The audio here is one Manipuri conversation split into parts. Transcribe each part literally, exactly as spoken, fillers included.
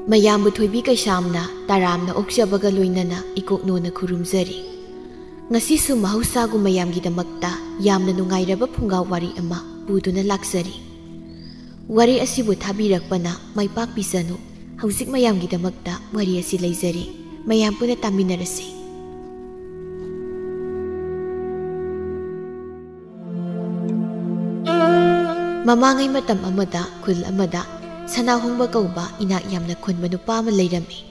ꯃꯌꯥꯝꯕꯨ ꯊꯣꯏꯕꯤ ꯀꯩꯁꯥꯝꯅ ꯇꯔꯥꯝꯅ ꯑꯣꯛꯆꯕꯒ ꯂꯣꯏꯅꯅ ꯏꯀꯣꯛꯅꯣꯅ ꯈꯨꯔꯨꯝꯖꯔꯤ꯫ ꯉꯁꯤꯁꯨ ꯃꯍꯧꯁꯥꯒꯨꯝ ꯃꯌꯥꯝꯒꯤꯗꯃꯛꯇ ꯌꯥꯝꯅ ꯅꯨꯡꯉꯥꯏꯔꯕ ꯐꯨꯡꯒꯥ ꯋꯥꯔꯤ ꯑꯃ ꯄꯨꯗꯨꯅ ꯂꯥꯛꯆꯔꯤ꯫ ꯋꯥꯔꯤ ꯑꯁꯤꯕꯨ ꯊꯥꯕꯤꯔꯛꯄꯅ ꯃꯥꯏ ꯄꯥꯛꯄꯤꯁꯅꯨ꯫ ꯍꯧꯖꯤꯛ ꯃꯌꯥꯝꯒꯤꯗꯃꯛꯇ ꯋꯥꯔꯤ ꯑꯁꯤ ꯂꯩꯖꯔꯤ꯫ ꯃꯌꯥꯝ ꯄꯨꯟꯅ ꯇꯥꯃꯤꯟꯅꯔꯁꯤ꯫ ꯃꯃꯥꯡꯉꯩ ꯃꯇꯝ ꯑꯃꯗ ꯈꯨꯜ ꯑꯃꯗ ꯁꯅꯥꯍꯣꯡꯕ ꯀꯧꯕ ꯏꯅꯥꯛ ꯌꯥꯝꯅ ꯈꯨꯟꯕ ꯅꯨꯄꯥ ꯑꯃ ꯂꯩꯔꯝꯃꯤ꯫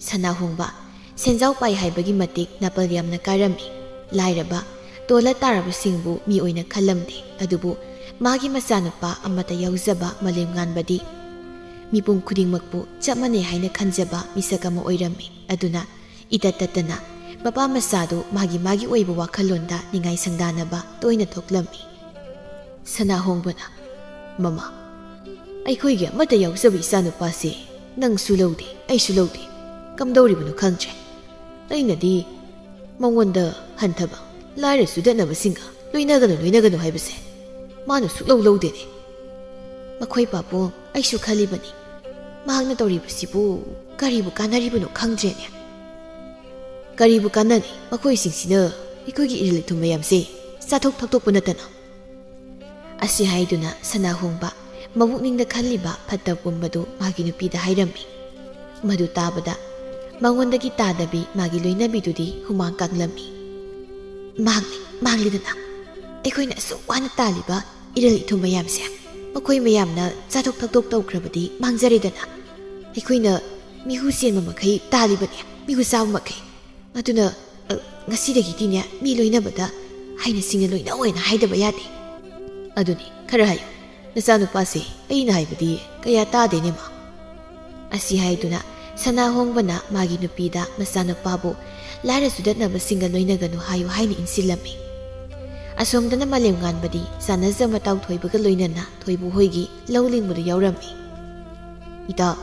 ꯁꯅꯥꯍꯣꯡꯕ ꯁꯦꯟꯖꯥꯎ ꯄꯥꯏ ꯍꯥꯏꯕꯒꯤ ꯃꯇꯤꯛ ꯅꯥꯄꯜ ꯌꯥꯝꯅ ꯀꯥꯔꯝꯃꯤ꯫ ꯂꯥꯏꯔꯕ, ꯇꯣꯜꯂ ꯇꯥꯔꯕꯁꯤꯡꯕꯨ ꯃꯤ ꯑꯣꯏꯅ ꯈꯜꯂꯝꯗꯦ꯫ ꯑꯗꯨꯕꯨ ꯃꯥꯒꯤ ꯃꯆꯥꯅꯨꯄꯥ ꯑꯃꯠꯇ ꯌꯥꯎꯖꯕ ꯃꯥꯂꯦꯝꯉꯥꯟꯕꯗꯤ ꯃꯤꯄꯨꯝ ꯈꯨꯗꯤꯡꯃꯛꯄꯨ ꯆꯞ ꯃꯥꯟꯅꯩ ꯍꯥꯏꯅ ꯈꯟꯖꯕ ꯃꯤꯁꯛ ꯑꯃ ꯑꯣꯏꯔꯝꯃꯤ꯫ ꯑꯗꯨꯅ ꯏꯇꯠ ꯇꯠꯇꯅ ꯃꯄꯥ ꯃꯆꯥꯗꯨ ꯃꯥꯒꯤ ꯃꯥꯒꯤ ꯑꯣꯏꯕ ꯋꯥꯈꯜꯂꯣꯟꯗ ꯅꯤꯡꯉꯥꯏ ꯁꯪꯗꯥꯅꯕ ꯇꯣꯏꯅ ꯊꯣꯛꯂꯝꯃꯤ꯫ ꯁꯅꯥꯍꯣꯡꯕꯅ, "ꯃꯃꯥ, ꯑꯩꯈꯣꯏꯒꯤ ꯑꯃꯠꯇ ꯌꯥꯎꯖꯕ ꯏꯆꯥꯅꯨꯄꯥꯁꯦ ꯅꯪꯁꯨ ꯂꯧꯗꯦ, ꯑꯩꯁꯨ ꯂꯧꯗꯦ꯫ ꯀꯝꯗꯧꯔꯤꯕꯅꯣ ꯈꯪꯗ꯭ꯔꯦ꯫ ꯑꯩꯅꯗꯤ ꯃꯉꯣꯟꯗ ꯍꯟꯊꯕ, ꯂꯥꯏꯔ ꯆꯨꯗꯠꯅꯕꯁꯤꯡꯒ ꯂꯣꯏꯅꯒꯅꯨ, ꯂꯣꯏꯅꯒꯅꯨ ꯍꯥꯏꯕꯁꯦ ꯃꯥꯅ ꯁꯨꯛꯂꯧ ꯂꯧꯗꯦꯅꯦ꯫ ꯃꯈꯣꯏ ꯄꯥꯕꯨꯡ, ꯑꯩꯁꯨ ꯈꯜꯂꯤꯕꯅꯤ, ꯃꯍꯥꯛꯅ ꯇꯧꯔꯤꯕꯁꯤꯕꯨ ꯀꯔꯤꯕꯨ ꯀꯥꯟꯅꯔꯤꯕꯅꯣ ꯈꯪꯗ꯭ꯔꯦꯅꯦ꯫ ꯀꯔꯤꯕꯨ ꯀꯥꯟꯅꯅꯤ? ꯃꯈꯣꯏꯁꯤꯡꯁꯤꯅ ꯑꯩꯈꯣꯏꯒꯤ ꯏꯔꯤꯜ ꯏꯊꯨꯝ ꯃꯌꯥꯝꯁꯦ ꯆꯥꯊꯣꯛ ꯊꯛꯇꯣꯛꯄ ꯅꯠꯇꯅ꯫" ꯑꯁꯤ ꯍꯥꯏꯗꯨꯅ ꯁꯅꯥꯍꯣꯡꯕ ꯃꯕꯨꯛꯅꯤꯡꯗ ꯈꯜꯂꯤꯕ ꯐꯠꯇꯕ ꯄꯨꯝꯕꯗꯨ ꯃꯥꯒꯤ ꯅꯨꯄꯤꯗ ꯍꯥꯏꯔꯝꯃꯤ꯫ ꯃꯗꯨ ꯇꯥꯕꯗ ꯃꯉꯣꯟꯗꯒꯤ ꯇꯥꯗꯕꯤ ꯃꯥꯒꯤ ꯂꯣꯏꯅꯕꯤꯗꯨꯗꯤ ꯍꯨꯃꯥꯡ ꯀꯥꯡꯂꯝꯃꯤ꯫ "ꯃꯥꯡꯂꯤ, ꯃꯥꯡꯂꯤꯗꯅ꯫ ꯑꯩꯈꯣꯏꯅ ꯑꯁꯨꯛ ꯋꯥꯅ ꯇꯥꯜꯂꯤꯕ ꯏꯔꯤꯜ ꯏꯊꯨꯝ ꯃꯌꯥꯝꯁꯦ ꯃꯈꯣꯏ ꯃꯌꯥꯝꯅ ꯆꯥꯊꯣꯛ ꯊꯛꯇꯣꯛ ꯇꯧꯈ꯭ꯔꯕꯗꯤ ꯃꯥꯡꯖꯔꯦꯗꯅ꯫ ꯑꯩꯈꯣꯏꯅ ꯃꯤꯍꯨ ꯆꯦꯟꯕ ꯃꯈꯩ ꯇꯥꯜꯂꯤꯕꯅꯦ, ꯃꯤꯍꯨ ꯆꯥꯕ ꯃꯈꯩ꯫ ꯑꯗꯨꯅ, ꯑ, ꯉꯁꯤꯗꯒꯤꯗꯤꯅꯦ, ꯃꯤ ꯂꯣꯏꯅꯕꯗ ꯍꯥꯏꯅ ꯁꯤꯡꯅ ꯂꯣꯏꯅꯧ ꯍꯥꯏꯅ ꯍꯥꯏꯗꯕ ꯌꯥꯗꯦ꯫ ꯑꯗꯨꯅꯤ, ꯈꯔ ꯍꯥꯏꯌꯨ꯫ ꯅꯆꯥꯅꯨꯄꯥꯁꯦ ꯑꯩꯅ ꯍꯥꯏꯕꯗꯤ ꯀꯌꯥ ꯇꯥꯗꯦꯅꯦ, ꯃꯥ꯫" ꯑꯁꯤ ꯍꯥꯏꯗꯨꯅ ꯁꯅꯥꯍꯣꯡꯕꯅ ꯃꯥꯒꯤ ꯅꯨꯄꯤꯗ ꯃꯆꯥꯅꯨꯄꯥꯕꯨ ꯂꯥꯏꯔ ꯆꯨꯗꯠꯅꯕꯁꯤꯡꯒ ꯂꯣꯏꯅꯒꯅꯨ ꯍꯥꯏꯌꯨ ꯍꯥꯏꯅ ꯏꯟꯁꯤꯜꯂꯝꯃꯤ꯫ ꯑꯁꯣꯝꯗꯅ ꯃꯥꯂꯦꯝꯉꯥꯟꯕꯗꯤ ꯆꯥꯟꯅꯖ ꯃꯇꯥꯎ ꯊꯣꯏꯕꯒ ꯂꯣꯏꯅꯅ ꯊꯣꯏꯕꯨ ꯍꯣꯏꯒꯤ ꯂꯧ ꯂꯤꯡꯕꯗ ꯌꯥꯎꯔꯝꯃꯤ꯫ "ꯏꯇꯥ,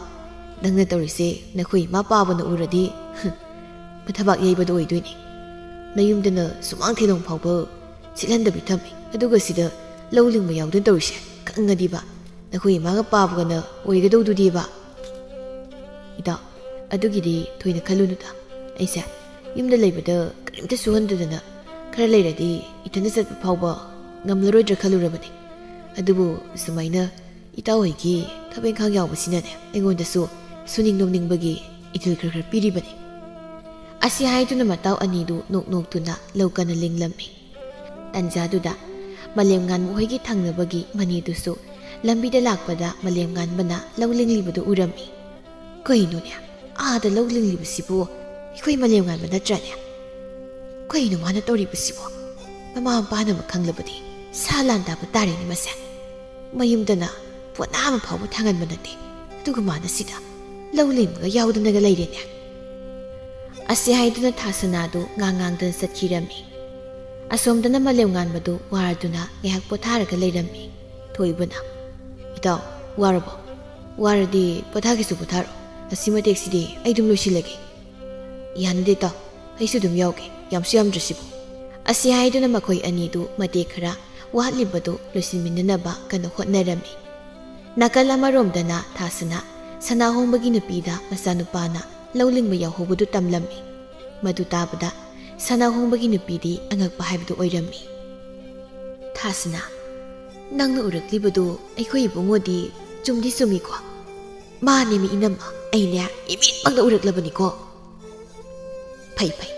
ꯅꯪꯅ ꯇꯧꯔꯤꯁꯦ ꯅꯈꯣꯏ ꯏꯃꯥ ꯄꯥꯕꯅ ꯎꯔꯗꯤ ꯃꯊꯕꯥꯛ ꯌꯩꯕꯗꯣ ꯑꯣꯏꯗꯣꯏꯅꯤ꯫ ꯅꯌꯨꯝꯗꯅ ꯁꯨꯃꯥꯡ ꯊꯦꯂꯣꯡ ꯐꯥꯎꯕ ꯁꯤꯠꯍꯟꯗꯕꯤ ꯊꯝꯃꯤ, ꯑꯗꯨꯒ ꯁꯤꯗ ꯂꯧ ꯂꯤꯡꯕ ꯌꯥꯎꯗꯅ ꯇꯧꯔꯤꯁꯦ ꯈꯪꯉꯗꯤꯕ ꯅꯈꯣꯏ ꯏꯃꯥꯒ ꯄꯥꯕꯒꯅ ꯑꯣꯏꯒꯗꯧꯗꯨꯗꯤꯕ꯫" "ꯏꯇꯥꯎ, ꯑꯗꯨꯒꯤꯗꯤ ꯊꯣꯏꯅ ꯈꯜꯂꯨꯅꯨꯗ꯫ ꯑꯩꯁꯦ ꯌꯨꯝꯗ ꯂꯩꯕꯗ ꯀꯔꯤꯝꯇ ꯁꯨꯍꯟꯗꯗꯅ ꯈꯔ ꯂꯩꯔꯗꯤ ꯏꯊꯟꯗ ꯆꯠꯄ ꯐꯥꯎꯕ ꯉꯝꯂꯔꯣꯏꯗ꯭ꯔꯥ ꯈꯜꯂꯨꯔꯕꯅꯤ꯫ ꯑꯗꯨꯕꯨ ꯁꯨꯃꯥꯏꯅ ꯏꯇꯥꯎ ꯍꯣꯏꯒꯤ ꯊꯕꯛ ꯏꯪꯈꯥꯡ ꯌꯥꯎꯕꯁꯤꯅꯅꯦ, ꯑꯩꯉꯣꯟꯗꯁꯨ ꯁꯨꯅꯤꯡ ꯅꯣꯝꯅꯤꯡꯕꯒꯤ ꯏꯊꯤꯜ ꯈꯔ ꯈꯔ ꯄꯤꯔꯤꯕꯅꯤ"꯫ ꯑꯁꯤ ꯍꯥꯏꯗꯨꯅ ꯃꯇꯥꯎ ꯑꯅꯤꯗꯨ ꯅꯣꯛ ꯅꯣꯛꯇꯨꯅ ꯂꯧ ꯀꯟꯅ ꯂꯤꯡꯂꯝꯃꯤ꯫ ꯇꯟꯖꯥꯗꯨꯗ ꯃꯥꯂꯦꯝꯉꯥꯟꯕ ꯍꯣꯏꯒꯤ ꯊꯪꯅꯕꯒꯤ ꯃꯅꯤꯗꯨꯁꯨ ꯂꯝꯕꯤꯗ ꯂꯥꯛꯄꯗ ꯃꯥꯂꯦꯝꯉꯥꯟꯕꯅ ꯂꯧ ꯂꯤꯡꯂꯤꯕꯗꯨ ꯎꯔꯝꯃꯤ꯫ "ꯀꯩꯅꯣꯅꯦ, ꯑꯥꯗ ꯂꯧ ꯂꯤꯡꯂꯤꯕꯁꯤꯕꯨ ꯑꯩꯈꯣꯏ ꯃꯥꯂꯦꯝꯉꯥꯟꯕ ꯅꯠꯇ꯭ꯔꯅꯦ? ꯀꯩꯅꯣ ꯃꯥꯅ ꯇꯧꯔꯤꯕꯁꯤꯕꯣ? ꯃꯃꯥ ꯃꯄꯥꯅ ꯑꯃ ꯈꯪꯂꯕꯗꯤ ꯁꯥ ꯂꯥꯟ ꯇꯥꯕ ꯇꯥꯔꯦꯅꯦ ꯃꯁꯦ꯫ ꯃꯌꯨꯝꯗꯅ ꯄꯣꯠꯅꯥ ꯑꯃ ꯐꯥꯎꯕ ꯊꯥꯡꯍꯟꯕ ꯅꯠꯇꯦ, ꯑꯗꯨꯒ ꯃꯥꯅ ꯁꯤꯗ ꯂꯧ ꯂꯤꯡꯕꯒ ꯌꯥꯎꯗꯅꯒ ꯂꯩꯔꯦꯅꯦ"꯫ ꯑꯁꯤ ꯍꯥꯏꯗꯨꯅ ꯊꯥꯁꯅꯥꯗꯨ ꯉꯥꯡ ꯉꯥꯡꯗꯅ ꯆꯠꯈꯤꯔꯝꯃꯤ꯫ ꯑꯁꯣꯝꯗꯅ ꯃꯥꯂꯦꯝꯉꯥꯟꯕꯗꯨ ꯋꯥꯔꯗꯨꯅ ꯉꯥꯏꯍꯥꯛ ꯄꯣꯊꯥꯔꯒ ꯂꯩꯔꯝꯃꯤ꯫ ꯊꯣꯏꯕꯅ, "ꯏꯇꯥꯎ, ꯋꯥꯔꯕꯣ? ꯋꯥꯔꯗꯤ ꯄꯣꯊꯥꯒꯦꯁꯨ ꯄꯣꯊꯥꯔꯣ꯫ ꯑꯁꯤ ꯃꯇꯦꯛꯁꯤꯗꯤ ꯑꯩ ꯑꯗꯨꯝ ꯂꯣꯏꯁꯤꯜꯂꯒꯦ"꯫ "ꯌꯥꯅꯤꯗ ꯏꯇꯥꯎ, ꯑꯩꯁꯨ ꯑꯗꯨꯝ ꯌꯥꯎꯒꯦ, ꯌꯥꯝꯁꯨ ꯌꯥꯝꯗ꯭ꯔꯁꯤꯕꯨ"꯫ ꯑꯁꯤ ꯍꯥꯏꯗꯨꯅ ꯃꯈꯣꯏ ꯑꯅꯤꯗꯨ ꯃꯇꯦꯛ ꯈꯔ ꯋꯥꯠꯂꯤꯕꯗꯨ ꯂꯣꯏꯁꯤꯟꯃꯤꯟꯅꯅꯕ ꯀꯟꯅ ꯍꯣꯠꯅꯔꯝꯃꯤ꯫ ꯅꯥꯀꯜ ꯑꯃꯔꯣꯝꯗꯅ ꯊꯥꯁꯅꯥ ꯁꯅꯥꯍꯣꯡꯕꯒꯤ ꯅꯨꯄꯤꯗ ꯃꯆꯥꯅꯨꯄꯥꯅ ꯂꯧ ꯂꯤꯡꯕ ꯌꯥꯎꯍꯧꯕꯗꯨ ꯇꯝꯂꯝꯃꯤ꯫ ꯃꯗꯨ ꯇꯥꯕꯗ ꯁꯅꯥꯍꯣꯡꯕꯒꯤ ꯅꯨꯄꯤꯗꯤ ꯑꯉꯛꯄ ꯍꯥꯏꯕꯗꯨ ꯑꯣꯏꯔꯝꯃꯤ꯫ "ꯊꯥꯁꯅꯥ, ꯅꯪꯅ ꯎꯔꯛꯂꯤꯕꯗꯨ ꯑꯩꯈꯣꯏ ꯏꯕꯨꯡꯉꯣꯗꯤ ꯆꯨꯝꯗꯤ ꯆꯨꯝꯃꯤꯀꯣ?" "ꯃꯥꯅꯦꯃꯤ ꯏꯅꯝꯃ, ꯑꯩꯅꯦ ꯏꯃꯤꯠꯃꯛꯅ ꯎꯔꯛꯂꯕꯅꯤꯀꯣ"꯫ "ꯐꯩ ꯐꯩ,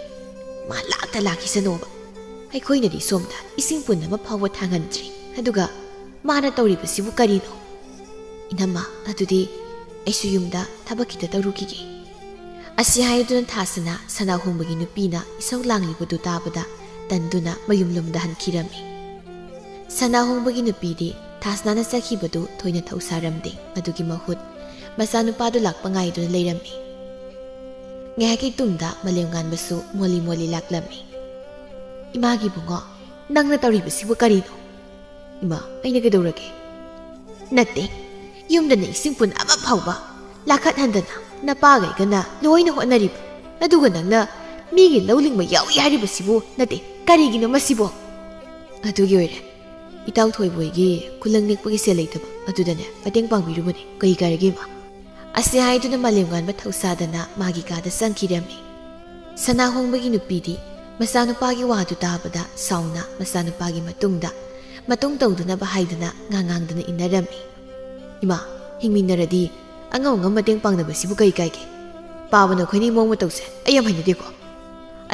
ꯃꯥ ꯂꯥꯛꯇ ꯂꯥꯛꯈꯤꯁꯅꯣꯕ꯫ ꯑꯩꯈꯣꯏꯅꯗꯤ ꯁꯣꯝꯗ ꯏꯁꯤꯡ ꯄꯨꯟ ꯑꯃ ꯐꯥꯎꯕ ꯊꯥꯡꯍꯟꯗ꯭ꯔꯤ, ꯑꯗꯨꯒ ꯃꯥꯅ ꯇꯧꯔꯤꯕꯁꯤꯕꯨ ꯀꯔꯤꯅꯣ? ꯏꯅꯝꯃ, ꯑꯗꯨꯗꯤ ꯑꯩꯁꯨ ꯌꯨꯝꯗ ꯊꯕꯛ ꯈꯤꯇ ꯇꯧꯔꯨꯈꯤꯒꯦ"꯫ ꯑꯁꯤ ꯍꯥꯏꯗꯨꯅ ꯊꯥꯁꯅꯥ ꯁꯅꯥꯍꯣꯡꯕꯒꯤ ꯅꯨꯄꯤꯅ ꯏꯁꯧ ꯂꯥꯡꯂꯤꯕꯗꯨ ꯇꯥꯕꯗ ꯇꯟꯗꯨꯅ ꯃꯌꯨꯝꯂꯣꯝꯗ ꯍꯟꯈꯤꯔꯝꯃꯤ꯫ ꯁꯅꯥꯍꯣꯡꯕꯒꯤ ꯅꯨꯄꯤꯗꯤ ꯊꯥꯁꯅꯥꯅ ꯆꯠꯈꯤꯕꯗꯨ ꯊꯣꯏꯅ ꯊꯧꯁꯥꯔꯝꯗꯦ꯫ ꯑꯗꯨꯒꯤ ꯃꯍꯨꯠ ꯃꯆꯥꯅꯨꯄꯥꯗꯨ ꯂꯥꯛꯄ ꯉꯥꯏꯗꯨꯅ ꯂꯩꯔꯝꯃꯤ꯫ ꯉꯥꯏꯍꯥꯛꯀꯤ ꯇꯨꯡꯗ ꯃꯥꯂꯦꯝꯉꯥꯟꯕꯁꯨ ꯃꯣꯜꯂꯤ ꯃꯣꯜꯂꯤ ꯂꯥꯛꯂꯝꯃꯤ꯫ "ꯏꯃꯥꯒꯤ ꯏꯕꯨꯡꯉꯣ, ꯅꯪꯅ ꯇꯧꯔꯤꯕꯁꯤꯕꯨ ꯀꯔꯤꯅꯣ?" "ꯏꯃꯥ, ꯑꯩꯅ ꯀꯩꯗꯧꯔꯒꯦ?" "ꯅꯠꯇꯦ, ꯌꯨꯝꯗꯅ ꯏꯁꯤꯡ ꯄꯨꯟ ꯑꯃ ꯐꯥꯎꯕ ꯂꯥꯈꯠꯍꯟꯗꯅ ꯅꯄꯥꯒ ꯑꯩꯒꯅ ꯂꯣꯏꯅ ꯍꯣꯠꯅꯔꯤꯕ, ꯑꯗꯨꯒ ꯅꯪꯅ ꯃꯤꯒꯤ ꯂꯧ ꯂꯤꯡꯕ ꯌꯥꯎꯏ ꯍꯥꯏꯔꯤꯕꯁꯤꯕꯨ, ꯅꯠꯇꯦ, ꯀꯔꯤꯒꯤꯅꯣ ꯃꯁꯤꯕꯣ?" "ꯑꯗꯨꯒꯤ ꯑꯣꯏꯔꯦ, ꯏꯇꯥꯎ ꯊꯣꯏꯕꯣꯏꯒꯤ ꯈꯨꯂꯪ ꯅꯦꯛꯄꯒꯤ ꯁꯦꯜ ꯂꯩꯇꯕ ꯑꯗꯨꯗꯅꯦ ꯃꯇꯦꯡ ꯄꯥꯡꯕꯤꯔꯨꯕꯅꯦ, ꯀꯩ ꯀꯥꯏꯔꯒꯦ ꯏꯃꯥ?" ꯑꯁꯤ ꯍꯥꯏꯗꯨꯅ ꯃꯥꯂꯦꯝꯉꯥꯟꯕ ꯊꯧꯁꯥꯗꯅ ꯃꯥꯒꯤ ꯀꯥꯗ ꯆꯪꯈꯤꯔꯝꯃꯤ꯫ ꯁꯅꯥꯍꯣꯡꯕꯒꯤ ꯅꯨꯄꯤꯗꯤ ꯃꯆꯥꯅꯨꯄꯥꯒꯤ ꯋꯥꯗꯨ ꯇꯥꯕꯗ ꯁꯥꯎꯅ ꯃꯆꯥꯅꯨꯄꯥꯒꯤ ꯃꯇꯨꯡꯗ ꯃꯇꯨꯡ ꯇꯧꯗꯅꯕ ꯍꯥꯏꯗꯨꯅ ꯉꯥꯡꯉꯥꯡꯗꯅ ꯏꯟꯅꯔꯝꯃꯤ꯫ "ꯏꯃꯥ, ꯍꯤꯡꯃꯤꯟꯅꯔꯗꯤ ꯑꯉꯝ ꯑꯉꯝ ꯃꯇꯦꯡ ꯄꯥꯡꯅꯕꯁꯤꯕꯨ ꯀꯩ ꯀꯥꯏꯒꯦ? ꯄꯥꯕ ꯅꯈꯣꯏꯅꯤ ꯃꯑꯣꯡ ꯃꯇꯧꯁꯦ ꯑꯩ ꯌꯥꯝ ꯍꯩꯅꯗꯦꯀꯣ"꯫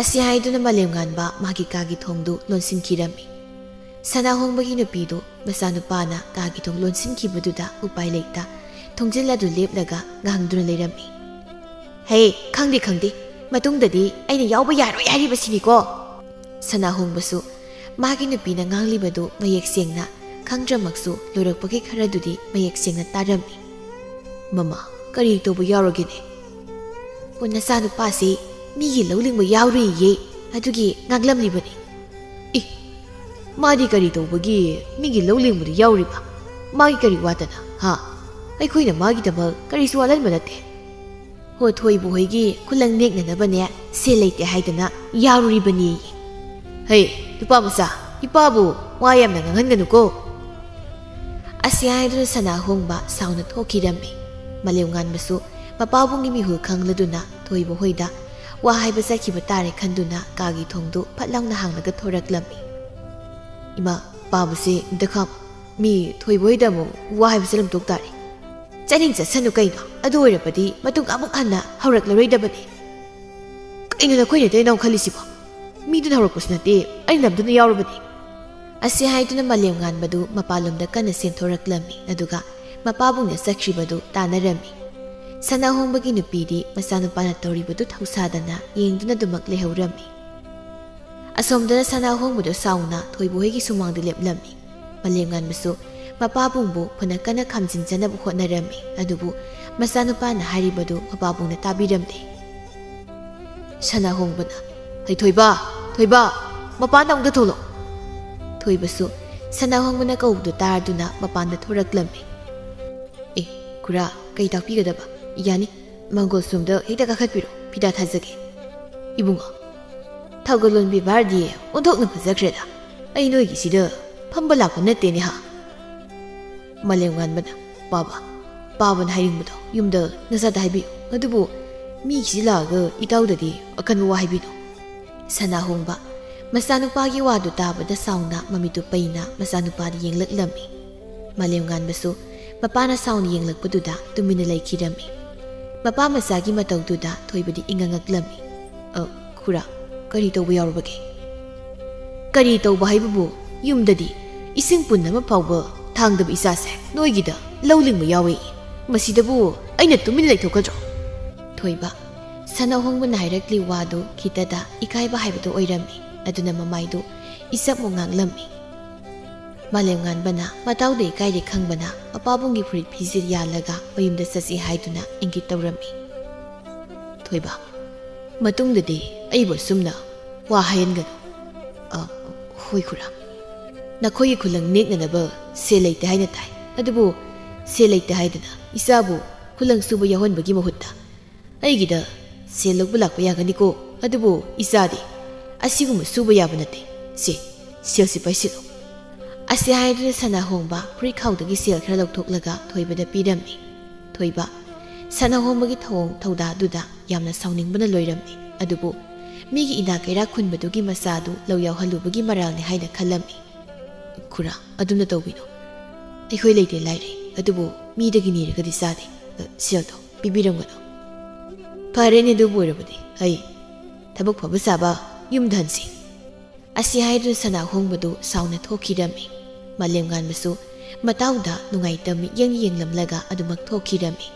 ꯑꯁꯤ ꯍꯥꯏꯗꯨꯅ ꯃꯥꯂꯦꯝꯉꯥꯟꯕ ꯃꯥꯒꯤ ꯀꯥꯒꯤ ꯊꯣꯡꯗꯨ ꯂꯣꯟꯁꯤꯟꯈꯤꯔꯝꯃꯤ꯫ ꯁꯅꯥꯍꯣꯡꯕꯒꯤ ꯅꯨꯄꯤꯗꯨ ꯃꯆꯥꯅꯨꯄꯥꯅ ꯀꯥꯒꯤ ꯊꯣꯡ ꯂꯣꯟꯁꯤꯟꯈꯤꯕꯗꯨꯗ ꯎꯄꯥꯏ ꯂꯩꯇ ꯊꯣꯡꯖꯤꯜ ꯑꯗꯨ ꯂꯦꯞꯂꯒ ꯉꯥꯡꯗꯨꯅ ꯂꯩꯔꯝꯃꯤ꯫ "ꯍꯦ, ꯈꯪꯗꯦ ꯈꯪꯗꯦ, ꯃꯇꯨꯡꯗꯗꯤ ꯑꯩꯅ ꯌꯥꯎꯕ ꯌꯥꯔꯣꯏ ꯍꯥꯏꯔꯤꯕꯁꯤꯅꯤꯀꯣ"꯫ ꯁꯅꯥꯍꯣꯡꯕꯁꯨ ꯃꯥꯒꯤ ꯅꯨꯄꯤꯅ ꯉꯥꯡꯂꯤꯕꯗꯨ ꯃꯌꯦꯛ ꯁꯦꯡꯅ ꯈꯪꯗ꯭ꯔꯃꯛꯁꯨ ꯂꯣꯏꯔꯛꯄꯒꯤ ꯈꯔꯗꯨꯗꯤ ꯃꯌꯦꯛ ꯁꯦꯡꯅ ꯇꯥꯔꯝꯃꯤ꯫ "ꯃꯃꯥ, ꯀꯔꯤ ꯇꯧꯕ ꯌꯥꯎꯔꯒꯦꯅꯦ?" "ꯑꯣ, ꯅꯆꯥꯅꯨꯄꯥꯁꯤ ꯃꯤꯒꯤ ꯂꯧ ꯂꯤꯡꯕ ꯌꯥꯎꯔꯤꯌꯦ, ꯑꯗꯨꯒꯤ ꯉꯥꯡꯂꯝꯂꯤꯕꯅꯤ"꯫ "ꯏ, ꯃꯥꯗꯤ ꯀꯔꯤ ꯇꯧꯕꯒꯤ ꯃꯤꯒꯤ ꯂꯧ ꯂꯤꯡꯕꯗ ꯌꯥꯎꯔꯤꯕ? ꯃꯥꯒꯤ ꯀꯔꯤ ꯋꯥꯠꯇꯅ, ꯍꯥ? ꯑꯩꯈꯣꯏꯅ ꯃꯥꯒꯤꯗꯃꯛ ꯀꯔꯤꯁꯨ ꯋꯥꯠꯍꯟꯕ ꯅꯠꯇꯦ"꯫ "ꯍꯣ, ꯊꯣꯏꯕ ꯍꯣꯏꯒꯤ ꯈꯨꯂꯪ ꯅꯦꯛꯅꯅꯕꯅꯦ ꯁꯦꯜ ꯂꯩꯇꯦ ꯍꯥꯏꯗꯅ ꯌꯥꯔꯨꯔꯤꯕꯅꯤ"꯫ "ꯍꯩ, ꯅꯨꯄꯥ ꯃꯆꯥ, ꯏꯄꯥꯕꯨ ꯋꯥ ꯌꯥꯝꯅ ꯉꯥꯡꯍꯟꯒꯅꯨꯀꯣ"꯫ ꯑꯁꯤ ꯍꯥꯏꯗꯨꯅ ꯁꯅꯥꯍꯣꯡꯕ ꯁꯥꯎꯅ ꯊꯣꯛꯈꯤꯔꯝꯃꯤ꯫ ꯃꯥꯂꯦꯝꯉꯥꯟꯕꯁꯨ ꯃꯄꯥꯕꯨꯡꯒꯤ ꯃꯤꯍꯨꯜ ꯈꯪꯂꯗꯨꯅ ꯊꯣꯏꯕ ꯍꯣꯏꯗ ꯋꯥ ꯍꯥꯏꯕ ꯆꯠꯈꯤꯕ ꯇꯥꯔꯦ ꯈꯟꯗꯨꯅ ꯀꯥꯒꯤ ꯊꯣꯡꯗꯨ ꯐꯠ ꯂꯥꯎꯅ ꯍꯥꯡꯂꯒ ꯊꯣꯔꯛꯂꯝꯃꯤ꯫ "ꯏꯃꯥ, ꯄꯥꯕꯁꯦ ꯑꯝꯇ ꯈꯥꯝꯃꯨ꯫ ꯃꯤ ꯊꯣꯏꯕ ꯍꯣꯏꯗ ꯑꯃꯨꯛ ꯋꯥ ꯍꯥꯏꯕ ꯆꯠꯂꯝꯗꯣꯛ ꯇꯥꯔꯦ"꯫ "ꯆꯠꯅꯤꯡ ꯆꯠꯁꯅꯨ ꯀꯩꯅꯣ, ꯑꯗꯨ ꯑꯣꯏꯔꯕꯗꯤ ꯃꯇꯨꯡ ꯑꯃꯨꯛ ꯍꯟꯅ ꯍꯧꯔꯛꯂꯔꯣꯏꯗꯕꯅꯤ"꯫ "ꯀꯩꯅꯣ ꯅꯈꯣꯏꯅ ꯇꯩꯅꯧ ꯈꯜꯂꯤꯁꯤꯕꯣ? ꯃꯤꯗꯨꯅ ꯍꯧꯔꯛꯄꯁꯨ ꯅꯠꯇꯦ, ꯑꯩꯅ ꯅꯝꯗꯨꯅ ꯌꯥꯎꯔꯕꯅꯤ"꯫ ꯑꯁꯤ ꯍꯥꯏꯗꯨꯅ ꯃꯥꯂꯦꯝꯉꯥꯟꯕꯗꯨ ꯃꯄꯥꯟꯂꯣꯝꯗ ꯀꯟꯅ ꯆꯦꯟꯊꯣꯔꯛꯂꯝꯃꯤ, ꯑꯗꯨꯒ ꯃꯄꯥꯕꯨꯡꯅ ꯆꯠꯈ꯭ꯔꯤꯕꯗꯨ ꯇꯥꯟꯅꯔꯝꯃꯤ꯫ ꯁꯅꯥꯍꯣꯡꯕꯒꯤ ꯅꯨꯄꯤꯗꯤ ꯃꯆꯥꯅꯨꯄꯥꯅ ꯇꯧꯔꯤꯕꯗꯨ ꯊꯧꯁꯥꯗꯅ ꯌꯦꯡꯗꯨꯅ ꯑꯗꯨꯃꯛ ꯂꯩꯍꯧꯔꯝꯃꯤ꯫ ꯑꯁꯣꯝꯗꯅ ꯁꯅꯥꯍꯣꯡꯕꯗꯨ ꯁꯥꯎꯅ ꯊꯣꯏꯕ ꯍꯣꯏꯒꯤ ꯁꯨꯃꯥꯡꯗ ꯂꯦꯞꯂꯝꯃꯤ꯫ ꯃꯥꯂꯦꯝꯉꯥꯟꯕꯁꯨ ꯃꯄꯥꯕꯨꯡꯕꯨ ꯐꯅ ꯀꯟꯅ ꯈꯥꯝꯖꯤꯟꯖꯅꯕ ꯍꯣꯠꯅꯔꯝꯃꯤ, ꯑꯗꯨꯕꯨ ꯃꯆꯥꯅꯨꯄꯥꯅ ꯍꯥꯏꯔꯤꯕꯗꯨ ꯃꯄꯥꯕꯨꯡꯅ ꯇꯥꯕꯤꯔꯝꯗꯦ꯫ ꯁꯅꯥꯍꯣꯡꯕꯅ, "ꯍꯩ ꯊꯣꯏꯕ, ꯊꯣꯏꯕ, ꯃꯄꯥꯟꯗ ꯑꯃꯨꯛꯇ ꯊꯣꯛꯂꯛꯑꯣ"꯫ ꯊꯣꯏꯕꯁꯨ ꯁꯅꯥꯍꯣꯡꯕꯅ ꯀꯧꯕꯗꯨ ꯇꯥꯔꯗꯨꯅ ꯃꯄꯥꯟꯗ ꯊꯣꯔꯛꯂꯝꯃꯤ꯫ "ꯑꯦ, ꯈꯨꯔꯥ, ꯀꯩ ꯇꯥꯛꯄꯤꯒꯗꯕ? ꯌꯥꯅꯤ, ꯃꯪꯒꯣꯜ ꯁꯣꯝꯗ ꯍꯦꯛꯇ ꯀꯥꯈꯠꯄꯤꯔꯣ, ꯐꯤꯗꯥ ꯊꯥꯖꯒꯦ"꯫ "ꯏꯕꯨꯡꯉꯣ, ꯊꯧꯒꯜꯂꯣꯟ ꯕꯦꯕꯥꯔꯗꯤ ꯑꯣꯟꯊꯣꯛꯅ ꯐꯖꯈ꯭ꯔꯦꯗ꯫ ꯑꯩ ꯅꯣꯏꯒꯤꯁꯤꯗ ꯐꯝꯕ ꯂꯥꯛꯄ ꯅꯠꯇꯦꯅꯦ ꯍꯥ"꯫ ꯃꯥꯂꯦꯝꯉꯥꯟꯕꯅ, "ꯄꯥꯕ, ꯄꯥꯕꯅ ꯍꯥꯏꯅꯤꯡꯕꯗꯣ ꯌꯨꯝꯗ ꯅꯆꯥꯗ ꯍꯥꯏꯕꯤꯌꯨ, ꯑꯗꯨꯕꯨ ꯃꯤꯒꯤꯁꯤ ꯂꯥꯛꯑꯒ ꯏꯇꯥꯎꯗꯗꯤ ꯑꯀꯟꯕ ꯋꯥ ꯍꯥꯏꯕꯤꯅꯨ꯫ ꯁꯅꯥꯍꯣꯡꯕ ꯃꯆꯥꯅꯨꯄꯥꯒꯤ ꯋꯥꯗꯨ ꯇꯥꯕꯗ ꯁꯥꯎꯅ ꯃꯃꯤꯠꯇꯨ ꯄꯩꯅ ꯃꯆꯥꯅꯨꯄꯥꯗ ꯌꯦꯡꯂꯛꯂꯝꯃꯤ꯫ ꯃꯥꯂꯦꯝꯉꯥꯟꯕꯁꯨ ꯃꯄꯥꯅ ꯁꯥꯎꯅ ꯌꯦꯡꯂꯛꯄꯗꯨꯗ ꯇꯨꯃꯤꯟꯅ ꯂꯩꯈꯤꯔꯝꯃꯤ꯫ ꯃꯄꯥ ꯃꯆꯥꯒꯤ ꯃꯇꯧꯗꯨꯗ ꯊꯣꯏꯕꯗꯤ ꯏꯉꯛꯂꯝꯃꯤ꯫ "ꯑ, ꯈꯨꯔꯥ, ꯀꯔꯤ ꯇꯧꯕ ꯌꯥꯎꯔꯕꯒꯦ?" "ꯀꯔꯤ ꯇꯧꯕ ꯍꯥꯏꯕꯕꯨ, ꯌꯨꯝꯗꯗꯤ ꯏꯁꯤꯡ ꯄꯨꯟ ꯑꯃ ꯐꯥꯎꯕ ꯊꯥꯡꯗꯕ ꯏꯆꯥꯁꯦ ꯅꯣꯏꯒꯤꯗ ꯂꯧ ꯂꯤꯡꯕ ꯌꯥꯎꯏ꯫ ꯃꯁꯤꯗꯕꯨ ꯑꯩꯅ ꯇꯨꯃꯤꯟ ꯂꯩꯊꯣꯛꯀꯗ꯭ꯔꯣ?" ꯊꯣꯏꯕ ꯁꯅꯥꯍꯣꯡꯕꯅ ꯍꯥꯏꯔꯛꯂꯤ ꯋꯥꯗꯨ ꯈꯤꯇꯗ ꯏꯀꯥꯏꯕ ꯍꯥꯏꯕꯗꯨ ꯑꯣꯏꯔꯝꯃꯤ꯫ ꯑꯗꯨꯅ ꯃꯃꯥꯏꯗꯨ ꯏꯆꯞ ꯑꯃꯨꯛ ꯉꯥꯡꯂꯝꯃꯤ꯫ ꯃꯥꯂꯦꯝꯉꯥꯟꯕꯅ ꯃꯇꯥꯎꯗ ꯏꯀꯥꯏꯔꯦ ꯈꯪꯕꯅ ꯃꯄꯥꯕꯨꯡꯒꯤ ꯐꯨꯔꯤꯠ ꯐꯤꯖꯤꯜ ꯌꯥꯜꯂꯒ ꯃꯌꯨꯝꯗ ꯆꯠꯁꯤ ꯍꯥꯏꯗꯨꯅ ꯏꯪꯒꯤꯠ ꯇꯧꯔꯝꯃꯤ꯫ "ꯊꯣꯏꯕ, ꯃꯇꯨꯡꯗꯗꯤ ꯑꯩꯕꯨ ꯑꯁꯨꯝꯅ ꯋꯥ ꯍꯥꯏꯍꯟꯒꯅꯨ꯫" "ꯑ, ꯍꯣꯏ ꯈꯨꯔꯥ꯫ ꯅꯈꯣꯏꯒꯤ ꯈꯨꯂꯪ ꯅꯦꯛꯅꯅꯕ ꯁꯦꯜ ꯂꯩꯇꯦ ꯍꯥꯏꯅ ꯇꯥꯏ꯫ ꯑꯗꯨꯕꯨ ꯁꯦꯜ ꯂꯩꯇꯦ ꯍꯥꯏꯗꯨꯅ ꯏꯆꯥꯕꯨ ꯈꯨꯂꯪ ꯁꯨꯕ ꯌꯥꯎꯍꯟꯕꯒꯤ ꯃꯍꯨꯠꯇ ꯑꯩꯒꯤꯗ ꯁꯦꯜ ꯂꯧꯕ ꯂꯥꯛꯄ ꯌꯥꯒꯅꯤꯀꯣ꯫ ꯑꯗꯨꯕꯨ ꯏꯆꯥꯗꯤ ꯑꯁꯤꯒꯨꯝꯕ ꯁꯨꯕ ꯌꯥꯕ ꯅꯠꯇꯦ꯫ ꯁꯦ, ꯁꯦꯜꯁꯤ ꯄꯥꯏꯁꯤꯜꯂꯨ꯫" ꯑꯁꯤ ꯍꯥꯏꯗꯨꯅ ꯁꯅꯥꯍꯣꯡꯕ ꯐꯨꯔꯤꯠꯈꯥꯎꯗꯒꯤ ꯁꯦꯜ ꯈꯔ ꯂꯧꯊꯣꯛꯂꯒ ꯊꯣꯏꯕꯗ ꯄꯤꯔꯝꯃꯤ꯫ ꯊꯣꯏꯕ ꯁꯅꯥꯍꯣꯡꯕꯒꯤ ꯊꯧꯑꯣꯡ ꯊꯧꯗꯥꯗꯨꯗ ꯌꯥꯝꯅ ꯁꯥꯎꯅꯤꯡꯕꯅ ꯂꯣꯏꯔꯝꯃꯤ꯫ ꯑꯗꯨꯕꯨ ꯃꯤꯒꯤ ꯏꯅꯥꯛ ꯀꯩꯔꯥꯛ ꯈꯨꯟꯕꯗꯨꯒꯤ ꯃꯆꯥꯗꯨ ꯂꯧ ꯌꯥꯎꯍꯜꯂꯨꯕꯒꯤ ꯃꯔꯥꯜꯅꯤ ꯍꯥꯏꯅ ꯈꯜꯂꯝꯃꯤ꯫ "ꯈꯨꯔꯥ, ꯑꯗꯨꯝꯅ ꯇꯧꯕꯤꯅꯣ꯫ ꯑꯩꯈꯣꯏ ꯂꯩꯇꯦ ꯂꯥꯏꯔꯩ, ꯑꯗꯨꯕꯨ ꯃꯤꯗꯒꯤ ꯅꯤꯔꯒꯗꯤ ꯆꯥꯗꯦ꯫ ꯑ, ꯁꯦꯜꯗꯣ ꯄꯤꯕꯤꯔꯝꯒꯅꯨ꯫" "ꯐꯔꯦꯅꯦ, ꯑꯗꯨꯕꯨ ꯑꯣꯏꯔꯕꯗꯤ ꯑꯩ ꯊꯕꯛ ꯐꯕ ꯁꯥꯕ ꯌꯨꯝꯗ ꯍꯟꯁꯤ꯫" ꯑꯁꯤ ꯍꯥꯏꯗꯨꯅ ꯁꯅꯥꯍꯣꯡꯕꯗꯨ ꯁꯥꯎꯅ ꯊꯣꯛꯈꯤꯔꯝꯃꯤ꯫ ꯃꯥꯂꯦꯝꯉꯥꯟꯕꯁꯨ ꯃꯇꯥꯎꯗ ꯅꯨꯡꯉꯥꯏꯇ ꯃꯤꯠꯌꯦꯡ ꯌꯦꯡꯂꯝꯂꯒ ꯑꯗꯨꯃꯛ ꯊꯣꯛꯈꯤꯔꯝꯃꯤ꯫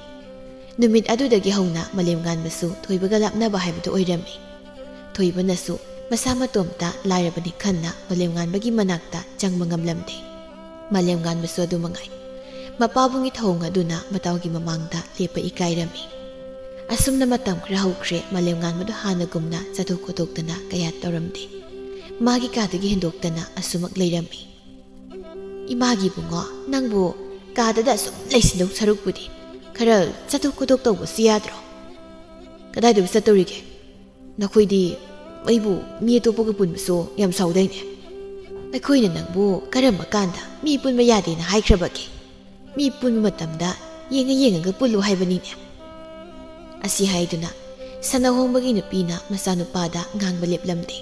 ꯅꯨꯃꯤꯠ ꯑꯗꯨꯗꯒꯤ ꯍꯧꯅ ꯃꯥꯂꯦꯝꯉꯥꯟꯕꯁꯨ ꯊꯣꯏꯕꯒ ꯂꯥꯞꯅꯕ ꯍꯥꯏꯕꯗꯨ ꯑꯣꯏꯔꯝꯃꯤ꯫ ꯊꯣꯏꯕꯅꯁꯨ ꯃꯁꯥ ꯃꯇꯣꯝꯇ ꯂꯥꯏꯔꯕꯅꯤ ꯈꯟꯅ ꯃꯥꯂꯦꯝꯉꯥꯟꯕꯒꯤ ꯃꯅꯥꯛꯇ ꯆꯪꯕ ꯉꯝꯂꯝꯗꯦ꯫ ꯃꯥꯂꯦꯝꯉꯥꯟꯕꯁꯨ ꯑꯗꯨ ꯃꯉꯥꯏ꯫ ꯃꯄꯥꯕꯨꯡꯒꯤ ꯊꯧꯑꯣꯡ ꯑꯗꯨꯅ ꯃꯇꯥꯎꯒꯤ ꯃꯃꯥꯡꯗ ꯂꯦꯞꯄ ꯏꯀꯥꯏꯔꯝꯃꯤ꯫ ꯑꯁꯨꯝꯅ ꯃꯇꯝ ꯈꯔ ꯍꯧꯈ꯭ꯔꯦ꯫ ꯃꯥꯂꯦꯝꯉꯥꯟꯕꯗꯨ ꯍꯥꯟꯅꯒꯨꯝꯅ ꯆꯠꯊꯣꯛ ꯈꯣꯠꯇꯣꯛꯇꯅ ꯀꯌꯥ ꯇꯧꯔꯝꯗꯦ꯫ ꯃꯥꯒꯤ ꯀꯥꯗꯒꯤ ꯍꯦꯟꯗꯣꯛꯇꯅ ꯑꯁꯨꯃꯛ ꯂꯩꯔꯝꯃꯤ꯫ "ꯏꯃꯥꯒꯤ ꯏꯕꯨꯡꯉꯣ, ꯅꯪꯕꯨ ꯀꯥꯗꯗ ꯑꯁꯨꯝ ꯂꯩꯁꯤꯟꯗꯧ ꯁꯔꯨꯛꯄꯨꯗꯤ ꯈꯔ ꯆꯠꯊꯣꯛ ꯈꯣꯠꯇꯣꯛ ꯇꯧꯕꯁꯨ ꯌꯥꯗ꯭ꯔꯣ?" "ꯀꯗꯥꯏꯗꯕꯨ ꯆꯠꯇꯧꯔꯤꯒꯦ? ꯅꯈꯣꯏꯗꯤ ꯑꯩꯕꯨ ꯃꯤ ꯑꯇꯣꯞꯄꯒ ꯄꯨꯟꯕꯁꯨ ꯌꯥꯝ ꯁꯥꯎꯗꯥꯏꯅꯦ? ꯑꯩꯈꯣꯏꯅ ꯅꯪꯕꯨ ꯀꯔꯝꯕ ꯀꯥꯟꯗ ꯃꯤ ꯄꯨꯟꯕ ꯌꯥꯗꯦꯅ ꯍꯥꯏꯈ꯭ꯔꯕꯒꯦ? ꯃꯤ ꯄꯨꯟꯕ ꯃꯇꯝꯗ ꯌꯦꯡꯉ ꯌꯦꯡꯉꯒ ꯄꯨꯜꯂꯨ ꯍꯥꯏꯕꯅꯤꯅꯦ꯫ ꯑꯁꯤ ꯍꯥꯏꯗꯨꯅ ꯁꯅꯥꯍꯣꯡꯕꯒꯤ ꯅꯨꯄꯤꯅ ꯃꯆꯥꯅꯨꯄꯥꯗ ꯉꯥꯡꯕ ꯂꯦꯞꯂꯝꯗꯦ꯫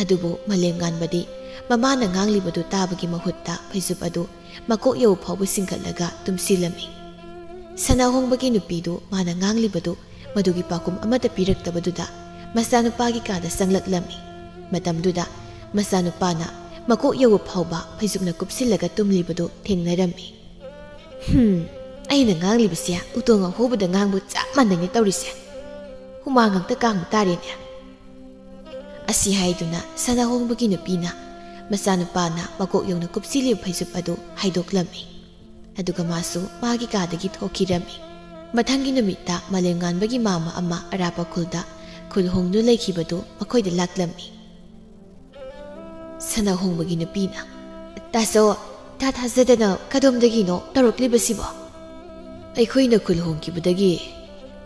ꯑꯗꯨꯕꯨ ꯃꯥꯂꯦꯝꯉꯥꯟꯕꯗꯤ ꯃꯃꯥꯅ ꯉꯥꯡꯂꯤꯕꯗꯨ ꯇꯥꯕꯒꯤ ꯃꯍꯨꯠꯇ ꯐꯩꯖꯨꯞ ꯑꯗꯨ ꯃꯀꯣꯛ ꯌꯧ ꯐꯥꯎꯕ ꯆꯤꯡꯈꯠꯂꯒ ꯇꯨꯝꯁꯤꯜꯂꯝꯃꯤ꯫ ꯁꯅꯥꯍꯣꯡꯕꯒꯤ ꯅꯨꯄꯤꯗꯨ ꯃꯥꯅ ꯉꯥꯡꯂꯤꯕꯗꯨ ꯃꯗꯨꯒꯤ ꯄꯥꯎꯈꯨꯝ ꯑꯃꯠꯇ ꯄꯤꯔꯛꯇꯕꯗꯨꯗ ꯃꯆꯥꯅꯨꯄꯥꯒꯤ ꯀꯥꯗ ꯆꯪꯂꯛꯂꯝꯃꯤ꯫ ꯃꯇꯝꯗꯨꯗ ꯃꯆꯥꯅꯨꯄꯥꯅ ꯃꯀꯣꯛ ꯌꯧꯕ ꯐꯥꯎꯕ ꯐꯩꯖꯨꯞꯅ ꯀꯨꯞꯁꯤꯜꯂꯒ ꯇꯨꯝꯂꯤꯕꯗꯨ ꯊꯦꯡꯅꯔꯝꯃꯤ꯫ "ꯍꯨꯝ, ꯑꯩꯅ ꯉꯥꯡꯂꯤꯕꯁꯦ ꯎꯇꯣꯡ ꯑꯍꯨꯕꯗ ꯉꯥꯡꯕ ꯆꯞ ꯃꯥꯟꯅꯩꯅꯦ ꯇꯧꯔꯤꯁꯦ꯫ ꯍꯨꯃꯥꯡ ꯉꯥꯛꯇ ꯀꯥꯡꯕ ꯇꯥꯔꯦꯅꯦ"꯫ ꯑꯁꯤ ꯍꯥꯏꯗꯨꯅ ꯁꯅꯥꯍꯣꯡꯕꯒꯤ ꯅꯨꯄꯤꯅ ꯃꯆꯥꯅꯨꯄꯥꯅ ꯃꯀꯣꯛ ꯌꯧꯅ ꯀꯨꯞꯁꯤꯜꯂꯤꯕ ꯐꯩꯖꯨꯞ ꯑꯗꯨ ꯍꯥꯏꯗꯣꯛꯂꯝꯃꯤ꯫ ꯑꯗꯨꯒ ꯃꯥꯁꯨ ꯃꯥꯒꯤ ꯀꯥꯗꯒꯤ ꯊꯣꯛꯈꯤꯔꯝꯃꯤ꯫ ꯃꯊꯪꯒꯤ ꯅꯨꯃꯤꯠꯇ ꯃꯥꯂꯦꯝꯉꯥꯟꯕꯒꯤ ꯃꯥꯝꯃ ꯑꯃ ꯑꯔꯥꯞꯄ ꯈꯨꯜꯗ ꯈꯨꯜ ꯍꯣꯡꯗꯨꯅ ꯂꯩꯈꯤꯕꯗꯨ ꯃꯈꯣꯏꯗ ꯂꯥꯛꯂꯝꯃꯤ꯫ ꯁꯅꯥꯍꯣꯡꯕꯒꯤ ꯅꯨꯄꯤꯅ, "ꯇꯥꯆꯧ, ꯏꯊꯥ ꯊꯥꯖꯗꯅ ꯀꯗꯣꯝꯗꯒꯤꯅꯣ ꯇꯧꯔꯛꯂꯤꯕꯁꯤꯕꯣ?" "ꯑꯩꯈꯣꯏꯅ ꯈꯨꯜ ꯍꯣꯡꯈꯤꯕꯗꯒꯤ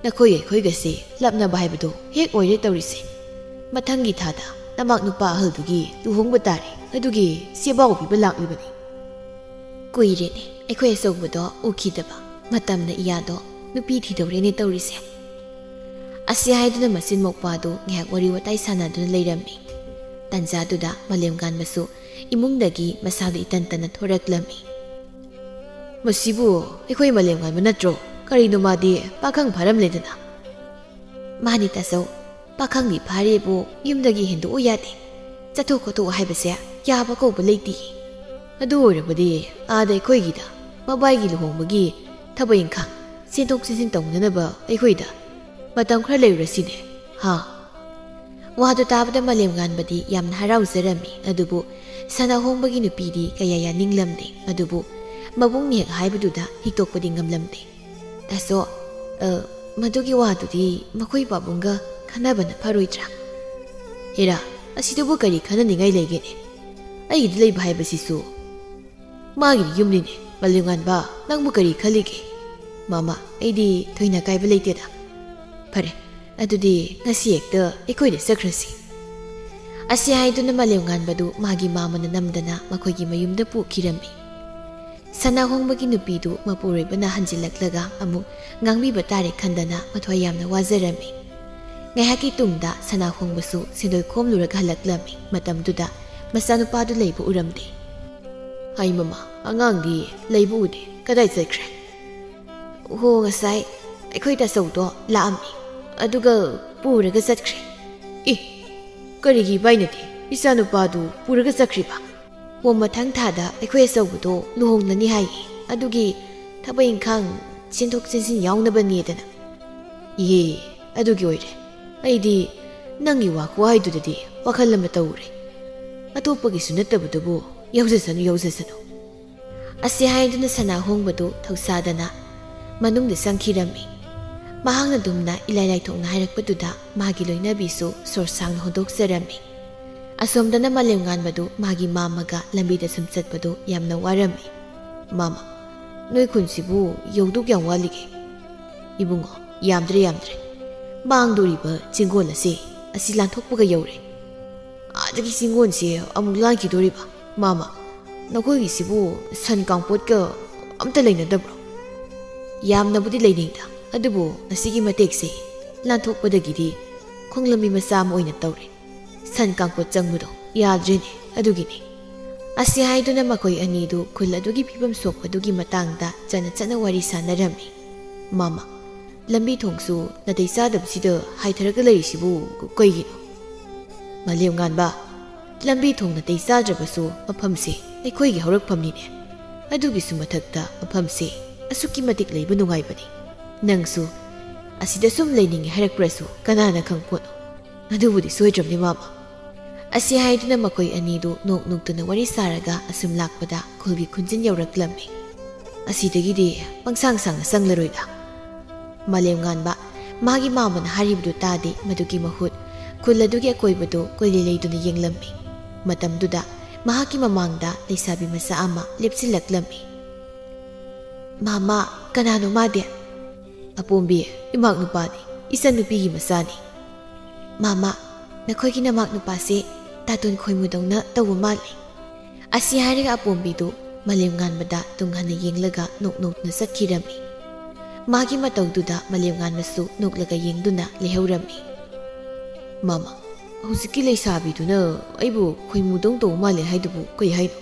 ꯅꯈꯣꯏ ꯑꯩꯈꯣꯏꯒꯁꯤ ꯂꯥꯞꯅꯕ ꯍꯥꯏꯕꯗꯨ ꯍꯦꯛ ꯑꯣꯏꯔꯦ ꯇꯧꯔꯤꯁꯦ꯫ ꯃꯊꯪꯒꯤ ꯊꯥꯗ ꯅꯃꯥꯛ ꯅꯨꯄꯥ ꯑꯍꯜꯗꯨꯒꯤ ꯂꯨꯍꯣꯡꯕ ꯇꯥꯔꯦ꯫ ꯑꯗꯨꯒꯤ ꯆꯦꯕꯥꯎ ꯄꯤꯕ ꯂꯥꯛꯂꯤꯕꯅꯤ"꯫ "ꯀꯨꯏꯔꯦꯅꯦ ꯑꯩꯈꯣꯏ ꯑꯆꯧꯕꯗꯣ ꯎꯈꯤꯗꯕ꯫ ꯃꯇꯝꯅ ꯏꯌꯥꯗꯣ ꯅꯨꯄꯤ ꯊꯤꯗꯧꯔꯦꯅꯦ ꯇꯧꯔꯤꯁꯦ"꯫ ꯑꯁꯤ ꯍꯥꯏꯗꯨꯅ ꯃꯆꯤꯟ ꯃꯧꯄꯥꯗꯨ ꯉꯥꯏꯍꯥꯛ ꯋꯥꯔꯤ ꯋꯥꯇꯥꯏ ꯁꯥꯟꯅꯗꯨꯅ ꯂꯩꯔꯝꯃꯤ꯫ ꯇꯟꯖꯥꯗꯨꯗ ꯃꯥꯂꯦꯝꯉꯥꯟꯕꯁꯨ ꯏꯃꯨꯡꯗꯒꯤ ꯃꯁꯥꯗꯨ ꯏꯇꯟ ꯇꯟꯅ ꯊꯣꯔꯛꯂꯝꯃꯤ꯫ "ꯃꯁꯤꯕꯨ ꯑꯩꯈꯣꯏ ꯃꯥꯂꯦꯝꯉꯥꯟꯕ ꯅꯠꯇ꯭ꯔꯣ? ꯀꯔꯤꯅꯣ ꯃꯥꯗꯤ ꯄꯥꯈꯪ ꯐꯥꯔꯝꯂꯦꯗꯅ?" "ꯃꯥꯅꯤ ꯇꯥꯆꯧ, ꯄꯥꯈꯪꯗꯤ ꯐꯥꯔꯦꯕꯨ ꯌꯨꯝꯗꯒꯤ ꯍꯦꯟꯗꯣꯛꯎ ꯌꯥꯗꯦ꯫ ꯆꯠꯊꯣꯛ ꯈꯣꯠꯇꯣꯛ ꯍꯥꯏꯕꯁꯦ ꯌꯥꯕ ꯀꯧꯕ ꯂꯩꯇꯦ꯫ ꯑꯗꯨ ꯑꯣꯏꯔꯕꯗꯤ ꯑꯥꯗ ꯑꯩꯈꯣꯏꯒꯤꯗ ꯃꯕꯥꯏꯒꯤ ꯂꯨꯍꯣꯡꯕꯒꯤ ꯊꯕꯛ ꯏꯪꯈꯥꯡ ꯆꯦꯟꯊꯣꯛ ꯆꯦꯟꯁꯤꯟ ꯇꯧꯅꯅꯕ ꯑꯩꯈꯣꯏꯗ ꯃꯇꯝ ꯈꯔ ꯂꯩꯔꯨꯔꯁꯤꯅꯦ, ꯍꯥ?" ꯋꯥꯗꯨ ꯇꯥꯕꯗ ꯃꯥꯂꯦꯝꯉꯥꯟꯕꯗꯤ ꯌꯥꯝꯅ ꯍꯔꯥꯎꯖꯔꯝꯃꯤ꯫ ꯑꯗꯨꯕꯨ ꯁꯅꯥꯍꯣꯡꯕꯒꯤ ꯅꯨꯄꯤꯗꯤ ꯀꯌꯥ ꯌꯥꯅꯤꯡꯂꯝꯗꯦ꯫ ꯑꯗꯨꯕꯨ ꯃꯕꯨꯡꯅ ꯍꯦꯛ ꯍꯥꯏꯕꯗꯨꯗ ꯍꯤꯛꯇꯣꯛꯄꯗꯤ ꯉꯝꯂꯝꯗꯦ꯫ "ꯇꯥꯆꯧ, ꯑ, ꯃꯗꯨꯒꯤ ꯋꯥꯗꯨꯗꯤ ꯃꯈꯣꯏ ꯄꯥꯕꯨꯡꯒ ꯈꯟꯅꯕꯅ ꯐꯔꯣꯏꯗ꯭ꯔꯥ?" "ꯍꯦꯔꯥ, ꯑꯁꯤꯗꯕꯨ ꯀꯔꯤ ꯈꯟꯅꯅꯤꯡꯉꯥꯏ ꯂꯩꯒꯦꯅꯦ? ꯑꯩꯒꯤꯗ ꯂꯩꯕ ꯍꯥꯏꯕꯁꯤꯁꯨ ꯃꯥꯒꯤꯗꯤ ꯌꯨꯝꯅꯤꯅꯦ꯫ ꯃꯥꯂꯦꯝꯉꯥꯟꯕ, ꯅꯪꯕꯨ ꯀꯔꯤ ꯈꯜꯂꯤꯒꯦ?" "ꯃꯥꯃ, ꯑꯩꯗꯤ ꯊꯣꯏꯅ ꯀꯥꯏꯕ ꯂꯩꯇꯦꯗ꯫ ꯐꯔꯦ, ꯑꯗꯨꯗꯤ ꯉꯁꯤ ꯍꯦꯛꯇ ꯑꯩꯈꯣꯏꯗ ꯆꯠꯈ꯭ꯔꯁꯤ"꯫ ꯑꯁꯤ ꯍꯥꯏꯗꯨꯅ ꯃꯥꯂꯦꯝꯉꯥꯟꯕꯗꯨ ꯃꯥꯒꯤ ꯃꯥꯃꯅ ꯅꯝꯗꯅ ꯃꯈꯣꯏꯒꯤ ꯃꯌꯨꯝꯗ ꯄꯨꯈꯤꯔꯝꯃꯤ꯫ ꯁꯅꯥꯍꯣꯡꯕꯒꯤ ꯅꯨꯄꯤꯗꯨ ꯃꯄꯨꯔꯣꯏꯕꯅ ꯍꯟꯖꯤꯜꯂꯛꯂꯒ ꯑꯃꯨꯛ ꯉꯥꯡꯕꯤꯕ ꯇꯥꯔꯦ ꯈꯟꯗꯅ ꯃꯊ꯭ꯋꯥꯏ ꯌꯥꯝꯅ ꯋꯥꯖꯔꯝꯃꯤ꯫ ꯉꯥꯏꯍꯥꯛꯀꯤ ꯇꯨꯡꯗ ꯁꯅꯥꯍꯣꯡꯕꯁꯨ ꯁꯦꯟꯗꯣꯏ ꯈꯣꯝꯂꯨꯔꯒ ꯍꯜꯂꯛꯂꯝꯃꯤ꯫ ꯃꯇꯝꯗꯨꯗ ꯃꯆꯥꯅꯨꯄꯥꯗꯨ ꯂꯩꯕ ꯎꯔꯝꯗꯦ꯫ "ꯍꯥꯏ ꯃꯃꯥ, ꯑꯉꯥꯡꯗꯤ ꯂꯩꯕ ꯎꯗꯦ, ꯀꯗꯥꯏ ꯆꯠꯈ꯭ꯔꯦ?" "ꯍꯣ, ꯉꯁꯥꯏ ꯑꯩꯈꯣꯏ ꯇꯥꯆꯧꯗꯣ ꯂꯥꯛꯑꯝꯃꯤ, ꯑꯗꯨꯒ ꯄꯨꯔꯒ ꯆꯠꯈ꯭ꯔꯦ꯫" "ꯑꯦ, ꯀꯔꯤꯒꯤ ꯏꯕꯥꯏꯅꯗꯤ ꯏꯆꯥꯅꯨꯄꯥꯗꯨ ꯄꯨꯔꯒ ꯆꯠꯈ꯭ꯔꯤꯕ?" "ꯍꯣ, ꯃꯊꯪ ꯊꯥꯗ ꯑꯩꯈꯣꯏ ꯑꯆꯧꯕꯗꯣ ꯂꯨꯍꯣꯡꯂꯅꯤ ꯍꯥꯏꯌꯦ, ꯑꯗꯨꯒꯤ ꯊꯕꯛ ꯏꯪꯈꯥꯡ ꯆꯦꯟꯊꯣꯛ ꯆꯦꯟꯁꯤꯟ ꯌꯥꯎꯅꯕꯅꯦꯗꯅ꯫" "ꯏꯍꯦ, ꯑꯗꯨꯒꯤ ꯑꯣꯏꯔꯦ꯫ ꯑꯩꯗꯤ ꯅꯪꯒꯤ ꯋꯥ ꯈꯨꯍꯥꯏꯗꯨꯗꯗꯤ ꯋꯥꯈꯜ ꯑꯃ ꯇꯧꯔꯦ꯫ ꯑꯇꯣꯞꯄꯒꯤꯁꯨ ꯅꯠꯇꯕꯗꯨꯕꯨ ꯌꯥꯎꯖꯁꯅꯨ, ꯌꯥꯎꯖꯁꯅꯨ꯫" ꯑꯁꯤ ꯍꯥꯏꯗꯨꯅ ꯁꯅꯥꯍꯣꯡꯕꯗꯨ ꯊꯧꯁꯥꯗꯅ ꯃꯅꯨꯡꯗ ꯆꯪꯈꯤꯔꯝꯃꯤ꯫ ꯃꯍꯥꯛꯅ ꯗꯨꯝꯅ ꯏꯂꯥꯏ ꯂꯥꯏꯊꯣꯛꯅ ꯍꯥꯏꯔꯛꯄꯗꯨꯗ ꯃꯥꯒꯤ ꯂꯣꯏꯅꯕꯤꯁꯨ ꯁꯣꯔ ꯁꯥꯡꯅ ꯍꯣꯟꯗꯣꯛꯆꯔꯝꯃꯤ꯫ ꯑꯁꯣꯝꯗꯅ ꯃꯥꯂꯦꯝꯉꯥꯟꯕꯗꯨ ꯃꯥꯒꯤ ꯃꯥꯝꯃꯒ ꯂꯝꯕꯤꯗ ꯁꯨꯝ ꯆꯠꯄꯗꯨ ꯌꯥꯝꯅ ꯋꯥꯔꯝꯃꯤ꯫ "ꯃꯥꯝꯃ, ꯅꯣꯏ ꯈꯨꯟꯁꯤꯕꯨ ꯌꯧꯗꯧ ꯀꯌꯥꯝ ꯋꯥꯠꯂꯤꯒꯦ?" "ꯏꯕꯨꯡꯉꯣ, ꯌꯥꯝꯗ꯭ꯔꯦ, ꯌꯥꯝꯗ꯭ꯔꯦ꯫ ꯃꯥꯡꯗꯣꯔꯤꯕ ꯆꯤꯡꯒꯣꯜ ꯑꯁꯦ ꯑꯁꯤ ꯂꯥꯟꯊꯣꯛꯄꯒ ꯌꯧꯔꯦ꯫ ꯑꯥꯗꯒꯤ ꯆꯤꯡꯒꯣꯟꯁꯦ ꯑꯃꯨꯛ ꯂꯥꯟꯈꯤꯗꯣꯔꯤꯕ꯫ ꯃꯥꯝꯃ, ꯅꯈꯣꯏꯒꯤꯁꯤꯕꯨ ꯁꯟ ꯀꯥꯡꯄꯣꯠꯀ ꯑꯝꯇ ꯂꯩꯅꯗꯕ꯭ꯔꯣ?" "ꯌꯥꯝꯅꯕꯨꯗꯤ ꯂꯩꯅꯩꯗ, ꯑꯗꯨꯕꯨ ꯑꯁꯤꯒꯤ ꯃꯇꯦꯛꯁꯦ ꯂꯥꯟꯊꯣꯛꯄꯗꯒꯤꯗꯤ ꯈꯣꯡꯂꯝꯕꯤ ꯃꯆꯥ ꯑꯃ ꯑꯣꯏꯅ ꯇꯧꯔꯦ꯫ ꯁꯟ ꯀꯥꯡꯄꯣꯠ ꯆꯪꯕꯗꯣ ꯌꯥꯗ꯭ꯔꯦꯅꯦ, ꯑꯗꯨꯒꯤꯅꯤ꯫" ꯑꯁꯤ ꯍꯥꯏꯗꯨꯅ ꯃꯈꯣꯏ ꯑꯅꯤꯗꯨ ꯈꯨꯜ ꯑꯗꯨꯒꯤ ꯐꯤꯕꯝ ꯁꯣꯛꯄꯗꯨꯒꯤ ꯃꯇꯥꯡꯗ ꯆꯠꯅ ꯆꯠꯅ ꯋꯥꯔꯤ ꯁꯥꯟꯅꯔꯝꯃꯤ꯫ "ꯃꯥꯝꯃ, ꯂꯝꯕꯤ ꯊꯣꯡꯁꯨ ꯅꯥꯇꯩ ꯆꯥꯗꯕꯁꯤꯗ ꯍꯥꯏꯊꯔꯒ ꯂꯩꯔꯤꯁꯤꯕꯨ ꯀꯩꯒꯤꯅꯣ?" "ꯃꯥꯂꯦꯝꯉꯥꯟꯕ, ꯂꯝꯕꯤ ꯊꯣꯡ ꯅꯥꯇꯩ ꯆꯥꯗ꯭ꯔꯕꯁꯨ ꯃꯐꯝꯁꯦ ꯑꯩꯈꯣꯏꯒꯤ ꯍꯧꯔꯛꯐꯝꯅꯤꯅꯦ꯫ ꯑꯗꯨꯒꯤꯁꯨ ꯃꯊꯛꯇ ꯃꯐꯝꯁꯦ ꯑꯁꯨꯛꯀꯤ ꯃꯇꯤꯛ ꯂꯩꯕ ꯅꯨꯡꯉꯥꯏꯕꯅꯤ꯫ ꯅꯪꯁꯨ ꯑꯁꯤꯗ ꯁꯨꯝ ꯂꯩꯅꯤꯡꯉꯦ ꯍꯥꯏꯔꯛꯄ꯭ꯔꯁꯨ ꯀꯅꯥꯅ ꯈꯪꯄꯣꯠꯅꯣ? ꯑꯗꯨꯕꯨꯗꯤ ꯁꯣꯏꯗ꯭ꯔꯕꯅꯤ ꯃꯥꯝꯃ꯫" ꯑꯁꯤ ꯍꯥꯏꯗꯨꯅ ꯃꯈꯣꯏ ꯑꯅꯤꯗꯨ ꯅꯣꯛ ꯅꯣꯛꯇꯨꯅ ꯋꯥꯔꯤ ꯁꯥꯔꯒ ꯑꯁꯨꯝ ꯂꯥꯛꯄꯗ ꯈꯨꯜꯒꯤ ꯈꯨꯟꯖꯤꯟ ꯌꯧꯔꯛꯂꯝꯃꯤ꯫ "ꯑꯁꯤꯗꯒꯤꯗꯤ ꯄꯪꯁꯥꯡ ꯁꯥꯡꯅ ꯆꯪꯂꯔꯣꯏꯗ꯫" ꯃꯥꯂꯦꯝꯉꯥꯟꯕ ꯃꯥꯒꯤ ꯃꯥꯝꯃꯅ ꯍꯥꯏꯔꯤꯕꯗꯨ ꯇꯥꯗꯦ꯫ ꯃꯗꯨꯒꯤ ꯃꯍꯨꯠ ꯈꯨꯜ ꯑꯗꯨꯒꯤ ꯑꯀꯣꯏꯕꯗꯨ ꯀꯣꯏꯂꯩ ꯂꯩꯗꯨꯅ ꯌꯦꯡꯂꯝꯃꯤ꯫ ꯃꯇꯝꯗꯨꯗ ꯃꯍꯥꯛꯀꯤ ꯃꯃꯥꯡꯗ ꯂꯩꯁꯥꯕꯤ ꯃꯆꯥ ꯑꯃ ꯂꯦꯞꯁꯤꯜꯂꯛꯂꯝꯃꯤ꯫ "ꯃꯥꯝꯃ, ꯀꯅꯥꯅꯣ ꯃꯥꯗꯤ?" "ꯑꯄꯣꯝꯕꯤ, ꯏꯃꯥꯛ ꯅꯨꯄꯥꯅꯤ, ꯏꯆꯟ ꯅꯨꯄꯤꯒꯤ ꯃꯆꯥꯅꯤ꯫" "ꯃꯥꯝꯃ, ꯅꯈꯣꯏꯒꯤ ꯅꯃꯥꯛ ꯅꯨꯄꯥꯁꯦ ꯇꯥꯇꯣꯟ ꯈꯣꯏꯃꯨꯗꯧꯅ ꯇꯧꯕ ꯃꯥꯜꯂꯤ꯫" ꯑꯁꯤ ꯍꯥꯏꯔꯒ ꯑꯄꯣꯝꯕꯤꯗꯨ ꯃꯥꯂꯦꯝꯉꯥꯟꯕꯗ ꯇꯨꯡ ꯍꯟꯅ ꯌꯦꯡꯂꯒ ꯅꯣꯛ ꯅꯣꯛꯇꯨꯅ ꯆꯠꯈꯤꯔꯝꯃꯤ꯫ ꯃꯥꯒꯤ ꯃꯇꯧꯗꯨꯗ ꯃꯥꯂꯦꯝꯉꯥꯟꯕꯁꯨ ꯅꯣꯛꯂꯒ ꯌꯦꯡꯗꯨꯅ ꯂꯩꯍꯧꯔꯝꯃꯤ꯫ "ꯃꯥꯃ, ꯍꯧꯖꯤꯛꯀꯤ ꯂꯩꯁꯥꯕꯤꯗꯨꯅ ꯑꯩꯕꯨ ꯈꯣꯏꯃꯨꯗꯧ ꯇꯧꯕ ꯃꯥꯜꯂꯦ ꯍꯥꯏꯗꯨꯕꯨ ꯀꯩ ꯍꯥꯏꯅꯣ?"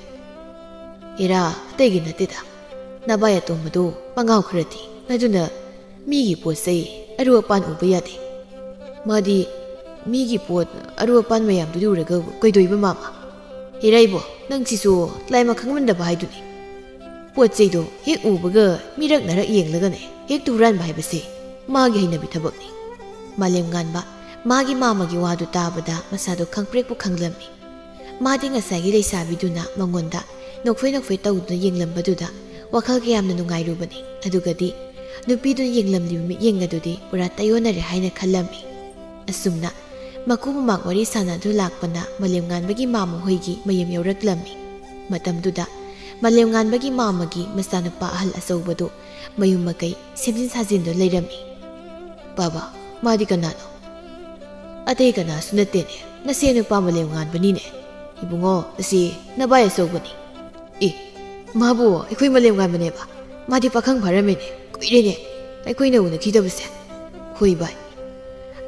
"ꯍꯦꯔꯥ, ꯑꯇꯩꯒꯤ ꯅꯠꯇꯦꯗ, ꯅꯕꯥꯏ ꯑꯇꯣꯝꯕꯗꯣ ꯃꯉꯥꯎ ꯈꯔ ꯊꯤ, ꯑꯗꯨꯅ ꯃꯤꯒꯤ ꯄꯣꯠ ꯆꯩ ꯑꯔꯨ ꯑꯄꯥꯟ ꯎꯕ ꯌꯥꯗꯦ꯫ ꯃꯥꯗꯤ ꯃꯤꯒꯤ ꯄꯣꯠ ꯑꯔꯨ ꯑꯄꯥꯟ ꯃꯌꯥꯝꯗꯨꯗꯤ ꯎꯔꯒ ꯀꯩꯗꯧꯏꯕ ꯃꯥꯃ?" "ꯍꯦꯔꯥ ꯏꯕꯣ, ꯅꯪꯁꯤꯁꯨ ꯂꯥꯏꯃ ꯈꯪꯃꯟꯗꯕ ꯍꯥꯏꯗꯨꯅꯤ꯫ ꯄꯣꯠ ꯆꯩꯗꯣ ꯍꯦꯛ ꯎꯕꯒ ꯃꯤꯔꯛ ꯅꯥꯔꯛ ꯌꯦꯡꯂꯒꯅꯦ ꯍꯦꯛꯇ ꯍꯨꯔꯥꯟꯕ ꯍꯥꯏꯕꯁꯦ ꯃꯥꯒꯤ ꯍꯩꯅꯕꯤ ꯊꯕꯛꯅꯤ꯫" ꯃꯥꯂꯦꯝꯉꯥꯟꯕ ꯃꯥꯒꯤ ꯃꯥꯃꯒꯤ ꯋꯥꯗꯨ ꯇꯥꯕꯗ ꯃꯁꯥꯗꯣ ꯈꯪꯄ꯭ꯔꯦꯛꯄꯨ ꯈꯪꯂꯝꯃꯤ꯫ ꯃꯥꯗꯤ ꯉꯁꯥꯏꯒꯤ ꯂꯩꯁꯥꯕꯤꯗꯨꯅ ꯃꯉꯣꯟꯗ ꯅꯣꯛꯐꯦ ꯅꯣꯛꯐꯦ ꯇꯧꯗꯨꯅ ꯌꯦꯡꯂꯝꯕꯗꯨꯗ ꯋꯥꯈꯜ ꯀꯌꯥꯝꯅ ꯅꯨꯡꯉꯥꯏꯔꯨꯕꯅꯤ꯫ ꯑꯗꯨꯒꯗꯤ ꯅꯨꯄꯤꯗꯨꯅ ꯌꯦꯡꯂꯝꯂꯤꯕ ꯃꯤꯠꯌꯦꯡ ꯑꯗꯨꯗꯤ ꯄꯨꯔꯥ ꯇꯥꯏꯌꯣꯟꯅꯔꯦ ꯍꯥꯏꯅ ꯈꯜꯂꯝꯃꯤ꯫ ꯑꯁꯨꯝꯅ ꯃꯀꯨ ꯃꯃꯥꯡ ꯋꯥꯔꯤ ꯁꯥꯟꯅꯗꯨ ꯂꯥꯛꯄꯅ ꯃꯥꯂꯦꯝꯉꯥꯟꯕꯒꯤ ꯃꯥꯃ ꯍꯣꯏꯒꯤ ꯃꯌꯨꯝ ꯌꯧꯔꯛꯂꯝꯃꯤ꯫ ꯃꯇꯝꯗꯨꯗ ꯃꯥꯂꯦꯝꯉꯥꯟꯕꯒꯤ ꯃꯥꯃꯒꯤ ꯃꯆꯥꯅꯨꯄꯥ ꯑꯍꯜ ꯑꯆꯧꯕꯗꯨ ꯃꯌꯨꯝ ꯃꯀꯩ ꯁꯦꯝꯖꯤꯟ ꯁꯥꯖꯤꯟꯗꯨꯅ ꯂꯩꯔꯝꯃꯤ꯫ "ꯕꯥꯕꯥ, ꯃꯥꯗꯤ ꯀꯅꯥꯅꯣ?" "ꯑꯇꯩ ꯀꯅꯥꯁꯨ ꯅꯠꯇꯦꯅꯦ, ꯅꯁꯦ ꯅꯨꯄꯥ ꯃꯥꯂꯦꯝꯉꯥꯟꯕꯅꯤꯅꯦ꯫ ꯏꯕꯨꯡꯉꯣ, ꯑꯁꯤ ꯅꯕꯥꯏ ꯑꯆꯧꯕꯅꯤ꯫" "ꯑꯦ, ꯃꯥꯕꯨ ꯑꯩꯈꯣꯏ ꯃꯥꯂꯦꯝꯉꯥꯟꯕꯅꯦꯕ? ꯃꯥꯗꯤ ꯄꯥꯈꯪ ꯐꯥꯔꯝꯃꯦꯅꯦ, ꯀꯨꯏꯔꯦꯅꯦ ꯑꯩꯈꯣꯏꯅ ꯎꯅꯈꯤꯗꯕꯁꯦ꯫" "ꯍꯣꯏ ꯚꯥꯏ꯫"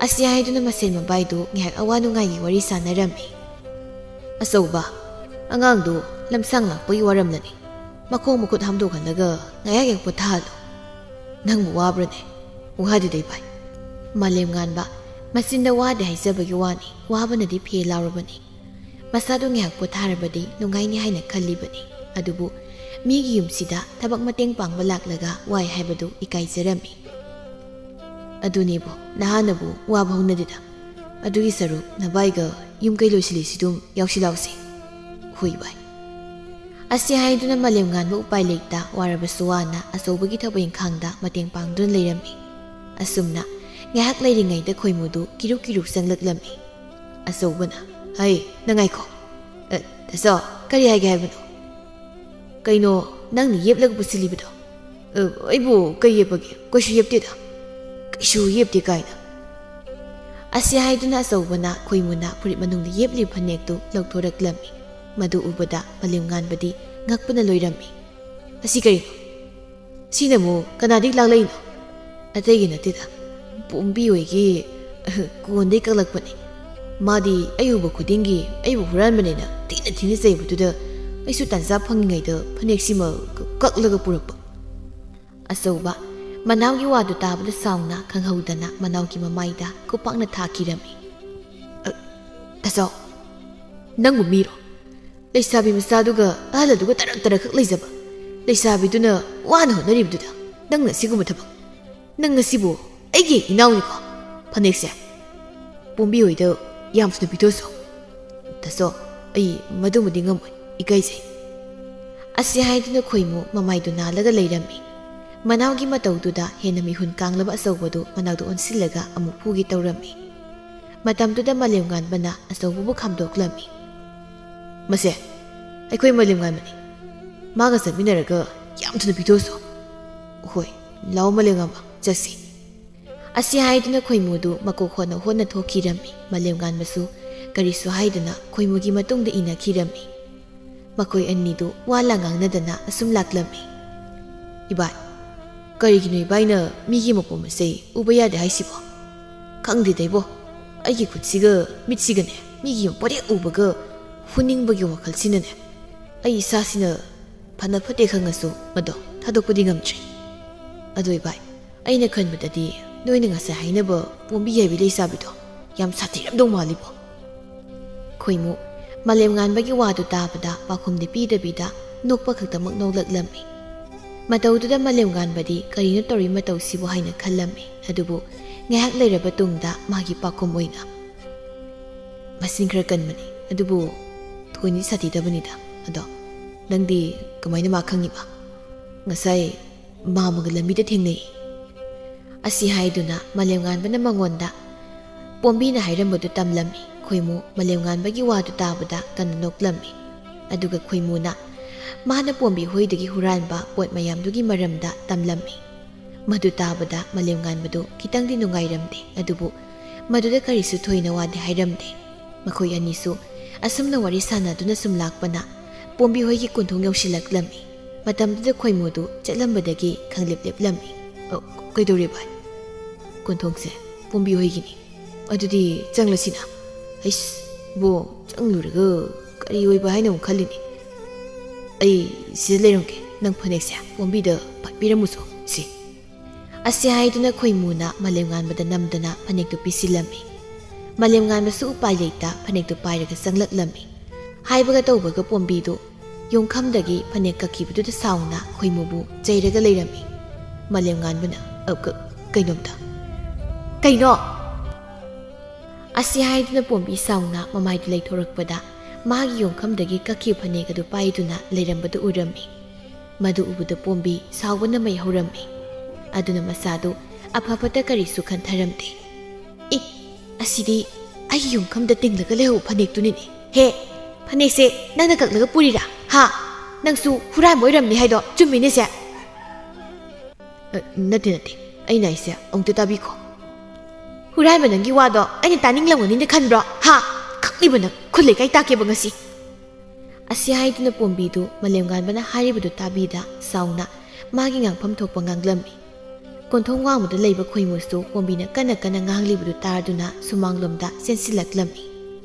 ꯑꯁꯤ ꯍꯥꯏꯗꯨꯅ ꯃꯁꯦꯟ ꯃꯕꯥꯏꯗꯨ ꯉꯥꯏꯍꯥꯛ ꯑꯋꯥ ꯅꯨꯡꯉꯥꯏꯒꯤ ꯋꯥꯔꯤ ꯁꯥꯟꯅꯔꯝꯃꯤ꯫ "ꯑꯆꯧꯕ, ꯑꯉꯥꯡꯗꯨ ꯂꯝꯁꯥꯡ ꯂꯥꯛꯄꯒꯤ ꯋꯥꯔꯝꯂꯅꯤ꯫ ꯃꯈꯣꯡ ꯃꯈꯨꯠ ꯍꯥꯝꯗꯣꯛꯍꯜꯂꯒ ꯉꯥꯏꯍꯥꯛ ꯍꯦꯛ ꯄꯣꯊꯥꯍꯜꯂꯨ꯫" "ꯅꯪꯕꯨ ꯋꯥꯕ꯭ꯔꯅꯦ?" "ꯋꯥꯗꯦꯗ ꯏꯕꯥꯏ꯫" ꯃꯥꯂꯦꯝꯉꯥꯟꯕ ꯃꯆꯤꯟꯗ ꯋꯥꯗꯦ ꯍꯥꯏꯖꯕꯒꯤ ꯋꯥꯅꯤ, ꯋꯥꯕꯅꯗꯤ ꯐꯦ ꯂꯥꯎꯔꯕꯅꯤ꯫ ꯃꯁꯥꯗꯨ ꯉꯥꯏꯍꯥꯛ ꯄꯣꯊꯥꯔꯕꯗꯤ ꯅꯨꯡꯉꯥꯏꯅꯤ ꯍꯥꯏꯅ ꯈꯜꯂꯤꯕꯅꯤ꯫ ꯑꯗꯨꯕꯨ ꯃꯤꯒꯤ ꯌꯨꯝꯁꯤꯗ ꯊꯕꯛ ꯃꯇꯦꯡ ꯄꯥꯡꯕ ꯂꯥꯛꯂꯒ ꯋꯥꯏ ꯍꯥꯏꯕꯗꯨ ꯏꯀꯥꯏꯖꯔꯝꯃꯤ꯫ "ꯑꯗꯨꯅꯦꯕꯨ, ꯅꯍꯥꯅꯕꯨ ꯋꯥꯕ ꯍꯧꯅꯗꯦꯗ꯫ ꯑꯗꯨꯒꯤ ꯁꯔꯨꯛ ꯅꯕꯥꯏꯒ ꯌꯨꯝ ꯀꯩ ꯂꯣꯏꯁꯤꯜꯂꯤꯁꯤꯗꯨꯝ ꯌꯥꯎꯁꯤꯜꯂꯥꯎꯁꯦ꯫" "ꯍꯣꯏ ꯚꯥꯏ꯫" ꯑꯁꯤ ꯍꯥꯏꯗꯨꯅ ꯃꯥꯂꯦꯝꯉꯥꯟꯕ ꯎꯄꯥꯏ ꯂꯩꯇ ꯋꯥꯔꯕꯁꯨ ꯋꯥꯅ ꯑꯆꯧꯕꯒꯤ ꯊꯕꯛ ꯏꯪꯈꯥꯡꯗ ꯃꯇꯦꯡ ꯄꯥꯡꯗꯨꯅ ꯂꯩꯔꯝꯃꯤ꯫ ꯑꯁꯨꯝꯅ ꯉꯥꯏꯍꯥꯛ ꯂꯩꯔꯤꯉꯩꯗ ꯈꯣꯏꯃꯨꯗꯨ ꯀꯤꯔꯨꯛ ꯀꯤꯔꯨꯛ ꯆꯪꯂꯛꯂꯝꯃꯤ꯫ ꯑꯆꯧꯕꯅ, "ꯍꯩ, ꯅꯪ ꯉꯥꯏꯈꯣ꯫ ꯑ, ꯇꯥꯆꯧ, ꯀꯔꯤ ꯍꯥꯏꯒꯦ ꯍꯥꯏꯕꯅꯣ?" "ꯀꯩꯅꯣ ꯅꯪꯅ ꯌꯦꯞꯂꯒ ꯄꯨꯁꯤꯜꯂꯤꯕꯗꯣ?" "ꯑ, ꯑꯩꯕꯨ ꯀꯩ ꯌꯦꯞꯄꯒꯦ? ꯀꯩꯁꯨ ꯌꯦꯞꯇꯦꯗ꯫" "ꯀꯩꯁꯨ ꯌꯦꯞꯇꯦ ꯀꯥꯏꯅ?" ꯑꯁꯤ ꯍꯥꯏꯗꯨꯅ ꯑꯆꯧꯕꯅ ꯈꯣꯏꯃꯨꯅ ꯐꯨꯔꯤꯠ ꯃꯅꯨꯡꯗ ꯌꯦꯞꯂꯤꯕ ꯐꯅꯦꯛꯇꯨ ꯂꯧꯊꯣꯔꯛꯂꯝꯃꯤ꯫ ꯃꯗꯨ ꯎꯕꯗ ꯃꯥꯂꯦꯝꯉꯥꯟꯕꯗꯤ ꯉꯛꯄꯅ ꯂꯣꯏꯔꯝꯃꯤ꯫ "ꯑꯁꯤ ꯀꯔꯤꯅꯣ? ꯁꯤꯅ ꯑꯃꯨꯛ ꯀꯅꯥꯗꯒꯤ ꯂꯥꯛꯂꯛꯏꯅꯣ?" "ꯑꯇꯩꯒꯤ ꯅꯠꯇꯦꯗ, ꯄꯣꯝꯕꯤ ꯍꯣꯏꯒꯤ ꯀꯣꯟꯗꯩ ꯀꯛꯂꯛꯄꯅꯤ꯫ ꯃꯥꯗꯤ ꯑꯩ ꯎꯕ ꯈꯨꯗꯤꯡꯒꯤ ꯑꯩꯕꯨ ꯍꯨꯔꯥꯟꯕꯅꯦꯅ ꯊꯤꯅ ꯊꯤꯅ ꯆꯩꯕꯗꯨꯗ ꯑꯩꯁꯨ ꯇꯥꯟꯖꯥ ꯐꯪꯉꯤꯉꯩꯗ ꯐꯅꯦꯛꯁꯤꯃ ꯀꯛꯂꯒ ꯄꯨꯔꯛꯄ꯫" ꯑꯆꯧꯕ ꯃꯅꯥꯎꯒꯤ ꯋꯥꯗꯨ ꯇꯥꯕꯗ ꯁꯥꯎꯅ ꯈꯪꯍꯧꯗꯅ ꯃꯅꯥꯎꯒꯤ ꯃꯃꯥꯏꯗ ꯈꯨꯄꯥꯛꯅ ꯊꯥꯈꯤꯔꯝꯃꯤ꯫ "ꯑ, ꯇꯥꯆꯧ, ꯅꯪꯕꯨ ꯃꯤꯔꯣ? ꯂꯩꯁꯥꯕꯤ ꯃꯆꯥꯗꯨꯒ ꯑꯍꯜ ꯑꯗꯨꯒ ꯇꯔꯛ ꯇꯔꯛꯈꯛ ꯂꯩꯖꯕ ꯂꯩꯁꯥꯕꯤꯗꯨꯅ ꯋꯥꯅ ꯍꯣꯠꯅꯔꯤꯕꯗꯨꯗ ꯅꯪꯅ ꯁꯤꯒꯨꯝꯕ ꯊꯕꯛ? ꯅꯪ ꯉꯁꯤꯕꯨ ꯑꯩꯒꯤ ꯏꯅꯥꯎꯅꯤꯀꯣ? ꯐꯅꯦꯛꯁꯦ ꯄꯣꯝꯕꯤ ꯍꯣꯏꯗ ꯌꯥꯝ ꯊꯨꯅ ꯄꯤꯊꯣꯛꯑꯁꯨ꯫" "ꯇꯥꯆꯧ, ꯑꯩ ꯃꯗꯨꯃꯗꯤ ꯉꯝꯃꯣꯏ, ꯏꯀꯥꯏꯖꯩ꯫" ꯑꯁꯤ ꯍꯥꯏꯗꯨꯅ ꯈꯣꯏꯃꯨ ꯃꯃꯥꯏꯗꯨ ꯅꯥꯜꯂꯒ ꯂꯩꯔꯝꯃꯤ꯫ ꯃꯅꯥꯎꯒꯤ ꯃꯇꯧꯗꯨꯗ ꯍꯦꯟꯅ ꯃꯤꯍꯨꯟ ꯀꯥꯡꯂꯕ ꯑꯆꯧꯕꯗꯨ ꯃꯅꯥꯎꯗ ꯑꯣꯟꯁꯤꯜꯂꯒ ꯑꯃꯨꯛ ꯐꯨꯒꯦ ꯇꯧꯔꯝꯃꯤ꯫ ꯃꯇꯝꯗꯨꯗ ꯃꯥꯂꯦꯝꯉꯥꯟꯕꯅ ꯑꯆꯧꯕꯕꯨ ꯈꯥꯝꯗꯣꯛꯂꯝꯃꯤ꯫ "ꯃꯁꯦ ꯑꯩꯈꯣꯏ ꯃꯥꯂꯦꯝꯉꯥꯟꯕꯅꯤ꯫ ꯃꯥꯒ ꯆꯠꯃꯤꯟꯅꯔꯒ ꯌꯥꯝ ꯊꯨꯅ ꯄꯤꯊꯣꯛꯑꯁꯨ꯫" "ꯍꯣꯏ, ꯂꯥꯛꯑꯣ ꯃꯥꯂꯦꯝꯉꯥꯟꯕ, ꯆꯠꯁꯤ꯫" ꯑꯁꯤ ꯍꯥꯏꯗꯨꯅ ꯈꯣꯏꯃꯨꯗꯨ ꯃꯀꯣꯛ ꯍꯣꯟꯅ ꯍꯣꯟꯅ ꯊꯣꯛꯈꯤꯔꯝꯃꯤ꯫ ꯃꯥꯂꯦꯝꯉꯥꯟꯕꯁꯨ ꯀꯔꯤꯁꯨ ꯍꯥꯏꯗꯅ ꯈꯣꯏꯃꯨꯒꯤ ꯃꯇꯨꯡꯗ ꯏꯟꯅꯈꯤꯔꯝꯃꯤ꯫ ꯃꯈꯣꯏ ꯑꯅꯤꯗꯨ ꯋꯥ ꯂꯥ ꯉꯥꯡꯅꯗꯅ ꯑꯁꯨꯝ ꯂꯥꯛꯂꯝꯃꯤ꯫ "ꯏꯕꯥꯏ, ꯀꯔꯤꯒꯤꯅꯣ ꯏꯕꯥꯏꯅ ꯃꯤꯒꯤ ꯃꯄꯣꯝ ꯃꯆꯩ ꯎꯕ ꯌꯥꯗꯦ ꯍꯥꯏꯁꯤꯕꯣ? ꯈꯪꯗꯦꯗ ꯏꯕꯣ, ꯑꯩꯒꯤ ꯈꯨꯠꯁꯤꯒ ꯃꯤꯠꯁꯤꯒꯅꯦ ꯃꯤꯒꯤ ꯄꯣꯠꯍꯦꯛ ꯎꯕꯒ ꯍꯨꯅꯤꯡꯕꯒꯤ ꯋꯥꯈꯜꯁꯤꯅꯅꯦ ꯑꯩ ꯏꯁꯥꯁꯤꯅ ꯐꯅ ꯐꯠꯇꯦ ꯈꯪꯉꯁꯨ ꯃꯗꯣ ꯊꯥꯗꯣꯛꯄꯗꯤ ꯉꯝꯗ꯭ꯔꯦ꯫ ꯑꯗꯣ ꯏꯕꯥꯏ, ꯑꯩꯅ ꯈꯟꯕꯗꯗꯤ ꯅꯣꯏꯅ ꯉꯁꯥꯏ ꯍꯥꯏꯅꯕ ꯄꯣꯝꯕꯤ ꯍꯥꯏꯕꯤ ꯂꯩꯁꯥꯕꯤꯗꯣ ꯌꯥꯝ ꯁꯥꯊꯤꯔꯝꯗꯧ ꯃꯥꯜꯂꯤꯕꯣ꯫" ꯈꯣꯏꯃꯨ ꯃꯥꯂꯦꯝꯉꯥꯟꯕꯒꯤ ꯋꯥꯗꯨ ꯇꯥꯕꯗ ꯄꯥꯎꯈꯨꯝꯗꯤ ꯄꯤꯗꯕꯤꯗ ꯅꯣꯛꯄ ꯈꯛꯇꯃꯛ ꯅꯣꯛꯂꯛꯂꯝꯃꯤ꯫ ꯃꯇꯧꯗꯨꯗ ꯃꯥꯂꯦꯝꯉꯥꯟꯕꯗꯤ ꯀꯔꯤꯅꯣ ꯇꯧꯔꯤ ꯃꯇꯧꯁꯤꯕꯨ ꯍꯥꯏꯅ ꯈꯜꯂꯝꯃꯤ꯫ ꯑꯗꯨꯕꯨ ꯉꯥꯏꯍꯥꯛ ꯂꯩꯔꯕ ꯇꯨꯡꯗ ꯃꯥꯒꯤ ꯄꯥꯎꯈꯨꯝ ꯑꯣꯏꯅ, "ꯃꯁꯤꯡ ꯈꯔ ꯀꯟꯕꯅꯤ, ꯑꯗꯨꯕꯨ ꯊꯣꯏꯅꯗꯤ ꯁꯥꯊꯤꯗꯕꯅꯤꯗ꯫ ꯑꯗꯣ ꯅꯪꯗꯤ ꯀꯃꯥꯏꯅ ꯃꯥ ꯈꯪꯉꯤꯕ?" "ꯉꯁꯥꯏ ꯃꯥ ꯑꯃꯒ ꯂꯝꯕꯤꯗ ꯊꯦꯡꯅꯩ꯫" ꯑꯁꯤ ꯍꯥꯏꯗꯨꯅ ꯃꯥꯂꯦꯝꯉꯥꯟꯕꯅ ꯃꯉꯣꯟꯗ ꯄꯣꯝꯕꯤꯅ ꯍꯥꯏꯔꯝꯕꯗꯨ ꯇꯝꯂꯝꯃꯤ꯫ ꯈꯣꯏꯃꯨ ꯃꯥꯂꯦꯝꯉꯥꯟꯕꯒꯤ ꯋꯥꯗꯨ ꯇꯥꯕꯗ ꯀꯟꯅ ꯅꯣꯛꯂꯝꯃꯤ꯫ ꯑꯗꯨꯒ ꯈꯣꯏꯃꯨꯅ ꯃꯥꯅ ꯄꯣꯝꯕꯤ ꯍꯣꯏꯗꯒꯤ ꯍꯨꯔꯥꯟꯕ ꯄꯣꯠ ꯃꯌꯥꯝꯗꯨꯒꯤ ꯃꯔꯝꯗ ꯇꯝꯂꯝꯃꯤ꯫ ꯃꯗꯨ ꯇꯥꯕꯗ ꯃꯥꯂꯦꯝꯉꯥꯟꯕꯗꯨ ꯈꯤꯇꯪꯗꯤ ꯅꯨꯡꯉꯥꯏꯔꯝꯗꯦ, ꯑꯗꯨꯕꯨ ꯃꯗꯨꯗ ꯀꯔꯤꯁꯨ ꯊꯣꯏꯅ ꯋꯥꯗꯤ ꯍꯥꯏꯔꯝꯗꯦ꯫ ꯃꯈꯣꯏ ꯑꯅꯤꯁꯨ ꯑꯁꯨꯝꯅ ꯋꯥꯔꯤ ꯁꯥꯟꯅꯗꯨꯅ ꯁꯨꯝ ꯂꯥꯛꯄꯅ ꯄꯣꯝꯕꯤ ꯍꯣꯏꯒꯤ ꯀꯣꯟꯊꯣꯡ ꯌꯧꯁꯤꯜꯂꯛꯂꯝꯃꯤ꯫ ꯃꯇꯝꯗꯨꯗ ꯈꯣꯏꯃꯨꯗꯨ ꯆꯠꯂꯝꯕꯗꯒꯤ ꯈꯪꯂꯦꯞ ꯂꯦꯞꯂꯝꯃꯤ꯫ "ꯑ, ꯀꯩꯗꯧꯔꯦ ꯚꯥꯏ?" "ꯀꯣꯟꯊꯣꯡꯁꯦ ꯄꯣꯝꯕꯤ ꯍꯣꯏꯒꯤꯅꯤ꯫ ꯑꯗꯨꯗꯤ ꯆꯪꯂꯁꯤꯅ?" "ꯑꯩꯁ, ꯕꯣ, ꯆꯪꯂꯨꯔꯒ ꯀꯔꯤ ꯑꯣꯏꯕ ꯍꯥꯏꯅ ꯑꯃꯨꯛ ꯈꯜꯂꯤꯅꯤ꯫ ꯑꯩ ꯁꯤꯗ ꯂꯩꯔꯝꯒꯦ, ꯅꯪ ꯐꯅꯦꯛꯁꯦ ꯄꯣꯝꯕꯤꯗ ꯐꯠ ꯄꯤꯔꯝꯃꯨꯁꯣ꯫ ꯁꯤ꯫" ꯑꯁꯤ ꯍꯥꯏꯗꯨꯅ ꯈꯣꯏꯃꯨꯅ ꯃꯥꯂꯦꯝꯉꯥꯟꯕꯗ ꯅꯝꯗꯅ ꯐꯅꯦꯛꯇꯨ ꯄꯤꯁꯤꯜꯂꯝꯃꯤ꯫ ꯃꯥꯂꯦꯝꯉꯥꯟꯕꯁꯨ ꯎꯄꯥꯏ ꯂꯩꯇ ꯐꯅꯦꯛꯇꯨ ꯄꯥꯏꯔꯒ ꯆꯪꯂꯛꯂꯝꯃꯤ꯫ ꯍꯥꯏꯕꯒ ꯇꯧꯕꯒ ꯄꯣꯝꯕꯤꯗꯨ ꯌꯣꯡꯈꯝꯗꯒꯤ ꯐꯅꯦꯛ ꯀꯛꯈꯤꯕꯗꯨꯗ ꯁꯥꯎꯅ ꯈꯣꯏꯃꯨꯕꯨ ꯆꯩꯔꯒ ꯂꯩꯔꯝꯃꯤ꯫ ꯃꯥꯂꯦꯝꯉꯥꯟꯕꯅ, "ꯑ, ꯀ-, ꯀꯩꯅꯣꯝꯇ?" "ꯀꯩꯅꯣ?" ꯑꯁꯤ ꯍꯥꯏꯗꯨꯅ ꯄꯣꯝꯕꯤ ꯁꯥꯎꯅ ꯃꯃꯥꯏꯗꯨ ꯂꯩꯊꯣꯔꯛꯄꯗ ꯃꯥꯒꯤ ꯌꯣꯡꯈꯝꯗꯒꯤ ꯀꯛꯈꯤꯕ ꯐꯅꯦꯛ ꯑꯗꯨ ꯄꯥꯏꯗꯨꯅ ꯂꯩꯔꯝꯕꯗꯨ ꯎꯔꯝꯃꯤ꯫ ꯃꯗꯨ ꯎꯕꯗ ꯄꯣꯝꯕꯤ ꯁꯥꯎꯕꯅ ꯃꯩ ꯍꯧꯔꯝꯃꯤ꯫ ꯑꯗꯨꯅ ꯃꯁꯥꯗꯨ ꯑꯐ ꯐꯠꯇ ꯀꯔꯤꯁꯨ ꯈꯟꯊꯔꯝꯗꯦ꯫ "ꯑꯦ, ꯑꯁꯤꯗꯤ ꯑꯩꯒꯤ ꯌꯣꯡꯈꯝꯗ ꯇꯤꯡꯂꯒ ꯂꯩꯍꯧꯕ ꯐꯅꯦꯛꯇꯨꯅꯤꯅꯦ꯫ ꯍꯦ, ꯐꯅꯦꯛꯁꯦ ꯅꯪꯅ ꯀꯛꯂꯒ ꯄꯨꯔꯤꯔꯥ? ꯍꯥ? ꯅꯪꯁꯨ ꯍꯨꯔꯥꯟꯕ ꯑꯣꯏꯔꯝꯅꯤ ꯍꯥꯏꯗꯣ ꯆꯨꯝꯃꯤꯅꯦꯁꯦ?" "ꯑ, ꯅꯠꯇꯦ, ꯅꯠꯇꯦ꯫ ꯑꯩꯅ ꯍꯥꯏꯁꯦ ꯑꯃꯨꯛꯇ ꯇꯥꯕꯤꯈꯣ꯫" "ꯍꯨꯔꯥꯟꯕ ꯅꯪꯒꯤ ꯋꯥꯗꯣ ꯑꯩꯅ ꯇꯥꯅꯤꯡꯂꯝꯒꯅꯤꯅ ꯈꯟꯕ꯭ꯔꯣ? ꯍꯥ? ꯈꯪꯂꯤꯕ ꯅꯪ ꯈꯨꯜ ꯂꯩꯀꯥꯏ ꯇꯥꯛꯀꯦꯕ ꯉꯁꯤ꯫" ꯑꯁꯤ ꯍꯥꯏꯗꯨꯅ ꯄꯣꯝꯕꯤꯗꯨ ꯃꯥꯂꯦꯝꯉꯥꯟꯕꯅ ꯍꯥꯏꯔꯤꯕꯗꯨ ꯇꯥꯕꯤꯗ ꯁꯥꯎꯅ ꯃꯥꯒꯤ ꯉꯥꯡꯐꯝ ꯊꯣꯛꯄ ꯉꯥꯡꯂꯝꯃꯤ꯫ ꯀꯣꯟꯊꯣꯡ ꯋꯥꯡꯃꯗ ꯂꯩꯕ ꯈꯣꯏꯃꯨꯁꯨ ꯄꯣꯝꯕꯤꯅ ꯀꯟꯅ ꯀꯟꯅ ꯉꯥꯡꯂꯤꯕꯗꯨ ꯇꯥꯔꯗꯨꯅ ꯁꯨꯃꯥꯡꯂꯣꯝꯗ ꯆꯦꯟꯁꯤꯜꯂꯛꯂꯝꯃꯤ꯫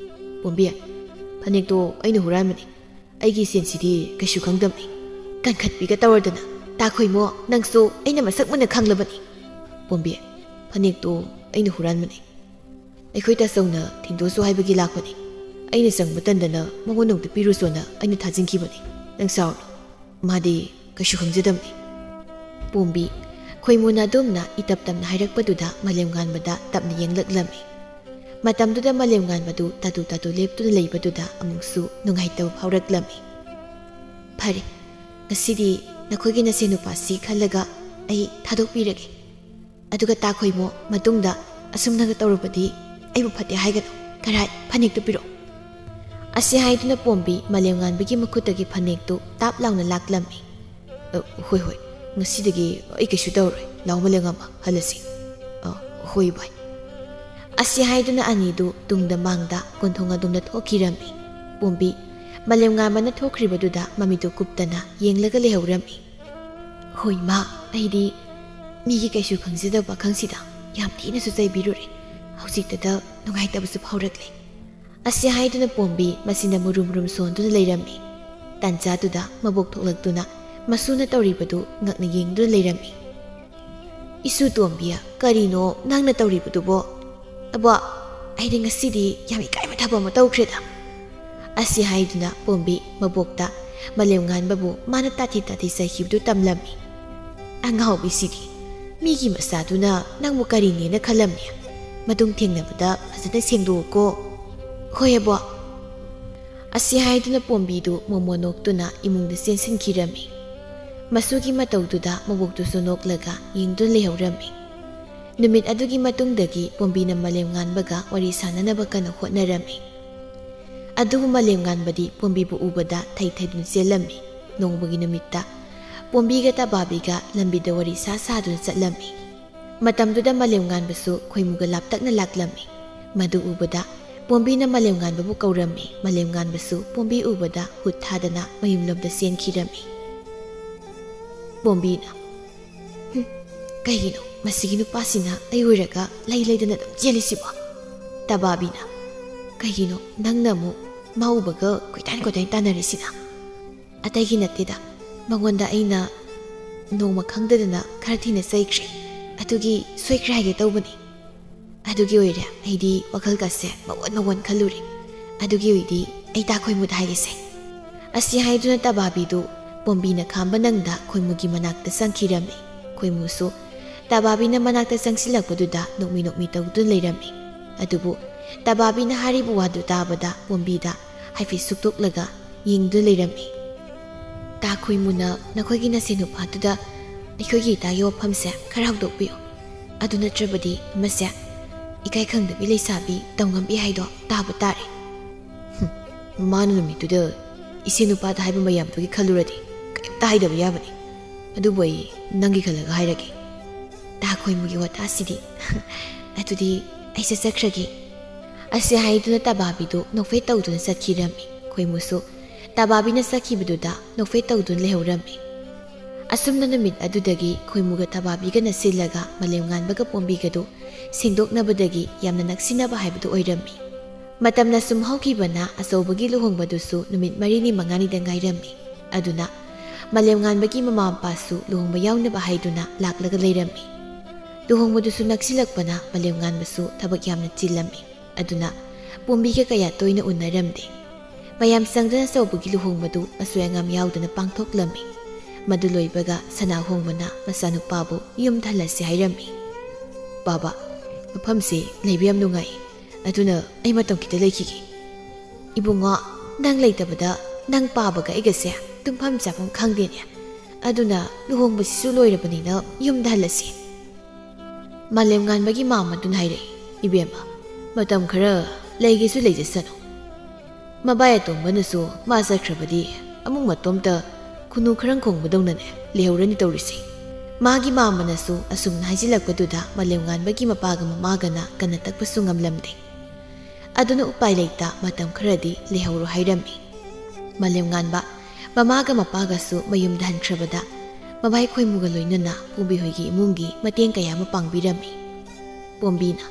"ꯄꯣꯝꯕꯤ, ꯐꯅꯦꯛꯇꯣ ꯑꯩꯅ ꯍꯨꯔꯥꯟꯕꯅꯤ꯫ ꯑꯩꯒꯤ ꯁꯦꯟꯁꯤꯗꯤ ꯀꯩꯁꯨ ꯈꯪꯗꯕꯅꯤ꯫ ꯀꯟꯈꯠꯄꯤꯒ ꯇꯧꯔꯗꯅ꯫ ꯇꯥ ꯈꯣꯏꯃꯣ, ꯅꯪꯁꯨ ꯑꯩꯅ ꯃꯁꯛ ꯃꯨꯟꯅ ꯈꯪꯂꯕꯅꯤ꯫ ꯄꯣꯝꯕꯤ, ꯐꯅꯦꯛꯇꯣ ꯑꯩꯅ ꯍꯨꯔꯥꯟꯕꯅꯤ꯫ ꯑꯩꯈꯣꯏ ꯇꯥꯆꯧꯅ ꯊꯤꯟꯗꯣꯛꯁꯨ ꯍꯥꯏꯕꯒꯤ ꯂꯥꯛꯄꯅꯤ꯫ ꯑꯩꯅ ꯆꯪꯕ ꯇꯟꯗꯅ ꯃꯉꯣꯟꯗ ꯑꯃꯨꯛꯇ ꯄꯤꯔꯨꯆꯣꯅ ꯑꯩꯅ ꯊꯥꯖꯤꯟꯈꯤꯕꯅꯤ꯫ ꯅꯪ ꯁꯥꯎꯔꯅꯨ꯫ ꯃꯥꯗꯤ ꯀꯩꯁꯨ ꯈꯪꯖꯗꯕꯅꯤ꯫" ꯄꯣꯝꯕꯤ, ꯈꯣꯏꯃꯨꯅ ꯑꯗꯨꯝꯅ ꯏꯇꯞ ꯇꯞꯅ ꯍꯥꯏꯔꯛꯄꯗꯨꯗ ꯃꯥꯂꯦꯝꯉꯥꯟꯕꯗ ꯇꯞꯅ ꯌꯦꯡꯂꯛꯂꯝꯃꯤ꯫ ꯃꯇꯝꯗꯨꯗ ꯃꯥꯂꯦꯝꯉꯥꯟꯕꯗꯨ ꯇꯥꯇꯨ ꯇꯥꯇꯨ ꯂꯦꯞꯇꯨꯅ ꯂꯩꯕꯗꯨꯗ ꯑꯃꯨꯛꯁꯨ ꯅꯨꯡꯉꯥꯏꯇꯕ ꯐꯥꯎꯔꯛꯂꯝꯃꯤ꯫ "ꯐꯔꯦ, ꯉꯁꯤꯗꯤ ꯅꯈꯣꯏꯒꯤ ꯅꯆꯦ ꯅꯨꯄꯥꯁꯤ ꯈꯜꯂꯒ ꯑꯩ ꯊꯥꯗꯣꯛꯄꯤꯔꯒꯦ꯫ ꯑꯗꯨꯒ ꯇꯥ ꯈꯣꯏꯃꯣ, ꯃꯇꯨꯡꯗ ꯑꯁꯨꯝꯅꯒ ꯇꯧꯔꯕꯗꯤ ꯑꯩꯕꯨ ꯐꯠꯇꯦ ꯍꯥꯏꯒꯅꯨ꯫ ꯀꯔꯥꯏ, ꯐꯅꯦꯛꯇꯨ ꯄꯤꯔꯛꯑꯣ꯫" ꯑꯁꯤ ꯍꯥꯏꯗꯨꯅ ꯄꯣꯝꯕꯤ ꯃꯥꯂꯦꯝꯉꯥꯟꯕꯒꯤ ꯃꯈꯨꯠꯇꯒꯤ ꯐꯅꯦꯛꯇꯨ ꯇꯥꯞ ꯂꯥꯎꯅ ꯂꯥꯛꯂꯝꯃꯤ꯫ "ꯑ, ꯍꯣꯏ, ꯍꯣꯏ, ꯉꯁꯤꯗꯒꯤ ꯑꯩ ꯀꯩꯁꯨ ꯇꯧꯔꯣꯏ꯫ ꯂꯥꯎ ꯃꯥꯂꯦꯝꯉꯥꯟꯕ, ꯍꯜꯂꯁꯤ꯫" "ꯑ, ꯍꯣꯏ ꯚꯥꯏ꯫" ꯑꯁꯤ ꯍꯥꯏꯗꯨꯅ ꯑꯅꯤꯗꯨ ꯇꯨꯡꯗ ꯃꯥꯡꯗ ꯀꯣꯟꯊꯣꯡ ꯑꯗꯣꯝꯗ ꯊꯣꯛꯈꯤꯔꯝꯃꯤ꯫ ꯄꯣꯝꯕꯤ ꯃꯥꯂꯦꯝꯉꯥꯟꯕꯅ ꯊꯣꯛꯈ꯭ꯔꯤꯕꯗꯨꯗ ꯃꯃꯤꯠꯇꯨ ꯀꯨꯞꯇꯅ ꯌꯦꯡꯂꯒ ꯂꯩꯍꯧꯔꯝꯃꯤ꯫ "ꯍꯣꯏ ꯃꯥ, ꯑꯩꯗꯤ ꯃꯤꯒꯤ ꯀꯩꯁꯨ ꯈꯪꯖꯗꯕ ꯄꯥꯈꯪꯁꯤꯗ ꯌꯥꯝ ꯊꯤꯅꯁꯨ ꯆꯩꯕꯤꯔꯨꯔꯦ꯫ ꯍꯧꯖꯤꯛꯇꯗ ꯅꯨꯡꯉꯥꯏꯇꯕꯁꯨ ꯐꯥꯎꯔꯛꯂꯦ"꯫ ꯑꯁꯤ ꯍꯥꯏꯗꯨꯅ ꯄꯣꯝꯕꯤ ꯃꯆꯤꯟꯗ ꯃꯨꯔꯨꯝ ꯃꯨꯔꯨꯝ ꯁꯣꯟꯗꯨꯅ ꯂꯩꯔꯝꯃꯤ꯫ ꯇꯥꯟꯖꯥꯗꯨꯗ ꯃꯕꯣꯛ ꯊꯣꯛꯂꯛꯇꯨꯅ ꯃꯁꯨꯅ ꯇꯧꯔꯤꯕꯗꯨ ꯉꯛꯅ ꯌꯦꯡꯗꯨꯅ ꯂꯩꯔꯝꯃꯤ꯫ "ꯏꯁꯨ ꯇꯣꯝꯕꯤ, ꯀꯔꯤꯅꯣ ꯅꯪꯅ ꯇꯧꯔꯤꯕꯗꯨꯕꯣ?" "ꯑꯕꯣ, ꯑꯩꯗꯤ ꯉꯁꯤꯗꯤ ꯌꯥꯝ ꯏꯀꯥꯏꯕ ꯊꯕꯛ ꯑꯃ ꯇꯧꯈ꯭ꯔꯦꯗ"꯫ ꯑꯁꯤ ꯍꯥꯏꯗꯨꯅ ꯄꯣꯝꯕꯤ ꯃꯕꯣꯛꯇ ꯃꯥꯂꯦꯝꯉꯥꯟꯕꯕꯨ ꯃꯥꯅ ꯇꯥꯊꯤ ꯇꯥꯊꯤ ꯆꯩꯈꯤꯕꯗꯨ ꯇꯝꯂꯝꯃꯤ꯫ "ꯑꯉꯥꯎꯕꯤꯁꯤꯗꯤ, ꯃꯤꯒꯤ ꯃꯆꯥꯗꯨꯅ ꯅꯪꯕꯨ ꯀꯔꯤꯅꯦꯅ ꯈꯜꯂꯝꯅꯤ? ꯃꯇꯨꯡ ꯊꯦꯡꯅꯕꯗ ꯐꯖꯅ ꯁꯦꯡꯗꯣꯛꯎꯀꯣ"꯫ "ꯍꯣꯏ ꯑꯕꯣ"꯫ ꯑꯁꯤ ꯍꯥꯏꯗꯨꯅ ꯄꯣꯝꯕꯤꯗꯨ ꯃꯣꯃꯣ ꯅꯣꯛꯇꯨꯅ ꯏꯃꯨꯡꯗ ꯆꯦꯟꯁꯤꯟꯈꯤꯔꯝꯃꯤ꯫ ꯃꯁꯨꯒꯤ ꯃꯇꯧꯗꯨꯗ ꯃꯕꯣꯛꯇꯨꯁꯨ ꯅꯣꯛꯂꯒ ꯌꯦꯡꯗꯨꯅ ꯂꯩꯍꯧꯔꯝꯃꯤ꯫ ꯅꯨꯃꯤꯠ ꯑꯗꯨꯒꯤ ꯃꯇꯨꯡꯗꯒꯤ ꯄꯣꯝꯕꯤꯅ ꯃꯥꯂꯦꯝꯉꯥꯟꯕꯒ ꯋꯥꯔꯤ ꯁꯥꯟꯅꯅꯕ ꯀꯟꯅ ꯍꯣꯠꯅꯔꯝꯃꯤ꯫ ꯑꯗꯨꯕꯨ ꯃꯥꯂꯦꯝꯉꯥꯟꯕꯗꯤ ꯄꯣꯝꯕꯤꯕꯨ ꯎꯕꯗ ꯊꯩ ꯊꯩꯗꯨꯅ ꯆꯦꯜꯂꯝꯃꯤ꯫ ꯅꯣꯡꯃꯒꯤ ꯅꯨꯃꯤꯠꯇ ꯄꯣꯝꯕꯤꯒ ꯇꯕꯥꯕꯤꯒ ꯂꯝꯕꯤꯗ ꯋꯥꯔꯤ ꯁꯥ ꯁꯥꯗꯨꯅ ꯆꯠꯂꯝꯃꯤ꯫ ꯃꯇꯝꯗꯨꯗ ꯃꯥꯂꯦꯝꯉꯥꯟꯕꯁꯨ ꯈꯣꯏꯃꯨꯒ ꯂꯥꯞꯇꯛꯅ ꯂꯥꯛꯂꯝꯃꯤ꯫ ꯃꯗꯨ ꯎꯕꯗ ꯄꯣꯝꯕꯤꯅ ꯃꯥꯂꯦꯝꯉꯥꯟꯕꯕꯨ ꯀꯧꯔꯝꯃꯤ꯫ ꯃꯥꯂꯦꯝꯉꯥꯟꯕꯁꯨ ꯄꯣꯝꯕꯤ ꯎꯕꯗ ꯍꯨꯠ ꯊꯥꯗꯅ ꯃꯌꯨꯝꯂꯣꯝꯗ ꯆꯦꯟꯈꯤꯔꯝꯃꯤ꯫ ꯄꯣꯝꯕꯤꯅ, "ꯍꯨꯝ, ꯀꯩꯒꯤꯅꯣ ꯃꯁꯤꯒꯤ ꯅꯨꯄꯥꯁꯤꯅ ꯑꯩ ꯑꯣꯏꯔꯒ ꯂꯩ ꯂꯩꯗꯅ ꯑꯗꯨꯝ ꯆꯦꯜꯂꯤꯁꯤꯕꯣ?" ꯇꯕꯥꯕꯤꯅ, "ꯀꯩꯒꯤꯅꯣ ꯅꯪꯅ ꯑꯃꯨꯛ ꯃꯥ ꯎꯕꯒ ꯀꯣꯏꯇꯥꯟ ꯀꯣꯏꯇꯥꯟ ꯇꯥꯟꯅꯔꯤꯁꯤꯅ?" "ꯑꯇꯩꯒꯤ ꯅꯠꯇꯦꯗ, ꯃꯉꯣꯟꯗ ꯑꯩꯅ ꯅꯣꯡꯃ ꯈꯪꯗꯗꯅ ꯈꯔ ꯊꯤꯅ ꯆꯩꯈ꯭ꯔꯦ, ꯑꯗꯨꯒꯤ ꯁꯣꯏꯈ꯭ꯔꯦ ꯍꯥꯏꯒꯦ ꯇꯧꯕꯅꯤ꯫ ꯑꯗꯨꯒꯤ ꯑꯣꯏꯔꯦ ꯑꯩꯗꯤ ꯋꯥꯈꯜꯒꯁꯦ ꯃꯑꯣꯟ ꯃꯑꯣꯟ ꯈꯜꯂꯨꯔꯦ꯫ ꯑꯗꯨꯒꯤ ꯑꯣꯏꯗꯤ ꯑꯩ ꯇꯥ ꯈꯣꯏꯃꯨꯗ ꯍꯥꯏꯒꯦꯁꯦ"꯫ ꯑꯁꯤ ꯍꯥꯏꯗꯨꯅ ꯇꯕꯥꯕꯤꯗꯨ ꯄꯣꯝꯕꯤꯅ ꯈꯥꯝꯕ ꯅꯪꯗ ꯈꯣꯏꯃꯨꯒꯤ ꯃꯅꯥꯛꯇ ꯆꯪꯈꯤꯔꯝꯃꯤ꯫ ꯈꯣꯏꯃꯨꯁꯨ ꯇꯕꯥꯕꯤꯅ ꯃꯅꯥꯛꯇ ꯆꯪꯁꯤꯜꯂꯛꯄꯗꯨꯗ ꯅꯣꯛꯃꯤ ꯅꯣꯛꯃꯤ ꯇꯧꯗꯨꯅ ꯂꯩꯔꯝꯃꯤ꯫ ꯑꯗꯨꯕꯨ ꯇꯕꯥꯕꯤꯅ ꯍꯥꯏꯔꯤꯕ ꯋꯥꯗꯨ ꯇꯥꯕꯗ ꯄꯣꯝꯕꯤꯗ ꯍꯥꯏꯐꯦꯠ ꯁꯨꯛꯇꯣꯛꯂꯒ ꯌꯦꯡꯗꯨꯅ ꯂꯩꯔꯝꯃꯤ꯫ "ꯇꯥ ꯈꯣꯏꯃꯨꯅ ꯅꯈꯣꯏꯒꯤ ꯅꯁꯦꯟ ꯅꯨꯄꯥꯗꯨꯗ ꯑꯩꯈꯣꯏꯒꯤ ꯏꯇꯥꯒꯤ ꯋꯥꯐꯝꯁꯦ ꯈꯔ ꯍꯧꯗꯣꯛꯄꯤꯌꯨ꯫ ꯑꯗꯨ ꯅꯠꯇ꯭ꯔꯕꯗꯤ ꯑꯃꯁꯦ ꯏꯀꯥꯏ ꯈꯪꯗꯕꯤ ꯂꯩꯁꯥꯕꯤ ꯇꯧꯉꯝꯕꯤ ꯍꯥꯏꯗꯣ ꯇꯥꯕ ꯇꯥꯔꯦ"꯫ "ꯍꯨꯝ, ꯃꯥꯅ ꯅꯨꯃꯤꯠꯇꯨꯗ ꯏꯁꯦ ꯅꯨꯄꯥꯗ ꯍꯥꯏꯕ ꯃꯌꯥꯝꯗꯨꯒꯤ ꯈꯜꯂꯨꯔꯗꯤ ꯀꯔꯤꯝꯇ ꯍꯥꯏꯗꯕ ꯌꯥꯕꯅꯤ꯫ ꯑꯗꯨꯕꯨ ꯑꯩ ꯅꯪꯒꯤ ꯈꯜꯂꯒ ꯍꯥꯏꯔꯒꯦ"꯫ ꯇꯥ ꯈꯣꯏꯃꯨꯒꯤ ꯋꯥꯇꯥꯁꯤꯗꯤ꯫ "ꯑꯗꯨꯗꯤ ꯑꯩ ꯆꯠꯆꯈ꯭ꯔꯒꯦ"꯫ ꯑꯁꯤ ꯍꯥꯏꯗꯨꯅ ꯇꯕꯥꯕꯤꯗꯨ ꯅꯣꯛꯐꯦꯠ ꯇꯧꯗꯨꯅ ꯆꯠꯈꯤꯔꯝꯃꯤ꯫ ꯈꯣꯏꯃꯨꯁꯨ ꯇꯕꯥꯕꯤꯅ ꯆꯠꯈꯤꯕꯗꯨꯗ ꯅꯣꯛꯐꯦꯠ ꯇꯧꯗꯨꯅ ꯂꯩꯍꯧꯔꯝꯃꯤ꯫ ꯑꯁꯨꯝꯅ ꯅꯨꯃꯤꯠ ꯑꯗꯨꯗꯒꯤ ꯈꯣꯏꯃꯨꯒ ꯇꯕꯥꯕꯤꯒꯅ ꯁꯤꯜꯂꯒ ꯃꯥꯂꯦꯝ ꯉꯥꯟꯕꯒ ꯄꯣꯝꯕꯤꯒꯗꯨ ꯁꯦꯡꯗꯣꯛꯅꯕꯗꯒꯤ ꯌꯥꯝꯅ ꯅꯛꯁꯤꯟꯅꯕ ꯍꯥꯏꯕꯗꯨ ꯑꯣꯏꯔꯝꯃꯤ꯫ ꯃꯇꯝꯅ ꯁꯨꯝ ꯍꯧꯈꯤꯕꯅ ꯑꯆꯧꯕꯒꯤ ꯂꯨꯍꯣꯡꯕꯗꯨꯁꯨ ꯅꯨꯃꯤꯠ ꯃꯔꯤꯅꯤ ꯃꯉꯥꯅꯤꯗ ꯉꯥꯏꯔꯝꯃꯤ꯫ ꯑꯗꯨꯅ ꯃꯥꯂꯦꯝ ꯉꯥꯟꯕꯒꯤ ꯃꯃꯥ ꯃꯄꯥꯁꯨ ꯂꯨꯍꯣꯡꯕ ꯌꯥꯎꯅꯕ ꯍꯥꯏꯗꯨꯅ ꯂꯥꯛꯂꯒ ꯂꯩꯔꯝꯃꯤ꯫ ꯂꯨꯍꯣꯡꯕꯗꯨꯁꯨ ꯅꯛꯁꯤꯜꯂꯛꯄꯅ ꯃꯥꯂꯦꯝ ꯉꯥꯟꯕꯁꯨ ꯊꯕꯛ ꯌꯥꯝꯅ ꯆꯤꯜꯂꯝꯃꯤ꯫ ꯑꯗꯨꯅ ꯄꯣꯝꯕꯤꯒ ꯀꯌꯥ ꯇꯣꯏꯅ ꯎꯅꯔꯝꯗꯦ꯫ ꯃꯌꯥꯝ ꯆꯪꯗꯅ ꯆꯧꯕꯒꯤ ꯂꯨꯍꯣꯡꯕꯗꯨ ꯑꯁꯣꯏ ꯑꯉꯥꯝ ꯌꯥꯎꯗꯅ ꯄꯥꯡꯊꯣꯛꯂꯝꯃꯤ꯫ ꯃꯗꯨ ꯂꯣꯏꯕꯒ ꯁꯅꯥꯍꯣꯡꯕꯅ ꯃꯆꯥꯅꯨꯄꯥꯕꯨ ꯌꯨꯝꯗ ꯍꯜꯂꯁꯤ ꯍꯥꯏꯔꯝꯃꯤ꯫ "ꯕꯥꯕꯥ, ꯃꯐꯝꯁꯤ ꯂꯩꯕ ꯌꯥꯝ ꯅꯨꯡꯉꯥꯏ, ꯑꯗꯨꯅ ꯑꯩ ꯃꯇꯝ ꯈꯤꯇ ꯂꯩꯈꯤꯒꯦ꯫" "ꯏꯕꯨꯡꯉꯣ, ꯅꯪ ꯂꯩꯇꯕꯗ ꯅꯪ ꯄꯥꯕꯒ ꯑꯩꯒꯁꯦ ꯇꯨꯝꯐꯝ ꯆꯥꯐꯝ ꯈꯪꯗꯦꯅꯦ꯫ ꯑꯗꯨꯅ ꯂꯨꯍꯣꯡꯕꯁꯤꯁꯨ ꯂꯣꯏꯔꯕꯅꯤꯅ ꯌꯨꯝꯗ ꯍꯜꯂꯁꯤ꯫" ꯃꯥꯂꯦꯝ ꯉꯥꯟꯕꯒꯤ ꯃꯥꯝꯃꯗꯨꯅ ꯍꯥꯏꯔꯛꯏ, "ꯏꯕꯦꯝꯃ, ꯃꯇꯝ ꯈꯔ ꯂꯩꯒꯦꯁꯨ ꯂꯩꯖꯁꯅꯨ꯫ ꯃꯕꯥꯏ ꯑꯇꯣꯝꯕꯅꯁꯨ ꯃꯥ ꯆꯠꯈ꯭ꯔꯕꯗꯤ ꯑꯃꯨꯛ ꯃꯇꯣꯝꯇ ꯈꯨꯅꯨ ꯈꯔꯪ ꯈꯣꯡꯕꯗꯧꯅꯅꯦ ꯂꯩꯍꯧꯔꯅꯤ ꯇꯧꯔꯤꯁꯦ꯫" ꯃꯥꯒꯤ ꯃꯥꯝꯃꯅꯁꯨ ꯑꯁꯨꯝꯅ ꯍꯥꯏꯖꯤꯜꯂꯛꯄꯗꯨꯗ ꯃꯥꯂꯦꯝ ꯉꯥꯟꯕꯒꯤ ꯃꯄꯥꯒ ꯃꯃꯥꯒꯅ ꯀꯟꯅ ꯇꯛꯄꯁꯨ ꯉꯝꯂꯝꯗꯦ꯫ ꯑꯗꯨꯅ ꯎꯄꯥꯏ ꯂꯩꯇ ꯃꯇꯝ ꯈꯔꯗꯤ ꯂꯩꯍꯧꯔꯣ ꯍꯥꯏꯔꯝꯃꯤ꯫ ꯃꯥꯂꯦꯝ ꯉꯥꯟꯕ ꯃꯃꯥꯒ ꯃꯄꯥꯒꯁꯨ ꯃꯌꯨꯝꯗ ꯍꯟꯈ꯭ꯔꯕꯗ ꯃꯕꯥꯏ ꯈꯣꯏꯃꯨꯒ ꯂꯣꯏꯅꯅ ꯄꯣꯝꯕꯤ ꯍꯣꯏꯒꯤ ꯏꯃꯨꯡꯒꯤ ꯃꯇꯦꯡ ꯀꯌꯥ ꯑꯃ ꯄꯥꯡꯕꯤꯔꯝꯃꯤ꯫ ꯄꯣꯝꯕꯤꯅ,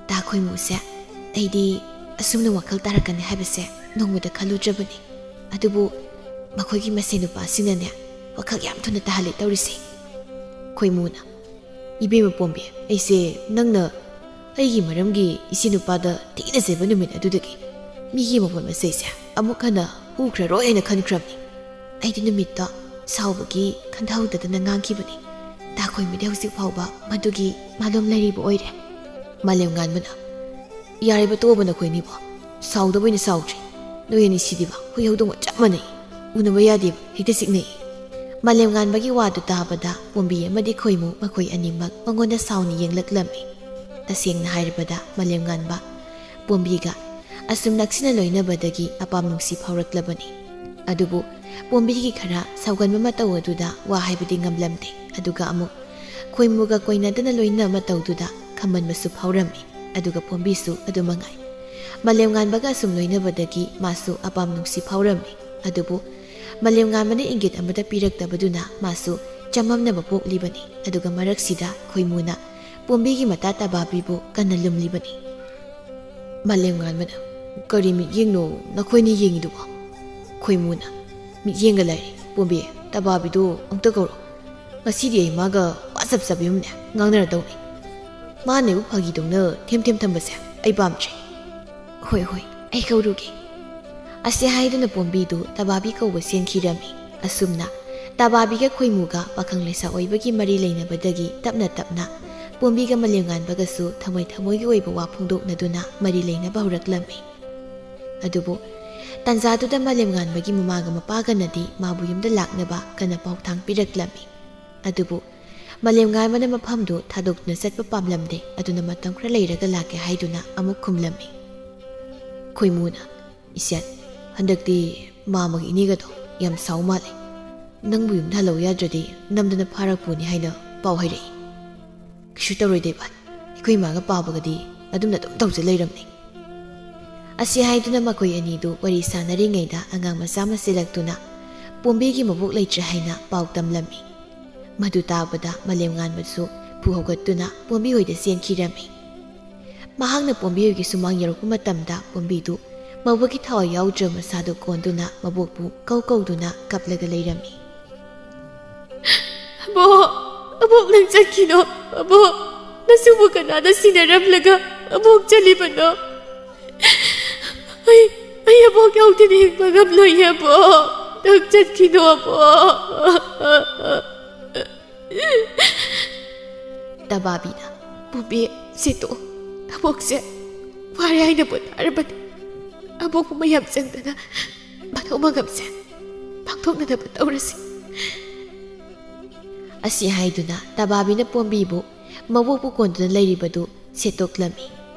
"ꯇꯥ ꯈꯣꯏꯃꯨꯁꯦ ꯑꯩꯗꯤ ꯑꯁꯨꯝꯅ ꯋꯥꯈꯜ ꯇꯥꯔꯛꯀꯅꯤ ꯍꯥꯏꯕꯁꯦ ꯅꯣꯡꯃꯇ ꯈꯜꯂꯨꯗ꯭ꯔꯕꯅꯤ꯫ ꯑꯗꯨꯕꯨ ꯃꯈꯣꯏꯒꯤ ꯃꯁꯦꯟ ꯅꯨꯄꯥꯁꯤꯡꯅꯅꯦ ꯋꯥꯈꯜ ꯌꯥꯝ ꯊꯨꯅ ꯇꯥꯍꯜꯂꯦ ꯇꯧꯔꯤꯁꯦ꯫" ꯈꯣꯏꯃꯨꯅ, "ꯏꯕꯦꯝꯃ ꯄꯣꯝꯕꯤ, ꯑꯩꯁꯦ ꯅꯪꯅ ꯑꯩꯒꯤ ꯃꯔꯝꯒꯤ ꯏꯆꯦ ꯅꯨꯄꯥꯗ ꯊꯤꯅ ꯆꯩꯕ ꯅꯨꯃꯤꯠ ꯑꯗꯨꯗꯒꯤ ꯃꯤꯒꯤ ꯃꯄꯣꯠ ꯃꯆꯩꯁꯦ ꯑꯃꯨꯛ ꯍꯟꯅ ꯍꯨꯈ꯭ꯔꯔꯣꯏ ꯍꯥꯏꯅ ꯈꯟꯈ꯭ꯔꯕꯅꯤ꯫ ꯑꯩꯗꯤ ꯅꯨꯃꯤꯠꯇꯣ ꯁꯥꯎꯕꯒꯤ ꯈꯟꯊꯍꯧꯗꯗꯅ ꯉꯥꯡꯈꯤꯕꯅꯤ꯫ ꯇꯥꯈꯣꯏꯃꯤꯗꯤ ꯍꯧꯖꯤꯛ ꯐꯥꯎꯕ ꯃꯗꯨꯒꯤ ꯃꯥꯂꯣꯝ ꯂꯩꯔꯤꯕ ꯑꯣꯏꯔꯦ꯫" ꯃꯥꯂꯦꯝ ꯉꯥꯟꯕꯅ, "ꯌꯥꯔꯤꯕ ꯇꯣꯛꯑꯕ ꯅꯈꯣꯏꯅꯤꯕꯣ꯫ ꯁꯥꯎꯗꯕ ꯑꯣꯏꯅ ꯁꯥꯎꯗ꯭ꯔꯤ꯫ ꯅꯣꯏ ꯑꯅꯤ ꯁꯤꯗꯤꯕ ꯍꯨꯏ ꯍꯧꯗꯣꯡꯒ ꯆꯞ ꯃꯥꯟꯅꯩ꯫ ꯎꯅꯕ ꯌꯥꯗꯦꯕ, ꯍꯦꯛꯇ ꯆꯤꯛꯅꯩ꯫" ꯃꯥꯂꯦꯝ ꯉꯥꯟꯕꯒꯤ ꯋꯥꯗꯨ ꯇꯥꯕꯗ ꯄꯣꯝꯕꯤ ꯑꯃꯗꯤ ꯈꯣꯏꯃꯨ ꯃꯈꯣꯏ ꯑꯅꯤꯃꯛ ꯃꯉꯣꯟꯗ ꯁꯥꯎꯅ ꯌꯦꯡꯂꯛꯂꯝꯃꯤ꯫ ꯇꯁꯦꯡꯅ ꯍꯥꯏꯔꯕꯗ ꯃꯥꯂꯦꯝ ꯉꯥꯟꯕ ꯄꯣꯝꯕꯤꯒ ꯑꯁꯨꯝ ꯅꯛꯁꯤꯟꯅ ꯂꯣꯏꯅꯕꯗꯒꯤ ꯑꯄꯥꯝ ꯅꯨꯡꯁꯤ ꯐꯥꯎꯔꯛꯂꯕꯅꯤ꯫ ꯑꯗꯨꯕꯨ ꯄꯣꯝꯕꯤꯒꯤ ꯈꯔ ꯁꯥꯎꯒꯟꯕ ꯃꯇꯧ ꯑꯗꯨꯗ ꯋꯥ ꯍꯥꯏꯕꯗꯤ ꯉꯝꯂꯝꯗꯦ꯫ ꯑꯗꯨꯒ ꯑꯃꯨꯛ ꯈꯣꯏꯃꯨꯒ ꯀꯣꯏꯅꯗꯅ ꯂꯣꯏꯅꯕ ꯃꯇꯧꯗꯨꯗ ꯈꯝꯃꯟꯕꯁꯨ ꯐꯥꯎꯔꯝꯃꯤ꯫ ꯑꯗꯨꯒ ꯄꯣꯝꯕꯤꯁꯨ ꯑꯗꯨ ꯃꯉꯥꯏ꯫ ꯃꯥꯂꯦꯝꯉꯥꯟꯕꯒ ꯑꯁꯨꯝ ꯂꯣꯏꯅꯕꯗꯒꯤ ꯃꯥꯁꯨ ꯑꯄꯥꯝ ꯅꯨꯡꯁꯤ ꯐꯥꯎꯔꯝꯃꯤ꯫ ꯑꯗꯨꯕꯨ ꯃꯥꯂꯦꯝꯉꯥꯟꯕꯅ ꯏꯪꯒꯤꯠ ꯑꯃꯠꯇ ꯄꯤꯔꯛꯇꯕꯗꯨꯅ ꯃꯥꯁꯨ ꯆꯃꯝꯅꯕ ꯄꯣꯛꯂꯤꯕꯅꯤ꯫ ꯑꯗꯨꯒ ꯃꯔꯛꯁꯤꯗ ꯈꯣꯏꯃꯨꯅ ꯄꯣꯝꯕꯤꯒꯤ ꯃꯇꯥ ꯇꯕꯥꯕꯤꯕꯨ ꯀꯟꯅ ꯂꯨꯝꯂꯤꯕꯅꯤ꯫ ꯃꯥꯂꯦꯝꯉꯥꯟꯕꯅ, "ꯀꯔꯤ ꯃꯤꯠꯌꯦꯡꯅꯣ ꯅꯈꯣꯏꯅ ꯌꯦꯡꯉꯤꯗꯨꯕꯣ?" ꯈꯣꯏꯃꯨꯅ, "ꯃꯤꯠꯌꯦꯡꯒ ꯂꯩꯔꯦ꯫ ꯄꯣꯝꯕꯤ, ꯇꯕꯥꯕꯤꯗꯨ ꯑꯃꯨꯛꯇ ꯀꯧꯔꯣ꯫ ꯉꯁꯤꯗꯤ ꯑꯩ ꯃꯥꯒ ꯋꯥ ꯆꯞ ꯆꯞ ꯌꯨꯝꯅꯦ ꯉꯥꯡꯅꯔꯗꯧꯅꯤ꯫ ꯃꯥꯅ ꯑꯩꯕꯨ ꯐꯥꯒꯤꯗꯧꯅ ꯊꯦꯝ ꯊꯦꯝ ꯊꯝꯕꯁꯦ ꯑꯩ ꯄꯥꯝꯗ꯭ꯔꯦ꯫" "ꯍꯣꯏ, ꯍꯣꯏ, ꯑꯩ ꯀꯧꯔꯨꯒꯦ꯫" ꯑꯁꯤ ꯍꯥꯏꯗꯨꯅ ꯄꯣꯝꯕꯤꯗꯨ ꯇꯕꯥꯕꯤ ꯀꯧꯕ ꯆꯦꯟꯈꯤꯔꯝꯃꯤ꯫ ꯑꯁꯨꯝꯅ ꯇꯕꯥꯕꯤꯒ ꯈꯣꯏꯃꯨꯒ ꯄꯥꯈꯪ ꯂꯩꯁꯥ ꯑꯣꯏꯕꯒꯤ ꯃꯔꯤ ꯂꯩꯅꯕꯗꯒꯤ ꯇꯞꯅ ꯇꯞꯅ ꯄꯣꯝꯕꯤꯒ ꯃꯥꯂꯦꯝꯉꯥꯟꯕꯒꯁꯨ ꯊꯃꯣꯏ ꯊꯃꯣꯏꯒꯤ ꯑꯣꯏꯕ ꯋꯥ ꯐꯣꯡꯗꯣꯛꯅꯗꯨꯅ ꯃꯔꯤ ꯂꯩꯅꯕ ꯍꯧꯔꯛꯂꯝꯃꯤ꯫ ꯑꯗꯨꯕꯨ ꯇꯟꯖꯥꯗꯨꯗ ꯃꯥꯂꯦꯝꯉꯥꯟꯕꯒꯤ ꯃꯃꯥꯒ ꯃꯄꯥꯒꯅꯗꯤ ꯃꯥꯕꯨ ꯌꯨꯝꯗ ꯂꯥꯛꯅꯕ ꯀꯟꯅ ꯄꯥꯎꯊꯥꯡ ꯄꯤꯔꯛꯂꯝꯃꯤ꯫ ꯑꯗꯨꯕꯨ ꯃꯥꯂꯦꯝꯉꯥꯟꯕꯅ ꯃꯐꯝꯗꯨ ꯊꯥꯗꯣꯛꯇꯨꯅ ꯆꯠꯄ ꯄꯥꯝꯂꯝꯗꯦ꯫ ꯑꯗꯨꯅ ꯃꯇꯝ ꯈꯔ ꯂꯩꯔꯒ ꯂꯥꯛꯀꯦ ꯍꯥꯏꯗꯨꯅ ꯑꯃꯨꯛ ꯈꯨꯝꯂꯝꯃꯤ꯫ ꯈꯣꯏꯃꯨꯅ, "ꯏꯆꯟ, ꯍꯟꯗꯛꯇꯤ ꯃꯥꯃꯒꯤ ꯏꯅꯦꯒꯗꯣ ꯌꯥꯝ ꯁꯥꯎ ꯃꯥꯜꯂꯦ꯫ ꯅꯪꯕꯨ ꯌꯨꯝꯗ ꯍꯜꯂꯧ ꯌꯥꯗ꯭ꯔꯗꯤ ꯅꯝꯗꯅ ꯐꯥꯔꯛꯄꯨꯅꯤ ꯍꯥꯏꯅ ꯄꯥꯎ ꯍꯥꯏꯔꯛꯏ꯫ ꯀꯩꯁꯨ ꯇꯧꯔꯣꯏꯗ ꯏꯕꯥꯅꯤ꯫ ꯑꯩꯈꯣꯏ ꯏꯃꯥꯒ ꯄꯥꯕꯒꯗꯤ ꯑꯗꯨꯝꯅ ꯑꯗꯨꯝ ꯇꯧꯖ ꯂꯩꯔꯝꯅꯤ꯫" ꯑꯁꯤ ꯍꯥꯏꯗꯨꯅ ꯃꯈꯣꯏ ꯑꯅꯤꯗꯨ ꯋꯥꯔꯤ ꯁꯥꯟꯅꯔꯤꯉꯩꯗ ꯑꯉꯥꯡ ꯃꯆꯥ ꯑꯃ ꯆꯦꯜꯂꯛꯇꯨꯅ ꯄꯣꯝꯕꯤꯒꯤ ꯃꯕꯣꯛ ꯂꯩꯇ꯭ꯔꯦ ꯍꯥꯏꯅ ꯄꯥꯎ ꯇꯝꯂꯝꯃꯤ꯫ ꯃꯗꯨ ꯇꯥꯕꯗ ꯃꯥꯂꯦꯝꯉꯥꯟꯕꯁꯨ ꯐꯨ ꯍꯧꯒꯠꯇꯨꯅ ꯄꯣꯝꯕꯤ ꯍꯣꯏꯗ ꯆꯦꯟꯈꯤꯔꯝꯃꯤ꯫ ꯃꯍꯥꯛꯅ ꯄꯣꯝꯕꯤ ꯍꯣꯏꯒꯤ ꯁꯨꯃꯥꯡ ꯌꯧꯔꯛꯄ ꯃꯇꯝꯗ ꯄꯣꯝꯕꯤꯗꯨ ꯃꯕꯣꯛꯀꯤ ꯊꯋꯥꯏ ꯌꯥꯎꯗ꯭ꯔꯕ ꯃꯁꯥꯗꯨ ꯀꯣꯟꯗꯨꯅ ꯃꯕꯣꯛꯄꯨ ꯀꯧ ꯀꯧꯗꯨꯅ ꯀꯞꯂꯒ ꯂꯩꯔꯝꯃꯤ꯫ "ꯑꯕꯣꯛ, ꯑꯕꯣꯛ, ꯅꯪ ꯆꯠꯈꯤꯅꯣ꯫ ꯑꯕꯣꯛ, ꯅꯁꯨꯕꯨ ꯀꯅꯥꯅ ꯁꯤꯟꯅꯔꯝꯂꯒ ꯑꯕꯣꯛ ꯆꯠꯂꯤꯕꯅꯣ? ꯑꯩ, ꯑꯩ ꯑꯕꯣꯛ ꯌꯥꯎꯗꯅ ꯍꯤꯡꯕ ꯉꯝꯂꯣꯏꯌꯦ ꯑꯕꯣꯛ꯫ ꯅꯪ ꯆꯠꯈꯤꯅꯣ ꯑꯕꯣꯛ꯫" ꯇꯕꯥꯕꯤꯅ, "ꯄꯨꯕꯤ, ꯁꯤꯇꯣ, ꯑꯕꯣꯛꯁꯦ ꯋꯥꯔꯦ ꯍꯥꯏꯅ ꯄꯣꯊꯥꯔꯕꯅꯤ꯫ ꯑꯕꯣꯛꯄꯨ ꯃꯌꯥꯝ ꯆꯪꯗꯅ ꯃꯊꯧ ꯃꯉꯝꯁꯦ ꯄꯥꯡꯊꯣꯛꯅꯅꯕ ꯇꯧꯔꯁꯤ꯫" ꯑꯁꯤ ꯍꯥꯏꯗꯨꯅ ꯇꯕꯥꯕꯤꯅ ꯄꯣꯝꯕꯤꯕꯨ ꯃꯕꯣꯛꯄꯨ ꯀꯣꯟꯗꯨꯅ ꯂꯩꯔꯤꯕꯗꯨ ꯁꯦꯠꯇꯣꯛꯂꯝꯃꯤ꯫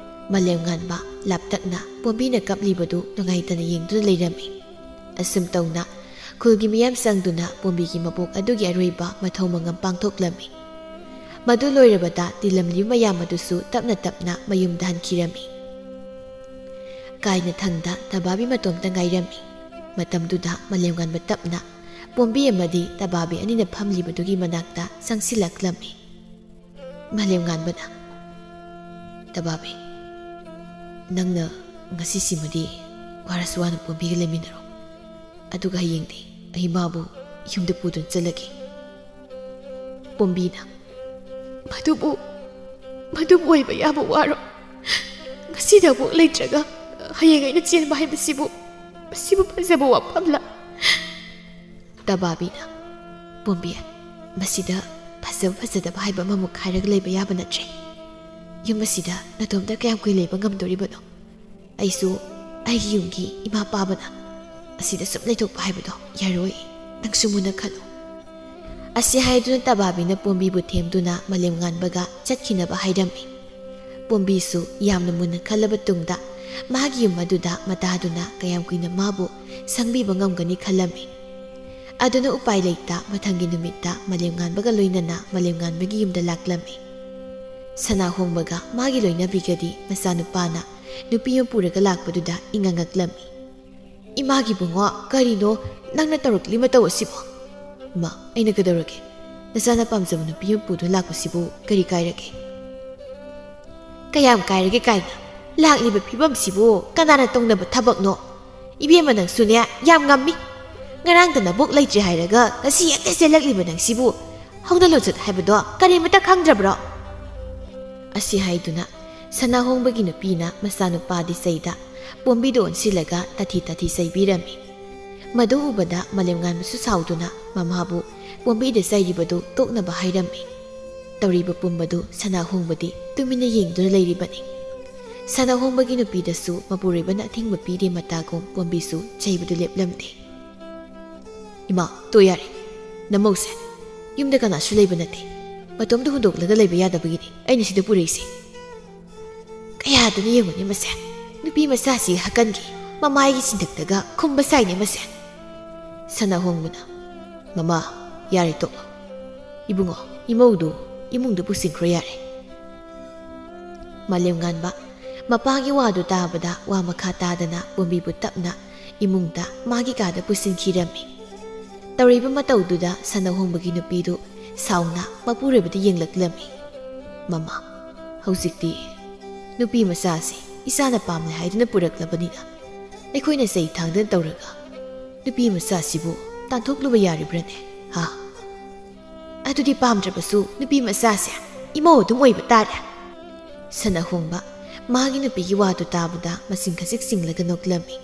ꯃꯥꯂꯦꯝꯉꯥꯟꯕ ꯂꯥꯞꯇꯛꯅ ꯄꯣꯝꯕꯤꯅ ꯀꯞꯂꯤꯕꯗꯨ ꯅꯨꯡꯉꯥꯏꯇꯅ ꯌꯦꯡꯗꯨꯅ ꯂꯩꯔꯝꯃꯤ꯫ ꯑꯁꯨꯝ ꯇꯧꯅ ꯈꯨꯜꯒꯤ ꯃꯤꯌꯥꯝ ꯆꯪꯗꯨꯅ ꯄꯣꯝꯕꯤꯒꯤ ꯃꯕꯣꯛ ꯑꯗꯨꯒꯤ ꯑꯔꯣꯏꯕ ꯃꯊꯧ ꯃꯉꯝ ꯄꯥꯡꯊꯣꯛꯂꯝꯃꯤ꯫ ꯃꯗꯨ ꯂꯣꯏꯔꯕꯗ ꯇꯤꯜꯂꯝꯂꯤꯕ ꯃꯌꯥꯝ ꯑꯗꯨꯁꯨ ꯇꯞꯅ ꯇꯞꯅ ꯃꯌꯨꯝꯗ ꯍꯟꯈꯤꯔꯝꯃꯤ꯫ ꯀꯥꯏꯅ ꯊꯪꯗ ꯇꯕꯥꯕꯤ ꯃꯇꯣꯝꯇ ꯉꯥꯏꯔꯝꯃꯤ꯫ ꯃꯇꯝꯗꯨꯗ ꯃꯥꯂꯦꯝꯉꯥꯟꯕ ꯇꯞꯅ ꯄꯣꯝꯕꯤ ꯑꯃꯗꯤ ꯇꯕꯥꯕꯤ ꯑꯅꯤꯅ ꯐꯝꯂꯤꯕꯗꯨꯒꯤ ꯃꯅꯥꯛꯇ ꯆꯪꯁꯤꯜꯂꯛꯂꯝꯃꯤ꯫ ꯃꯥꯂꯦꯝꯉꯥꯟꯕꯅ, "ꯇꯕꯥꯕꯤ, ꯅꯪꯅ ꯉꯁꯤꯁꯤꯃꯗꯤ ꯋꯥꯔꯁꯨ ꯋꯥꯅ ꯄꯣꯝꯕꯤꯒ ꯂꯩꯃꯤꯟꯅꯔꯣ꯫ ꯑꯗꯨꯒ ꯍꯌꯦꯡꯗꯤ ꯑꯩ ꯃꯥꯕꯨ ꯌꯨꯝꯗ ꯄꯨꯗꯨꯅ ꯆꯠꯂꯒꯦ꯫" ꯄꯣꯝꯕꯤꯅ, "ꯃꯗꯨꯕꯨ, ꯃꯗꯨꯕꯨ ꯑꯣꯏꯕ ꯌꯥꯕ ꯋꯥꯔꯣ? ꯉꯁꯤꯗ ꯑꯃꯨꯛ ꯂꯩꯇ꯭ꯔꯒ ꯍꯌꯦꯡ ꯑꯩꯅ ꯆꯦꯟꯕ ꯍꯥꯏꯕꯁꯤꯕꯨ, ꯃꯁꯤꯕꯨ ꯐꯖꯕ ꯋꯥꯐꯝꯂ?" ꯇꯕꯥꯕꯤꯅ, "ꯄꯣꯝꯕꯤ, ꯃꯁꯤꯗ ꯐꯖꯕ ꯐꯖꯗꯕ ꯍꯥꯏꯕ ꯑꯃꯃꯨꯛ ꯍꯥꯏꯔꯒ ꯂꯩꯕ ꯌꯥꯕ ꯅꯠꯇ꯭ꯔꯦ꯫ ꯌꯨꯝ ꯑꯁꯤꯗ ꯅꯇꯣꯝꯇ ꯀꯌꯥꯝ ꯀꯨꯏ ꯂꯩꯕ ꯉꯝꯗꯣꯔꯤꯕꯅꯣ? ꯑꯩꯁꯨ ꯑꯩꯒꯤ ꯌꯨꯝꯒꯤ ꯏꯃꯥ ꯄꯥꯕꯅ ꯑꯁꯤꯗ ꯁꯨꯝ ꯂꯩꯊꯣꯛꯄ ꯍꯥꯏꯕꯗꯣ ꯌꯥꯔꯣꯏ꯫ ꯅꯪꯁꯨ ꯃꯨꯟꯅ ꯈꯜꯂꯨ꯫" ꯑꯁꯤ ꯍꯥꯏꯗꯨꯅ ꯇꯕꯥꯕꯤꯅ ꯄꯣꯝꯕꯤꯕꯨ ꯊꯦꯝꯗꯨꯅ ꯃꯥꯂꯦꯝꯉꯥꯟꯕꯒ ꯆꯠꯈꯤꯅꯕ ꯍꯥꯏꯔꯝꯃꯤ꯫ ꯄꯣꯝꯕꯤꯁꯨ ꯌꯥꯝꯅ ꯃꯨꯟꯅ ꯈꯜꯂꯕ ꯇꯨꯡꯗ ꯃꯥꯒꯤ ꯌꯨꯝ ꯑꯗꯨꯗ ꯃꯇꯥꯗꯨꯅ ꯀꯌꯥꯝ ꯀꯨꯏꯅ ꯃꯥꯕꯨ ꯁꯪꯕꯤꯕ ꯉꯝꯒꯅꯤ ꯈꯜꯂꯝꯃꯤ꯫ ꯑꯗꯨꯅ ꯎꯄꯥꯏ ꯂꯩꯇ ꯃꯊꯪꯒꯤ ꯅꯨꯃꯤꯠꯇ ꯃꯥꯂꯦꯝꯉꯥꯟꯕꯒ ꯂꯣꯏꯅꯅ ꯃꯥꯂꯦꯝꯉꯥꯟꯕꯒꯤ ꯌꯨꯝꯗ ꯂꯥꯛꯂꯝꯃꯤ꯫ ꯁꯅꯥ ꯍꯣꯡꯕꯒ ꯃꯥꯒꯤ ꯂꯣꯏꯅꯕꯤꯒꯗꯤ ꯃꯆꯥꯅꯨꯄꯥꯅ ꯅꯨꯄꯤ ꯑꯃ ꯄꯨꯔꯒ ꯂꯥꯛꯄꯗꯨꯗ ꯏꯉꯛ ꯉꯛꯂꯝꯃꯤ꯫ "ꯏꯃꯥꯒꯤ ꯕꯨꯡꯉꯣ, ꯀꯔꯤꯅꯣ ꯅꯪꯅ ꯇꯧꯔꯛꯂꯤ ꯃꯇꯧ ꯑꯁꯤꯕꯣ?" "ꯏꯃꯥ, ꯑꯩꯅ ꯀꯩꯗꯧꯔꯒꯦ? ꯅꯆꯥꯅ ꯄꯥꯝꯖꯕ ꯅꯨꯄꯤ ꯑꯃ ꯄꯨꯗꯨꯅ ꯂꯥꯛꯄꯁꯤꯕꯨ ꯀꯔꯤ ꯀꯥꯏꯔꯒꯦ?" "ꯀꯌꯥꯝ ꯀꯥꯏꯔꯒꯦ ꯀꯥꯏꯅ? ꯂꯥꯛꯂꯤꯕ ꯐꯤꯕꯝꯁꯤꯕꯨ ꯀꯅꯥꯅ ꯇꯧꯅꯕ ꯊꯕꯛꯅꯣ? ꯏꯕꯦꯝꯃ, ꯅꯪꯁꯨꯅꯦ ꯌꯥꯝ ꯉꯝꯃꯤ꯫ ꯉꯔꯥꯡꯗ ꯅꯕꯣꯛ ꯂꯩꯇ꯭ꯔꯦ ꯍꯥꯏꯔꯒ ꯉꯁꯤ ꯍꯦꯛꯇ ꯆꯦꯜꯂꯛꯂꯤꯕ ꯅꯪꯁꯤꯕꯨ ꯍꯧꯅ ꯂꯣꯟꯆꯠ ꯍꯥꯏꯕꯗꯣ ꯀꯔꯤꯃꯇ ꯈꯪꯗ꯭ꯔꯕ꯭ꯔꯣ?" ꯑꯁꯤ ꯍꯥꯏꯗꯨꯅ ꯁꯅꯥꯍꯣꯡꯕꯒꯤ ꯅꯨꯄꯤꯅ ꯃꯆꯥꯅꯨꯄꯥꯗꯤ ꯆꯩꯗ ꯄꯣꯝꯕꯤꯗ ꯑꯣꯟꯁꯤꯜꯂꯒ ꯇꯥꯊꯤ ꯇꯥꯊꯤ ꯆꯩꯕꯤꯔꯝꯃꯤ꯫ ꯃꯗꯨ ꯎꯕꯗ ꯃꯥꯂꯦꯝꯉꯥꯟꯕꯁꯨ ꯁꯥꯎꯗꯨꯅ ꯃꯃꯥꯕꯨ ꯄꯣꯝꯕꯤꯗ ꯆꯩꯔꯤꯕꯗꯨ ꯇꯣꯛꯅꯕ ꯍꯥꯏꯔꯝꯃꯤ꯫ ꯇꯧꯔꯤꯕ ꯄꯨꯝꯕꯗꯨ ꯁꯅꯥꯍꯣꯡꯕꯗꯤ ꯇꯨꯃꯤꯟꯅ ꯌꯦꯡꯗꯨꯅ ꯂꯩꯔꯤꯕꯅꯤ꯫ ꯁꯅꯥꯍꯣꯡꯕꯒꯤ ꯅꯨꯄꯤꯗꯁꯨ ꯃꯄꯨꯔꯣꯏꯕꯅ ꯑꯊꯤꯡꯕ ꯄꯤꯔꯦ ꯃꯇꯥꯒꯨꯝ ꯄꯣꯝꯕꯤꯁꯨ ꯆꯩꯕꯗꯨ ꯂꯦꯞꯂꯝꯗꯦ꯫ "ꯏꯃꯥ, ꯇꯣ ꯌꯥꯔꯦ꯫ ꯅꯃꯧꯁꯦ ꯌꯨꯝꯗ ꯀꯅꯥꯁꯨ ꯂꯩꯕ ꯅꯠꯇꯦ꯫ ꯃꯇꯣꯝꯇ ꯍꯨꯟꯗꯣꯛꯂꯒ ꯂꯩꯕ ꯌꯥꯗꯕꯒꯤꯅꯤ ꯑꯩꯅ ꯁꯤꯗ ꯄꯨꯔꯛꯏꯁꯦ꯫" ꯀꯌꯥꯗꯨꯅ ꯌꯦꯡꯉꯨꯅꯦ ꯃꯁꯦ꯫ ꯅꯨꯄꯤ ꯃꯆꯥꯁꯤ ꯍꯀꯟꯒꯤ ꯃꯃꯥꯏꯒꯤ ꯁꯤꯟꯊꯛꯇꯒ ꯈꯨꯝꯕ ꯁꯥꯏꯅꯦ ꯃꯁꯦ꯫ ꯁꯅꯥꯍꯣꯡꯕꯅ, "ꯃꯃꯥ, ꯌꯥꯔꯦ ꯇꯣꯛꯂꯣ꯫ ꯏꯕꯨꯡꯉꯣ, ꯏꯃꯧꯗꯨ ꯏꯃꯨꯡꯗ ꯄꯨꯁꯤꯟꯈ꯭ꯔꯣ ꯌꯥꯔꯦ꯫" ꯃꯥꯂꯦꯝꯉꯥꯟꯕ ꯃꯄꯥꯒꯤ ꯋꯥꯗꯨ ꯇꯥꯕꯗ ꯋꯥ ꯃꯈꯥ ꯇꯥꯗꯅ ꯄꯣꯝꯕꯤꯕꯨ ꯇꯞꯅ ꯏꯃꯨꯡꯗ ꯃꯥꯒꯤ ꯀꯥꯗ ꯄꯨꯁꯤꯟꯈꯤꯔꯝꯃꯤ꯫ ꯇꯧꯔꯤꯕ ꯃꯇꯧꯗꯨꯗ ꯁꯟ ꯑꯍꯣꯡꯕꯒꯤ ꯅꯨꯄꯤꯗꯨ ꯁꯥꯎꯅ ꯃꯄꯨꯔꯣꯏꯕꯗ ꯌꯦꯡꯂꯛꯂꯝꯃꯤ꯫ "ꯃꯃꯥ, ꯍꯧꯖꯤꯛꯇꯤ ꯅꯨꯄꯤ ꯃꯆꯥꯁꯤ ꯏꯆꯥꯅ ꯄꯥꯝꯂꯦ ꯍꯥꯏꯗꯨꯅ ꯄꯨꯔꯛꯂꯕꯅꯤꯅ ꯑꯩꯈꯣꯏꯅ ꯆꯩ ꯊꯥꯡꯗꯅ ꯇꯧꯔꯒ ꯅꯨꯄꯤ ꯃꯆꯥꯁꯤꯕꯨ ꯇꯥꯟꯊꯣꯛꯂꯨꯕ ꯌꯥꯔꯤꯕ꯭ꯔꯅꯦ? ꯍꯥ? ꯑꯗꯨꯗꯤ ꯄꯥꯝꯗ꯭ꯔꯕꯁꯨ ꯅꯨꯄꯤ ꯃꯆꯥꯁꯦ ꯏꯃꯧ ꯑꯗꯨꯝ ꯑꯣꯏꯕ ꯇꯥꯔꯦ꯫" ꯁꯟ ꯑꯍꯣꯡꯕ ꯃꯥꯒꯤ ꯅꯨꯄꯤꯒꯤ ꯋꯥꯗꯨ ꯇꯥꯕꯗ ꯃꯆꯤꯟ ꯈꯖꯤꯛ ꯆꯤꯡꯂꯒ ꯅꯣꯛꯂꯝꯃꯤ꯫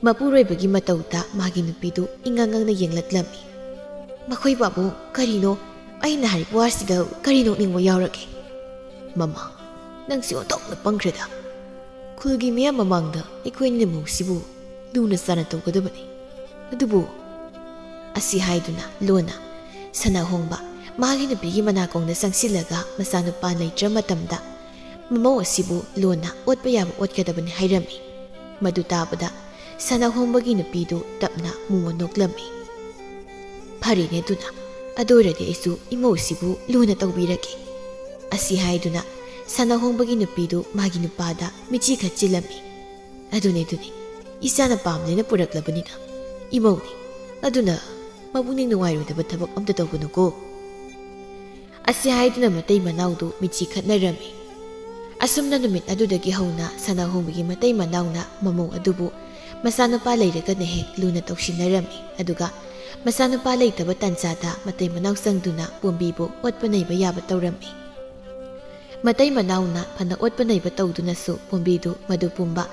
ꯃꯄꯨꯔꯣꯏꯕꯒꯤ ꯃꯇꯧꯗ ꯃꯥꯒꯤ ꯅꯨꯄꯤꯗꯨ ꯏꯉꯥꯡ ꯉꯥꯡꯅ ꯌꯦꯡꯂꯛꯂꯝꯃꯤ꯫ "ꯃꯈꯣꯏ ꯄꯥꯕꯨꯡ, ꯀꯔꯤꯅꯣ? ꯑꯩꯅ ꯍꯥꯏꯔꯤꯕ ꯋꯥꯁꯤꯗ ꯀꯔꯤ ꯅꯣꯛꯅꯤꯡꯕ ꯌꯥꯎꯔꯒꯦ?" "ꯃꯃꯥ, ꯅꯪꯁꯤ ꯑꯣꯟꯊꯣꯛꯅ ꯄꯪꯈ꯭ꯔꯦꯗ꯫ ꯈꯨꯜꯒꯤ ꯃꯤꯌꯥꯝ ꯃꯃꯥꯡꯗ ꯑꯩꯈꯣꯏ ꯅꯤꯅ ꯃꯧꯁꯤꯕꯨ ꯂꯨꯅ ꯆꯥꯟꯅ ꯇꯧꯒꯗꯕꯅꯤ꯫ ꯑꯗꯨꯕꯨ," ꯑꯁꯤ ꯍꯥꯏꯗꯨꯅ ꯂꯣꯟꯅ ꯁꯟ ꯑꯍꯣꯡꯕ ꯃꯥꯒꯤ ꯅꯨꯄꯤꯒꯤ ꯃꯅꯥꯀꯣꯡꯗ ꯆꯪꯁꯤꯜꯂꯒ ꯃꯆꯥꯅꯨꯄꯥ ꯂꯩꯇ꯭ꯔ ꯃꯇꯝꯗ ꯃꯃꯧ ꯑꯁꯤꯕꯨ ꯂꯣꯟꯅ ꯑꯣꯠꯄ ꯌꯥꯕ ꯑꯣꯠꯀꯗꯕꯅꯤ ꯍꯥꯏꯔꯝꯃꯤ꯫ ꯃꯗꯨ ꯇꯥꯕꯗ ꯁꯟ ꯑꯍꯣꯡꯕꯒꯤ ꯅꯨꯄꯤꯗꯨ ꯇꯞꯅ ꯃꯨꯃ ꯅꯣꯛꯂꯝꯃꯤ꯫ "ꯐꯔꯦꯅꯦ ꯑꯗꯨꯅ, ꯑꯗꯨ ꯑꯣꯏꯔꯗꯤ ꯑꯩꯁꯨ ꯏꯃꯧꯁꯤꯕꯨ ꯂꯨꯅ ꯇꯧꯕꯤꯔꯒꯦ꯫" ꯑꯁꯤ ꯍꯥꯏꯗꯨꯅ ꯁꯟ ꯑꯍꯣꯡꯕꯒꯤ ꯅꯨꯄꯤꯗꯨ ꯃꯥꯒꯤ ꯅꯨꯄꯥꯗ ꯃꯤꯠꯆꯤ ꯈꯠꯆꯤꯜꯂꯝꯃꯤ꯫ "ꯑꯗꯨꯅꯦ, ꯑꯗꯨꯅꯦ, ꯏꯆꯥꯅ ꯄꯥꯝꯂꯦꯅ ꯄꯨꯔꯛꯂꯕꯅꯤꯅ ꯏꯃꯧꯅꯤ꯫ ꯑꯗꯨꯅ ꯃꯄꯨꯛꯅꯤꯡ ꯅꯨꯡꯉꯥꯏꯔꯣꯏꯗꯕ ꯊꯕꯛ ꯑꯝꯇ ꯇꯧꯒꯅꯨꯀꯣ꯫" ꯑꯁꯤ ꯍꯥꯏꯗꯨꯅ ꯃꯇꯩ ꯃꯅꯥꯎꯗꯨ ꯃꯤꯠꯆꯤ ꯈꯠꯅꯔꯝꯃꯤ꯫ ꯑꯁꯨꯝꯅ ꯅꯨꯃꯤꯠ ꯑꯗꯨꯗꯒꯤ ꯍꯧꯅ ꯁꯟ ꯑꯍꯣꯡꯕꯒꯤ ꯃꯇꯩ ꯃꯅꯥꯎꯅ ꯃꯃꯧ ꯑꯗꯨꯕꯨ ꯃꯆꯥꯅꯨꯄꯥ ꯂꯩꯔꯒꯅ ꯍꯦꯛ ꯂꯨꯅ ꯇꯧꯁꯤꯟꯅꯔꯝꯃꯤ꯫ ꯑꯗꯨꯒ ꯃꯆꯥꯅꯨꯄꯥ ꯂꯩꯇꯕ ꯇꯥꯟꯖꯥꯗ ꯃꯇꯩ ꯃꯅꯥꯎ ꯆꯪꯗꯨꯅ ꯄꯣꯝꯕꯤꯕꯨ ꯑꯣꯠꯄ ꯅꯩꯕ ꯌꯥꯕ ꯇꯧꯔꯝꯃꯤ꯫ ꯃꯇꯩ ꯃꯅꯥꯎꯅ ꯐꯅ ꯑꯣꯠꯄ ꯅꯩꯕ ꯇꯧꯗꯨꯅꯁꯨ ꯄꯣꯝꯕꯤꯗꯨ ꯃꯗꯨ ꯄꯨꯝꯕ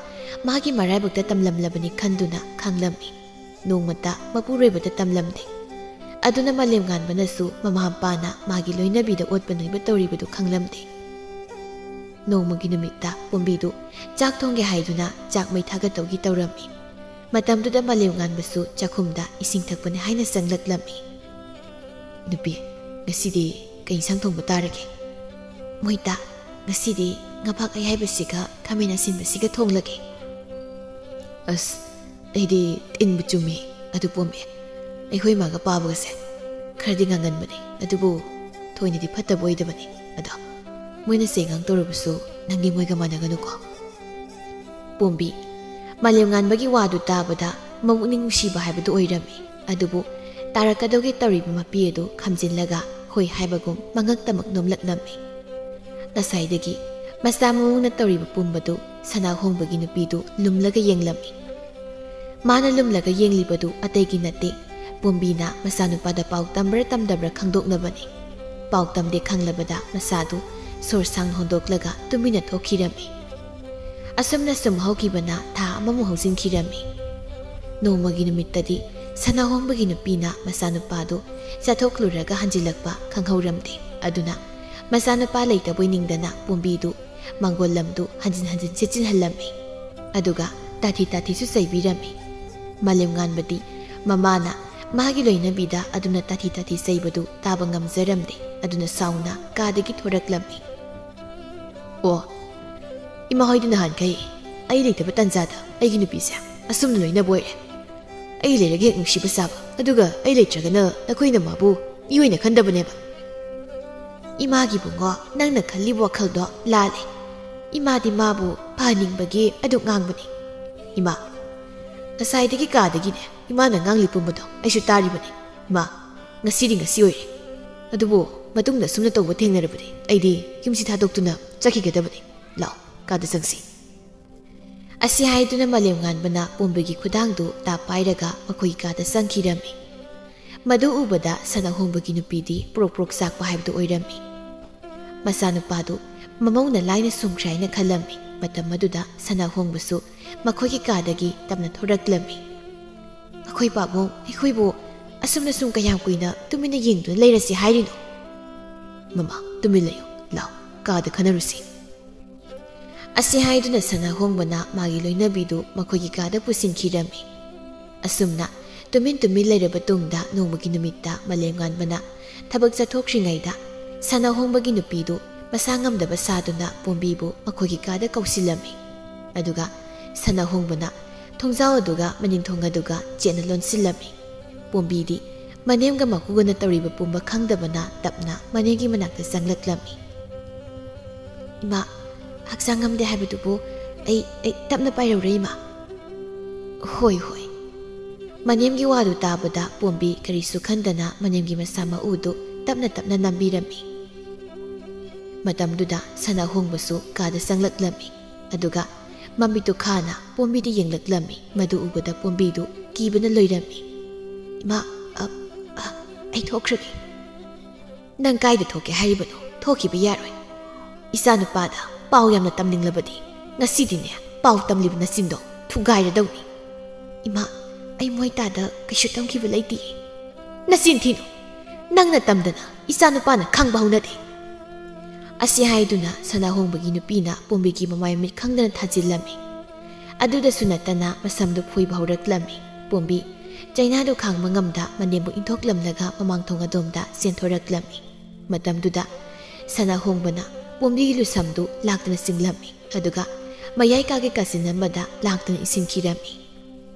ꯃꯥꯒꯤ ꯃꯔꯥꯏꯕꯛꯇ ꯇꯝꯂꯝꯂꯕꯅꯤ ꯈꯟꯗꯨꯅ ꯈꯥꯡꯂꯝꯃꯤ꯫ ꯅꯣꯡꯃꯇ ꯃꯄꯨꯔꯣꯏꯕꯗ ꯇꯝꯂꯝꯗꯦ꯫ ꯑꯗꯨꯅ ꯃꯥꯂꯦꯝꯉꯥꯟꯕꯅꯁꯨ ꯃꯃꯥ ꯃꯄꯥꯅ ꯃꯥꯒꯤ ꯂꯣꯏꯅꯕꯤꯗ ꯑꯣꯠꯄ ꯅꯩꯕ ꯇꯧꯔꯤꯕꯗꯨ ꯈꯪꯂꯝꯗꯦ꯫ ꯅꯣꯡꯃꯒꯤ ꯅꯨꯃꯤꯠꯇ ꯄꯣꯝꯕꯤꯗꯨ ꯆꯥꯛ ꯊꯣꯡꯒꯦ ꯍꯥꯏꯗꯨꯅ ꯆꯥꯛ ꯃꯩ ꯊꯥꯒꯠꯇꯧꯒꯤ ꯇꯧꯔꯝꯃꯤ꯫ ꯃꯇꯝꯗꯨꯗ ꯃꯥꯂꯦꯝꯉꯥꯟꯕꯁꯨ ꯆꯥꯛꯈꯨꯝꯗ ꯏꯁꯤꯡ ꯊꯛꯄꯅꯤ ꯍꯥꯏꯅ ꯆꯪꯂꯛꯂꯝꯃꯤ꯫ "ꯅꯨꯄꯤ, ꯉꯁꯤꯗꯤ ꯀꯩ ꯏꯟꯁꯥꯡ ꯊꯣꯡꯕ ꯇꯥꯔꯒꯦ?" "ꯃꯣꯏꯇꯥ, ꯉꯁꯤꯗꯤ ꯉꯥꯐꯥꯛ ꯑꯌꯥꯏꯕꯁꯤꯒ ꯈꯥꯃꯦꯟ ꯑꯁꯤꯟꯕꯁꯤꯒ ꯊꯣꯡꯂꯒꯦ꯫" "ꯑꯁ, ꯑꯩꯗꯤ ꯇꯤꯟꯕꯨ ꯆꯨꯝꯃꯤ꯫ ꯑꯗꯨ ꯄꯣꯝꯃꯦ, ꯑꯩꯈꯣꯏ ꯏꯃꯥꯒ ꯄꯥꯕꯒꯁꯦ ꯈꯔꯗꯤ ꯉꯥꯡꯒꯟꯕꯅꯦ, ꯑꯗꯨꯕꯨ ꯊꯣꯏꯅꯗꯤ ꯐꯠꯇꯕ ꯑꯣꯏꯗꯕꯅꯦ꯫ ꯑꯗꯣ ꯃꯣꯏꯅ ꯆꯦꯡꯉꯥꯡ ꯇꯧꯔꯕꯁꯨ ꯅꯪꯗꯤ ꯃꯣꯏꯒ ꯃꯥꯟꯅꯒꯅꯨꯀꯣ꯫ ꯄꯣꯝꯕꯤ, ꯃꯥꯂꯦꯝꯉꯥꯟꯕꯒꯤ ꯋꯥꯗꯨ ꯇꯥꯕꯗ ꯃꯄꯨꯛꯅꯤꯡ ꯅꯨꯡꯁꯤꯕ ꯍꯥꯏꯕꯗꯨ ꯑꯣꯏꯔꯝꯃꯤ꯫ ꯑꯗꯨꯕꯨ ꯇꯥꯔꯛꯀꯗꯧꯒꯤ ꯇꯧꯔꯤꯕ ꯃꯄꯤ ꯑꯗꯨ ꯈꯝꯖꯤꯜꯂꯒ ꯍꯣꯏ ꯍꯥꯏꯕꯒꯨꯝ ꯃꯉꯛꯇꯃꯛ ꯅꯣꯝꯂꯛꯂꯝꯃꯤ꯫ ꯉꯁꯥꯏꯗꯒꯤ ꯃꯆꯥ ꯃꯎꯅ ꯇꯧꯔꯤꯕ ꯄꯨꯝꯕꯗꯨ ꯁꯅꯥꯍꯣꯡꯕꯒꯤ ꯅꯨꯄꯤꯗꯨ ꯂꯨꯝꯂꯒ ꯌꯦꯡꯂꯝꯃꯤ꯫ ꯃꯥꯅ ꯂꯨꯝꯂꯒ ꯌꯦꯡꯂꯤꯕꯗꯨ ꯑꯇꯩꯒꯤ ꯅꯠꯇꯦ, ꯄꯣꯝꯕꯤꯅ ꯃꯆꯥꯅꯨꯄꯥꯗ ꯄꯥꯎ ꯇꯝꯕ꯭ꯔꯥ ꯇꯝꯗꯕ꯭ꯔꯥ ꯈꯪꯗꯣꯛꯅꯕꯅꯤ꯫ ꯄꯥꯎ ꯇꯝꯗꯦ ꯈꯪꯂꯕꯗ ꯃꯆꯥꯗꯨ ꯁꯣꯔ ꯁꯥꯡꯅ ꯍꯣꯟꯗꯣꯛꯂꯒ ꯇꯨꯃꯤꯟꯅ ꯊꯣꯛꯈꯤꯔꯝꯃꯤ꯫ ꯑꯁꯨꯝꯅ ꯁꯨꯝ ꯍꯧꯈꯤꯕꯅ ꯊꯥ ꯑꯃꯃꯨꯛ ꯍꯧꯖꯤꯟꯈꯤꯔꯝꯃꯤ꯫ ꯅꯣꯡꯃꯒꯤ ꯅꯨꯃꯤꯠꯇꯗꯤ ꯁꯅꯥꯍꯣꯡꯕꯒꯤ ꯅꯨꯄꯤꯅ ꯃꯆꯥꯅꯨꯄꯥꯗꯨ ꯆꯠꯊꯣꯛꯂꯨꯔꯒ ꯍꯟꯖꯤꯜꯂꯛꯄ ꯈꯪꯍꯧꯔꯝꯗꯦ꯫ ꯑꯗꯨꯅ ꯃꯆꯥꯅꯨꯄꯥ ꯂꯩꯇꯕꯣꯏ ꯅꯤꯡꯗꯅ ꯄꯣꯝꯕꯤꯗꯨ ꯃꯥꯡꯒꯣꯜ ꯂꯝꯗꯨ ꯍꯟꯖꯤꯟ ꯍꯟꯖꯤꯟ ꯆꯦꯠꯁꯤꯟꯍꯜꯂꯝꯃꯤ꯫ ꯑꯗꯨꯒ ꯇꯥꯊꯤ ꯇꯥꯊꯤꯁꯨ ꯆꯩꯕꯤꯔꯝꯃꯤ꯫ ꯃꯥꯂꯦꯝꯉꯥꯟꯕꯗꯤ ꯃꯃꯥꯅ ꯃꯥꯒꯤ ꯂꯣꯏꯅꯕꯤꯗ ꯑꯗꯨꯅ ꯇꯥꯊꯤ ꯇꯥꯊꯤ ꯆꯩꯕꯗꯨ ꯇꯥꯕ ꯉꯝꯖꯔꯝꯗꯦ꯫ ꯑꯗꯨꯅ ꯁꯥꯎꯅ ꯀꯥꯗꯒꯤ ꯊꯣꯔꯛꯂꯝꯃꯤ꯫ "ꯑꯣ, ꯏꯃꯥ ꯍꯣꯏꯗꯤ ꯅꯍꯥꯟꯈꯩ ꯑꯩ ꯂꯩꯇꯕ ꯇꯥꯟꯖꯥꯗ ꯑꯩꯒꯤ ꯅꯨꯄꯤꯁꯦ ꯑꯁꯨꯝꯅ ꯂꯣꯏꯅꯕ ꯑꯣꯏꯔꯦ꯫ ꯑꯩ ꯂꯩꯔꯒ ꯍꯦꯛ ꯅꯨꯡꯁꯤꯕ ꯁꯥꯕ, ꯑꯗꯨꯒ ꯑꯩ ꯂꯩꯇ꯭ꯔꯒꯅ ꯅꯈꯣꯏꯅ ꯃꯥꯕꯨ ꯏ ꯑꯣꯏꯅ ꯈꯟꯗꯕꯅꯦꯕ꯫ ꯏꯃꯥꯒꯤ ꯕꯨꯡꯉꯣ, ꯅꯪꯅ ꯈꯜꯂꯤꯕ ꯋꯥꯈꯜꯗꯣ ꯂꯥꯜꯂꯦ꯫ ꯏꯃꯥꯗꯤ ꯃꯥꯕꯨ ꯐꯍꯟꯅꯤꯡꯕꯒꯤ ꯑꯗꯨꯛ ꯉꯥꯡꯕꯅꯤ꯫ ꯏꯃꯥ, ꯉꯁꯥꯏꯗꯒꯤ ꯀꯥꯗꯒꯤꯅꯦ ꯏꯃꯥꯅ ꯉꯥꯡꯂꯤ ꯄꯨꯝꯕꯗꯣ ꯑꯩꯁꯨ ꯇꯥꯔꯤꯕꯅꯤ꯫ ꯏꯃꯥ, ꯉꯁꯤꯗꯤ ꯉꯁꯤ ꯑꯣꯏꯔꯦ꯫ ꯑꯗꯨꯕꯨ ꯃꯇꯨꯡꯗ ꯑꯁꯨꯝꯅ ꯇꯧꯕ ꯊꯦꯡꯅꯔꯕꯗꯤ ꯑꯩꯗꯤ ꯌꯨꯝꯁꯤ ꯊꯥꯗꯣꯛꯇꯨꯅ ꯆꯠꯈꯤꯒꯗꯕꯅꯤ꯫ ꯂꯥꯛꯑꯣ, ꯀꯥꯗ ꯆꯪꯁꯤ꯫" ꯑꯁꯤ ꯍꯥꯏꯗꯨꯅ ꯃꯥꯂꯦꯝꯉꯥꯟꯕꯅ ꯄꯣꯝꯕꯤꯒꯤ ꯈꯨꯗꯥꯡꯗꯨ ꯇꯥꯞ ꯄꯥꯏꯔꯒ ꯃꯈꯣꯏꯒꯤ ꯀꯥꯗ ꯆꯪꯈꯤꯔꯝꯃꯤ꯫ ꯃꯗꯨ ꯎꯕꯗ ꯁꯅꯥꯍꯣꯡꯕꯒꯤ ꯅꯨꯄꯤꯗꯤ ꯄ꯭ꯔꯣꯛ ꯄ꯭ꯔꯣꯛ ꯆꯥꯛꯄ ꯍꯥꯏꯕꯗꯨ ꯑꯣꯏꯔꯝꯃꯤ꯫ ꯃꯆꯥꯅꯨꯄꯥꯗꯨ ꯃꯃꯧꯅ ꯂꯥꯏꯅ ꯁꯨꯝꯈ꯭ꯔꯦ ꯍꯥꯏꯅ ꯈꯜꯂꯝꯃꯤ꯫ ꯃꯇꯝ ꯑꯗꯨꯗ ꯁꯅꯥꯍꯣꯡꯕꯁꯨ ꯃꯈꯣꯏꯒꯤ ꯀꯥꯗꯒꯤ ꯇꯞꯅ ꯊꯣꯔꯛꯂꯝꯃꯤ꯫ "ꯑꯩꯈꯣꯏ ꯄꯥꯕꯨꯡ ꯑꯩꯈꯣꯏꯕꯨ ꯑꯁꯨꯝꯅ ꯁꯨꯝ ꯀꯌꯥꯝ ꯀꯨꯏꯅ ꯇꯨꯃꯤꯟꯅ ꯌꯦꯡꯗꯨꯅ ꯂꯩꯔꯁꯤ ꯍꯥꯏꯔꯤꯅꯣ?" "ꯃꯃꯥ, ꯇꯨꯃꯤꯟ ꯂꯩꯌꯨ꯫ ꯂꯥꯎ, ꯀꯥꯗ ꯈꯟꯅꯔꯨꯁꯤ꯫" ꯑꯁꯤ ꯍꯥꯏꯗꯨꯅ ꯁꯅꯥꯍꯣꯡꯕꯅ ꯃꯥꯒꯤ ꯂꯣꯏꯅꯕꯤꯗꯨ ꯃꯈꯣꯏꯒꯤ ꯀꯥꯗ ꯄꯨꯁꯤꯟꯈꯤꯔꯝꯃꯤ꯫ ꯑꯁꯨꯝꯅ ꯇꯨꯃꯤꯟ ꯇꯨꯃꯤꯟ ꯂꯩꯔꯕ ꯇꯨꯡꯗ ꯅꯣꯡꯃꯒꯤ ꯅꯨꯃꯤꯠꯇ ꯃꯥꯂꯦꯝꯉꯥꯟꯕꯅ ꯊꯕꯛ ꯆꯠꯊꯣꯛꯈ꯭ꯔꯤꯉꯩꯗ ꯁꯅꯥꯍꯣꯡꯕꯒꯤ ꯅꯨꯄꯤꯗꯨ ꯃꯁꯥ ꯉꯝꯗꯕ ꯁꯥꯗꯨꯅ ꯄꯣꯝꯕꯤꯕꯨ ꯃꯈꯣꯏꯒꯤ ꯀꯥꯗ ꯀꯧꯁꯤꯜꯂꯝꯃꯤ꯫ ꯑꯗꯨꯒ ꯁꯅꯥꯍꯣꯡꯕꯅ ꯊꯣꯡꯖꯥꯎ ꯑꯗꯨꯒ ꯃꯅꯤꯡ ꯊꯣꯡ ꯑꯗꯨꯒ ꯆꯦꯠꯅ ꯂꯣꯟꯁꯤꯜꯂꯝꯃꯤ꯫ ꯄꯣꯝꯕꯤꯗꯤ ꯃꯅꯦꯝꯒ ꯃꯀꯨꯒꯅ ꯇꯧꯔꯤꯕ ꯄꯨꯝꯕ ꯈꯪꯗꯕꯅ ꯇꯞꯅ ꯃꯅꯦꯝꯒꯤ ꯃꯅꯥꯛꯇ ꯆꯪꯂꯛꯂꯝꯃꯤ꯫ "ꯏꯃꯥ, ꯍꯛꯆꯥꯡ ꯉꯝꯗꯦ ꯍꯥꯏꯕꯗꯨꯕꯨ ꯑꯩ ꯑꯩ ꯇꯞꯅ ꯄꯥꯏꯔꯧꯔꯦ, ꯏꯃꯥ꯫ "ꯍꯣꯏ, ꯍꯣꯏ꯫" ꯃꯅꯦꯝꯒꯤ ꯋꯥꯗꯨ ꯇꯥꯕꯗ ꯄꯣꯝꯕꯤ ꯀꯔꯤꯁꯨ ꯈꯟꯗꯅ ꯃꯅꯦꯝꯒꯤ ꯃꯁꯥ ꯃꯎꯗꯨ ꯇꯞꯅ ꯇꯞꯅ ꯅꯝꯕꯤꯔꯝꯃꯤ꯫ ꯃꯇꯝꯗꯨꯗ ꯁꯅꯥꯍꯣꯡꯕꯁꯨ ꯀꯥꯗ ꯆꯪꯂꯛꯂꯝꯃꯤ꯫ ꯑꯗꯨꯒ ꯃꯃꯤꯠꯇꯨ ꯈꯥꯅ ꯄꯣꯝꯕꯤꯗ ꯌꯦꯡꯂꯛꯂꯝꯃꯤ꯫ ꯃꯗꯨ ꯎꯕꯗ ꯄꯣꯝꯕꯤꯗꯨ ꯀꯤꯕꯅ ꯂꯣꯏꯔꯝꯃꯤ꯫ "ꯏꯃꯥ, ꯑ, ꯑ, ꯑꯩ ꯊꯣꯛꯈ꯭ꯔꯒꯦ꯫" "ꯅꯪ ꯀꯥꯏꯗ ꯊꯣꯛꯀꯦ ꯍꯥꯏꯔꯤꯕꯅꯣ? ꯊꯣꯛꯈꯤꯕ ꯌꯥꯔꯣꯏ꯫ ꯏꯆꯥꯅꯨꯄꯥꯗ ꯄꯥꯎ ꯌꯥꯝꯅ ꯇꯝꯅꯤꯡꯂꯕꯗꯤ ꯉꯁꯤꯗꯤꯅꯦ, ꯄꯥꯎ ꯇꯝꯂꯤꯕ ꯅꯆꯤꯟꯗꯣ ꯊꯨꯒꯥꯏꯔꯗꯧꯅꯤ꯫" "ꯏꯃꯥ, ꯑꯩ ꯃꯣꯏ ꯇꯥꯗ ꯀꯩꯁꯨ ꯇꯝꯈꯤꯕ ꯂꯩꯇꯤꯌꯦ꯫" "ꯅꯆꯤꯟ ꯊꯤꯅꯨ꯫ ꯅꯪꯅ ꯇꯝꯗꯅ ꯏꯆꯥꯅꯨꯄꯥꯅ ꯈꯪꯕ ꯍꯧꯅꯗꯦ꯫" ꯑꯁꯤ ꯍꯥꯏꯗꯨꯅ ꯁꯅꯥꯍꯣꯡꯕꯒꯤ ꯅꯨꯄꯤꯅ ꯄꯣꯝꯕꯤꯒꯤ ꯃꯃꯥꯏ ꯃꯃꯤꯠ ꯈꯪꯗꯅ ꯊꯥꯖꯤꯜꯂꯝꯃꯤ꯫ ꯑꯗꯨꯗꯁꯨ ꯅꯠꯇꯅ ꯃꯁꯝꯗꯨ ꯐꯣꯏꯕ ꯍꯧꯔꯛꯂꯝꯃꯤ꯫ ꯄꯣꯝꯕꯤ ꯆꯩꯅꯥꯗꯨ ꯈꯥꯡꯕ ꯉꯝꯗ ꯃꯅꯦꯝꯕꯨ ꯏꯟꯊꯣꯛꯂꯝꯂꯒ ꯃꯃꯥꯡ ꯊꯣꯡ ꯑꯗꯣꯝꯗ ꯆꯦꯟꯊꯣꯔꯛꯂꯝꯃꯤ꯫ ꯃꯇꯝꯗꯨꯗ ꯁꯅꯥꯍꯣꯡꯕꯅ ꯄꯣꯝꯕꯤꯒꯤ ꯂꯨꯁꯝꯗꯨ ꯂꯥꯛꯇꯨꯅ ꯆꯤꯡꯂꯝꯃꯤ꯫ ꯑꯗꯨꯒ ꯃꯌꯥꯏ ꯀꯥꯒꯤ ꯀꯥꯆꯤꯟ ꯑꯃꯗ ꯂꯥꯛꯇꯨꯅ ꯏꯟꯁꯤꯟꯈꯤꯔꯝꯃꯤ꯫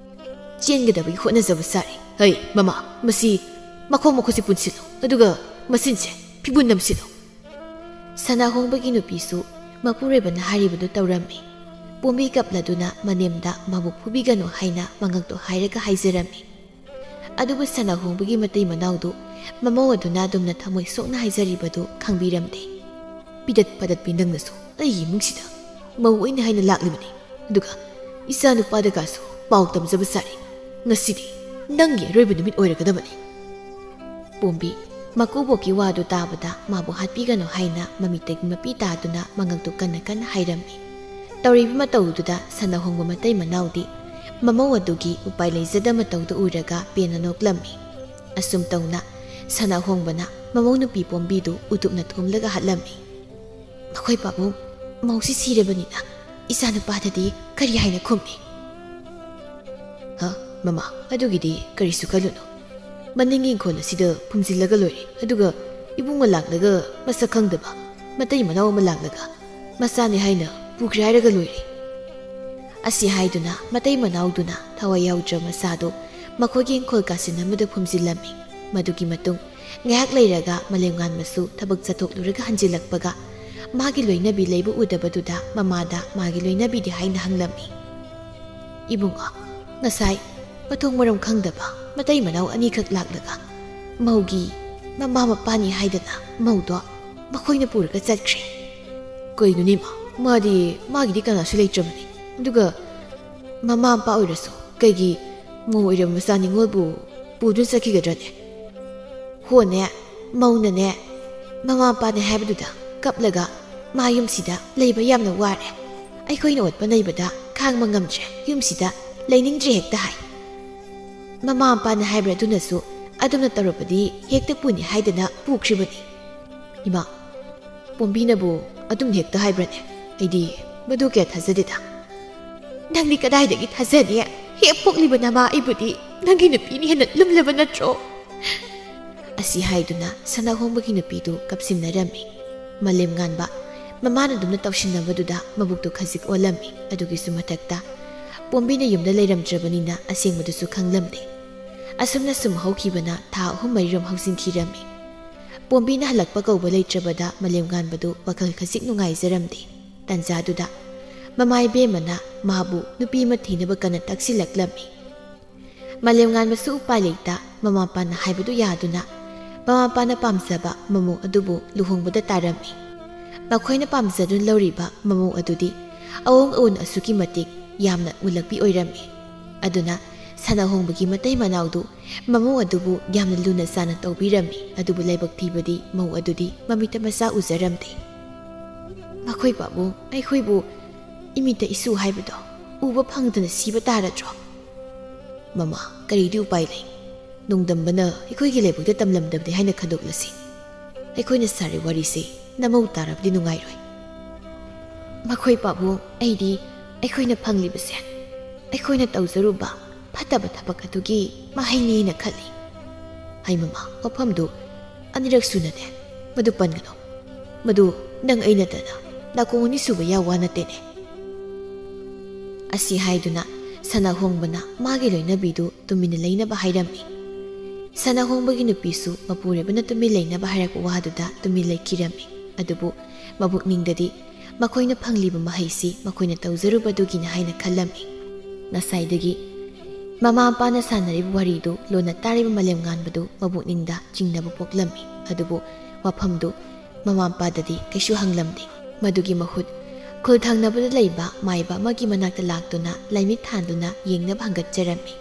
"ꯆꯦꯟꯒꯗꯕꯒꯤ ꯍꯣꯠꯅꯖꯕ ꯁꯥꯔꯤ꯫ ꯍꯩ, ꯃꯃꯥ, ꯃꯁꯤ ꯃꯈꯣꯡ ꯃꯈꯨꯠꯁꯤ ꯄꯨꯟꯁꯤꯜꯂꯨ, ꯑꯗꯨꯒ ꯃꯆꯤꯟꯁꯦ ꯐꯤꯕꯨꯟ ꯅꯝꯁꯤꯜꯂꯨ꯫" ꯁꯅꯥꯍꯣꯡꯕꯒꯤ ꯅꯨꯄꯤꯁꯨ ꯃꯄꯨꯔꯣꯏꯕꯅ ꯍꯥꯏꯔꯤꯕꯗꯨ ꯇꯧꯔꯝꯃꯤ꯫ ꯄꯣꯝꯕꯤ ꯀꯞꯂꯗꯨꯅ ꯃꯅꯦꯝꯗ ꯃꯥꯕꯨ ꯐꯨꯕꯤꯒꯅꯨ ꯍꯥꯏꯅ ꯃꯉꯛꯇꯨ ꯍꯥꯏꯔꯒ ꯍꯥꯏꯖꯔꯝꯃꯤ꯫ ꯑꯗꯨꯕꯨ ꯁꯅꯥꯍꯣꯡꯕꯒꯤ ꯃꯇꯩ ꯃꯅꯥꯎꯗꯨ ꯃꯃꯧ ꯑꯗꯨꯅ ꯑꯗꯨꯝꯅ ꯊꯃꯣꯏ ꯁꯣꯛꯅ ꯍꯥꯏꯖꯔꯤꯕꯗꯨ ꯈꯪꯕꯤꯔꯝꯗꯦ꯫ "ꯄꯤꯗꯠ ꯄꯥꯗꯠꯄꯤ ꯅꯪꯅꯁꯨ ꯑꯩꯒꯤ ꯏꯃꯨꯡꯁꯤꯗ ꯃꯧ ꯑꯣꯏꯅ ꯍꯥꯏꯅ ꯂꯥꯛꯂꯤꯕꯅꯤ, ꯑꯗꯨꯒ ꯏꯆꯥ ꯅꯨꯄꯥꯗꯒꯁꯨ ꯄꯥꯎ ꯇꯝꯖꯕ ꯁꯥꯔꯤ꯫ ꯉꯁꯤꯗꯤ ꯅꯪꯒꯤ ꯑꯔꯣꯏꯕ ꯅꯨꯃꯤꯠ ꯑꯣꯏꯔꯒꯗꯕꯅꯤ꯫" ꯄꯣꯝꯕꯤ ꯃꯀꯨꯕꯣꯛꯀꯤ ꯋꯥꯗꯨ ꯇꯥꯕꯗ ꯃꯥꯕꯨ ꯍꯥꯠꯄꯤꯒꯅꯨ ꯍꯥꯏꯅ ꯃꯃꯤꯠꯇꯒꯤ ꯃꯄꯤ ꯇꯥꯗꯨꯅ ꯃꯉꯛꯇꯨ ꯀꯟꯅ ꯀꯟꯅ ꯍꯥꯏꯔꯝꯃꯤ꯫ ꯇꯧꯔꯤꯕ ꯃꯇꯧꯗꯨꯗ ꯁꯅꯥꯍꯣꯡꯕ ꯃꯇꯩ ꯃꯅꯥꯎꯗꯤ ꯃꯃꯧ ꯑꯗꯨꯒꯤ ꯎꯄꯥꯏ ꯂꯩꯖꯗ ꯃꯇꯧꯗꯨ ꯎꯔꯒ ꯄꯦꯟꯅ ꯅꯣꯛꯂꯝꯃꯤ꯫ ꯑꯁꯨꯝ ꯇꯧꯅ ꯁꯅꯥꯍꯣꯡꯕꯅ ꯃꯃꯧ ꯅꯨꯄꯤ ꯄꯣꯝꯕꯤꯗꯨ ꯎꯇꯨꯞꯅ ꯊꯣꯝꯂꯒ ꯍꯥꯠꯂꯝꯃꯤ꯫ "ꯃꯈꯣꯏ ꯄꯥꯕꯨꯡ, ꯃꯧꯁꯤ ꯁꯤꯔꯕꯅꯤꯅ ꯏꯆꯥꯅꯨꯄꯥꯗꯗꯤ ꯀꯔꯤ ꯍꯥꯏꯅ ꯈꯨꯝꯅꯤ?" "ꯍ, ꯃꯃꯥ, ꯑꯗꯨꯒꯤꯗꯤ ꯀꯔꯤꯁꯨ ꯈꯜꯂꯨꯅꯨ꯫ ꯃꯅꯤꯡꯒꯤ ꯏꯪꯈꯣꯜ ꯑꯁꯤꯗ ꯐꯨꯝꯖꯤꯜꯂꯒ ꯂꯣꯏꯔꯦ, ꯑꯗꯨꯒ ꯏꯕꯨꯡ ꯂꯥꯛꯂꯒ ꯃꯁꯛ ꯈꯪꯗꯕ ꯃꯇꯩ ꯃꯅꯥꯎ ꯑꯃ ꯂꯥꯛꯂꯒ ꯃꯆꯥꯅꯤ ꯍꯥꯏꯅ ꯄꯨꯈ꯭ꯔꯦ ꯍꯥꯏꯔꯒ ꯂꯣꯏꯔꯦ꯫" ꯑꯁꯤ ꯍꯥꯏꯗꯨꯅ ꯃꯇꯩ ꯃꯅꯥꯎꯗꯨꯅ ꯊꯋꯥꯏ ꯌꯥꯎꯗ꯭ꯔ ꯃꯆꯥꯗꯨ ꯃꯈꯣꯏꯒꯤ ꯏꯪꯈꯣꯜ ꯀꯥꯆꯤꯟ ꯑꯃꯗ ꯐꯨꯝꯖꯤꯜꯂꯝꯃꯤ꯫ ꯃꯗꯨꯒꯤ ꯃꯇꯨꯡ ꯉꯥꯏꯍꯥꯛ ꯂꯩꯔꯒ ꯃꯥꯂꯦꯝꯉꯥꯟꯕꯁꯨ ꯊꯕꯛ ꯆꯠꯊꯣꯛꯂꯨꯔꯒ ꯍꯟꯖꯤꯜꯂꯛꯄꯒ ꯃꯥꯒꯤ ꯂꯣꯏꯅꯕꯤ ꯂꯩꯕ ꯎꯗꯕꯗꯨꯗ ꯃꯃꯥꯗ ꯃꯥꯒꯤ ꯂꯣꯏꯅꯕꯤꯗꯤ ꯍꯥꯏꯅ ꯍꯪꯂꯝꯃꯤ꯫ "ꯏꯕꯨꯡꯉꯣ, ꯉꯁꯥꯏ ꯃꯊꯣꯡ ꯃꯔꯝ ꯈꯪꯗꯕ ꯃꯇꯩ ꯃꯅꯥꯎ ꯑꯅꯤꯈꯛ ꯂꯥꯛꯂꯒ ꯃꯧꯒꯤ ꯃꯃꯥ ꯃꯄꯥꯅꯤ ꯍꯥꯏꯗꯅ ꯃꯧꯗꯣ ꯃꯈꯣꯏꯅ ꯄꯨꯔꯒ ꯆꯠꯈ꯭ꯔꯦ꯫" "ꯀꯩꯅꯣꯅꯦ ꯃꯥ? ꯃꯥꯗꯤ, ꯃꯥꯒꯤꯗꯤ ꯀꯅꯥꯁꯨ ꯂꯩꯇ꯭ꯔꯕꯅꯤ꯫ ꯑꯗꯨꯒ ꯃꯃꯥ ꯃꯄꯥ ꯑꯣꯏꯔꯁꯨ ꯀꯩꯒꯤ ꯃꯧ ꯑꯣꯏꯔꯕ ꯃꯆꯥ ꯅꯤꯉꯣꯜꯕꯨ ꯄꯨꯗꯨꯅ ꯆꯠꯈꯤꯒꯗ꯭ꯔꯅꯦ?" "ꯍꯣꯅꯦ, ꯃꯧꯅꯅꯦ, ꯃꯃꯥ ꯃꯄꯥꯅꯦ ꯍꯥꯏꯕꯗꯨꯗ ꯀꯞꯂꯒ ꯃꯥ ꯌꯨꯝꯁꯤꯗ ꯂꯩꯕ ꯌꯥꯝꯅ ꯋꯥꯔꯦ, ꯑꯩꯈꯣꯏꯅ ꯑꯣꯠꯄ ꯅꯩꯕꯗ ꯈꯥꯡꯕ ꯉꯝꯗ꯭ꯔꯦ, ꯌꯨꯝꯁꯤꯗ ꯂꯩꯅꯤꯡꯗ꯭ꯔꯦ ꯍꯦꯛꯇ ꯍꯥꯏ꯫ ꯃꯃꯥ ꯃꯄꯥꯅ ꯍꯥꯏꯕ꯭ꯔꯥ, ꯑꯗꯨꯅꯁꯨ ꯑꯗꯨꯝꯅ ꯇꯧꯔꯕꯗꯤ ꯍꯦꯛꯇ ꯄꯨꯅꯤ ꯍꯥꯏꯗꯅ ꯄꯨꯈ꯭ꯔꯤꯕꯅꯤ꯫" "ꯏꯃꯥ, ꯄꯣꯝꯕꯤꯅꯕꯨ ꯑꯗꯨꯝ ꯍꯦꯛꯇ ꯍꯥꯏꯕ꯭ꯔꯅꯦ? ꯑꯩꯗꯤ ꯃꯗꯨ ꯀꯌꯥ ꯊꯥꯖꯗꯦꯗ꯫" "ꯅꯪꯗꯤ ꯀꯗꯥꯏꯗꯒꯤ ꯊꯥꯖꯅꯤ? ꯍꯦꯛ ꯄꯣꯛꯂꯤꯕ ꯅꯃꯥ ꯑꯩꯕꯨꯗꯤ ꯅꯪꯒꯤ ꯅꯨꯄꯤꯅ ꯍꯦꯟꯅ ꯂꯨꯝꯂꯕ ꯅꯠꯇ꯭ꯔꯣ?" ꯑꯁꯤ ꯍꯥꯏꯗꯨꯅ ꯁꯅꯥꯍꯣꯡꯕꯒꯤ ꯅꯨꯄꯤꯗꯨ ꯀꯞꯁꯤꯟꯅꯔꯝꯃꯤ꯫ ꯃꯥꯂꯦꯝ ꯉꯥꯟꯕ ꯃꯃꯥꯅ ꯑꯗꯨꯝꯅ ꯇꯧꯁꯤꯟꯅꯕꯗꯨꯗ ꯃꯕꯨꯛꯇꯨ ꯈꯖꯤꯛ ꯑꯣꯜꯂꯝꯃꯤ꯫ ꯑꯗꯨꯒꯤꯁꯨ ꯃꯊꯛꯇ ꯄꯣꯝꯕꯤꯅ ꯌꯨꯝꯗ ꯂꯩꯔꯝꯗ꯭ꯔꯕꯅꯤꯅ ꯑꯁꯦꯡꯕꯗꯨꯁꯨ ꯈꯪꯂꯝꯗꯦ꯫ ꯑꯁꯨꯝꯅ ꯁꯨꯝ ꯍꯧꯈꯤꯕꯅ ꯊꯥ ꯑꯍꯨꯝ ꯃꯔꯤꯔꯣꯝ ꯍꯧꯖꯤꯟꯈꯤꯔꯝꯃꯤ꯫ ꯄꯣꯝꯕꯤꯅ ꯍꯜꯂꯛꯄ ꯀꯧꯕ ꯂꯩꯇ꯭ꯔꯕꯗ ꯃꯥꯂꯦꯝ ꯉꯥꯟꯕꯗꯨ ꯋꯥꯈꯜ ꯈꯖꯤꯛ ꯅꯨꯡꯉꯥꯏꯖꯔꯝꯗꯦ꯫ ꯇꯟꯖꯥꯗꯨꯗ ꯃꯃꯥ ꯏꯕꯦꯝꯃꯅ ꯃꯥꯕꯨ ꯅꯨꯄꯤ ꯑꯃ ꯊꯤꯅꯕ ꯀꯟꯅ ꯇꯛꯁꯤꯜꯂꯛꯂꯝꯃꯤ꯫ ꯃꯥꯂꯦꯝ ꯉꯥꯟꯕꯁꯨ ꯎꯄꯥꯏ ꯂꯩꯇ ꯃꯃꯥ ꯃꯄꯥꯅ ꯍꯥꯏꯕꯗꯨ ꯌꯥꯗꯨꯅ ꯃꯃꯥ ꯃꯄꯥꯅ ꯄꯥꯝꯖꯕ ꯃꯃꯧ ꯑꯗꯨꯕꯨ ꯂꯨꯍꯣꯡꯕꯗ ꯇꯥꯔꯝꯃꯤ꯫ ꯃꯈꯣꯏꯅ ꯄꯥꯝꯖꯗꯨꯅ ꯂꯧꯔꯤꯕ ꯃꯃꯧ ꯑꯗꯨꯗꯤ ꯑꯋꯣꯡ ꯑꯋꯣꯟ ꯑꯁꯨꯛꯀꯤ ꯃꯇꯤꯛ ꯌꯥꯝꯅ ꯃꯨꯜꯂꯛꯄꯤ ꯑꯣꯏꯔꯝꯃꯤ꯫ ꯑꯗꯨꯅ ꯁꯅꯥꯍꯣꯡꯕꯒꯤ ꯃꯇꯩ ꯃꯅꯥꯎꯗꯨ ꯃꯃꯧ ꯑꯗꯨꯕꯨ ꯌꯥꯝꯅ ꯂꯨꯅ ꯆꯥꯟꯅ ꯇꯧꯕꯤꯔꯝꯃꯤ꯫ ꯑꯗꯨꯕꯨ ꯂꯥꯏꯕꯛ ꯊꯤꯕꯗꯤ ꯃꯧ ꯑꯗꯨꯗꯤ ꯃꯃꯤꯠꯇ ꯃꯆꯥ ꯎꯖꯔꯝꯗꯦ꯫ "ꯃꯈꯣꯏ ꯄꯥꯕꯨꯡ, ꯑꯩꯈꯣꯏꯕꯨ ꯏꯃꯤꯠꯇ ꯏꯁꯨ ꯍꯥꯏꯕꯗꯣ ꯎꯕ ꯐꯪꯗꯅ ꯁꯤꯕ ꯇꯥꯔꯗ꯭ꯔꯣ?" "ꯃꯃꯥ, ꯀꯔꯤꯗꯤ ꯎꯄꯥꯏ ꯂꯩ? ꯅꯣꯡꯗꯝꯕꯅ ꯑꯩꯈꯣꯏꯒꯤ ꯂꯥꯏꯕꯛꯇ ꯇꯝꯂꯝꯗꯕꯅꯤ ꯍꯥꯏꯅ ꯈꯟꯗꯣꯛꯂꯁꯤ꯫ ꯑꯩꯈꯣꯏꯅ ꯁꯥꯔꯤ ꯋꯥꯔꯤꯁꯤ ꯅꯃꯧ ꯇꯥꯔꯕꯗꯤ ꯅꯨꯡꯉꯥꯏꯔꯣꯏ꯫" "ꯃꯈꯣꯏ ꯄꯥꯕꯨꯡ, ꯑꯩꯗꯤ ꯑꯩꯈꯣꯏꯅ ꯐꯪꯂꯤꯕꯁꯦ ꯑꯩꯈꯣꯏꯅ ꯇꯧꯖꯔꯨꯕ ꯐꯠꯇꯕ ꯊꯕꯛ ꯑꯗꯨꯒꯤ ꯃꯍꯩꯅꯤꯅ ꯈꯜꯂꯤ꯫" "ꯍꯩ ꯃꯃꯥ, ꯋꯥꯐꯝꯗꯨ ꯑꯅꯤꯔꯛ ꯁꯨꯅꯅꯦ ꯃꯗꯨ ꯄꯟꯒꯅꯨ꯫ ꯃꯗꯨ ꯅꯪ ꯑꯩ ꯅꯠꯇꯅ ꯅꯥꯀꯣꯡ ꯑꯅꯤ ꯁꯨꯕ ꯌꯥꯎ ꯋꯥ ꯅꯠꯇꯦꯅꯦ꯫" ꯑꯁꯤ ꯍꯥꯏꯗꯨꯅ ꯁꯅꯥꯍꯣꯡꯕꯅ ꯃꯥꯒꯤ ꯂꯣꯏꯅꯕꯤꯗꯨ ꯇꯨꯃꯤꯟꯅ ꯂꯩꯅꯕ ꯍꯥꯏꯔꯝꯃꯤ꯫ ꯁꯅꯥꯍꯣꯡꯕꯒꯤ ꯅꯨꯄꯤꯁꯨ ꯃꯄꯨꯔꯣꯏꯕꯅ ꯇꯨꯃꯤꯟ ꯂꯩꯅꯕ ꯍꯥꯏꯔꯛꯄ ꯋꯥꯗꯨꯗ ꯇꯨꯃꯤꯟ ꯂꯩꯈꯤꯔꯝꯃꯤ꯫ ꯑꯗꯨꯕꯨ ꯃꯕꯨꯛꯅꯤꯡꯗꯗꯤ ꯃꯈꯣꯏꯅ ꯐꯪꯂꯤꯕ ꯃꯍꯩꯁꯤ ꯃꯈꯣꯏꯅ ꯇꯧꯖꯔꯨꯕꯗꯨꯒꯤꯅꯤ ꯍꯥꯏꯅ ꯈꯜꯂꯝꯃꯤ꯫ ꯉꯁꯥꯏꯗꯒꯤ ꯃꯃꯥ ꯃꯄꯥꯅ ꯁꯥꯟꯅꯔꯤꯕ ꯋꯥꯔꯤꯗꯨ ꯂꯣꯟꯅ ꯇꯥꯔꯤꯕ ꯃꯥꯂꯦꯝꯉꯥꯟꯕꯗꯨ ꯃꯕꯨꯛꯅꯤꯡꯗ ꯆꯤꯡꯅꯕ ꯄꯣꯛꯂꯝꯃꯤ꯫ ꯑꯗꯨꯕꯨ ꯋꯥꯐꯝꯗꯨ ꯃꯃꯥ ꯃꯄꯥꯗꯗꯤ ꯀꯩꯁꯨ ꯍꯪꯂꯝꯗꯦ꯫ ꯃꯗꯨꯒꯤ ꯃꯍꯨꯠ ꯈꯨꯜ ꯊꯪꯅꯕꯗ ꯂꯩꯕ ꯃꯥꯏꯕ ꯑꯃꯒꯤ ꯃꯅꯥꯛꯇ ꯂꯥꯛꯇꯨꯅ ꯂꯥꯏꯃꯤꯠ ꯊꯥꯟꯗꯨꯅ ꯌꯦꯡꯅꯕ ꯍꯪꯒꯠꯆꯔꯝꯃꯤ꯫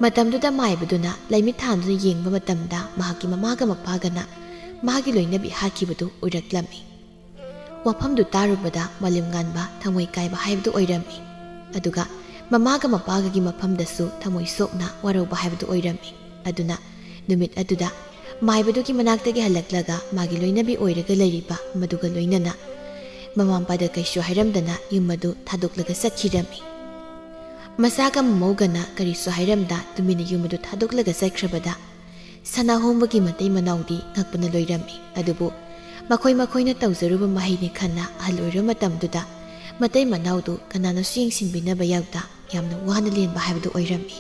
ꯃꯇꯝꯗꯨꯗ ꯃꯥꯏꯕꯗꯨꯅ ꯂꯥꯏꯃꯤꯠ ꯊꯥꯟꯗꯨꯅ ꯌꯦꯡꯕ ꯃꯇꯝꯗ ꯃꯍꯥꯛꯀꯤ ꯃꯃꯥꯒ ꯃꯄꯥꯒꯅ ꯃꯍꯥꯛꯀꯤ ꯂꯣꯏꯅꯕꯤ ꯍꯥꯠꯈꯤꯕꯗꯨ ꯎꯔꯛꯂꯝꯃꯤ꯫ ꯋꯥꯐꯝꯗꯨ ꯇꯥꯔꯨꯕꯗ ꯃꯥꯂꯦꯝꯉꯥꯟꯕ ꯊꯃꯣꯏ ꯀꯥꯏꯕ ꯍꯥꯏꯕꯗꯨ ꯑꯣꯏꯔꯝꯃꯤ꯫ ꯑꯗꯨꯒ ꯃꯃꯥꯒ ꯃꯄꯥꯒꯒꯤ ꯃꯐꯝꯗꯁꯨ ꯊꯃꯣꯏ ꯁꯣꯛꯅ ꯋꯥꯔꯧꯕ ꯍꯥꯏꯕꯗꯨ ꯑꯣꯏꯔꯝꯃꯤ꯫ ꯑꯗꯨꯅ ꯅꯨꯃꯤꯠ ꯑꯗꯨꯗ ꯃꯥꯏꯕꯗꯨꯒꯤ ꯃꯅꯥꯛꯇꯒꯤ ꯍꯜꯂꯛꯂꯒ ꯃꯥꯒꯤ ꯂꯣꯏꯅꯕꯤ ꯑꯣꯏꯔꯒ ꯂꯩꯔꯤꯕ ꯃꯗꯨꯒ ꯂꯣꯏꯅꯅ ꯃꯃꯥ ꯃꯄꯥꯗ ꯀꯩꯁꯨ ꯍꯥꯏꯔꯝꯗꯅ ꯌꯨꯝ ꯑꯗꯨ ꯊꯥꯗꯣꯛꯂꯒ ꯆꯠꯈꯤꯔꯝꯃꯤ꯫ ꯃꯆꯥꯒ ꯃꯃꯧꯒꯅ ꯀꯔꯤꯁꯨ ꯍꯥꯏꯔꯝꯗ ꯇꯨꯃꯤꯟꯅ ꯌꯨꯝ ꯑꯗꯨ ꯊꯥꯗꯣꯛꯂꯒ ꯆꯠꯈ꯭ꯔꯕꯗ ꯁꯅꯥꯍꯣꯡꯕꯒꯤ ꯃꯇꯩ ꯃꯅꯥꯎꯗꯤ ꯉꯛꯄꯅ ꯂꯣꯏꯔꯝꯃꯤ꯫ ꯑꯗꯨꯕꯨ ꯃꯈꯣꯏ ꯃꯈꯣꯏꯅ ꯇꯧꯖꯔꯨꯕ ꯃꯍꯩꯅꯤ ꯈꯟꯅ ꯑꯍꯜ ꯑꯣꯏꯔꯕ ꯃꯇꯝꯗꯨꯗ ꯃꯇꯩ ꯃꯅꯥꯎꯗꯨ ꯀꯅꯥꯅꯁꯨ ꯌꯦꯡꯁꯤꯟꯕꯤꯅꯕ ꯌꯥꯎꯗ ꯌꯥꯝꯅ ꯋꯥꯅ ꯂꯦꯟꯕ ꯍꯥꯏꯕꯗꯨ ꯑꯣꯏꯔꯝꯃꯤ꯫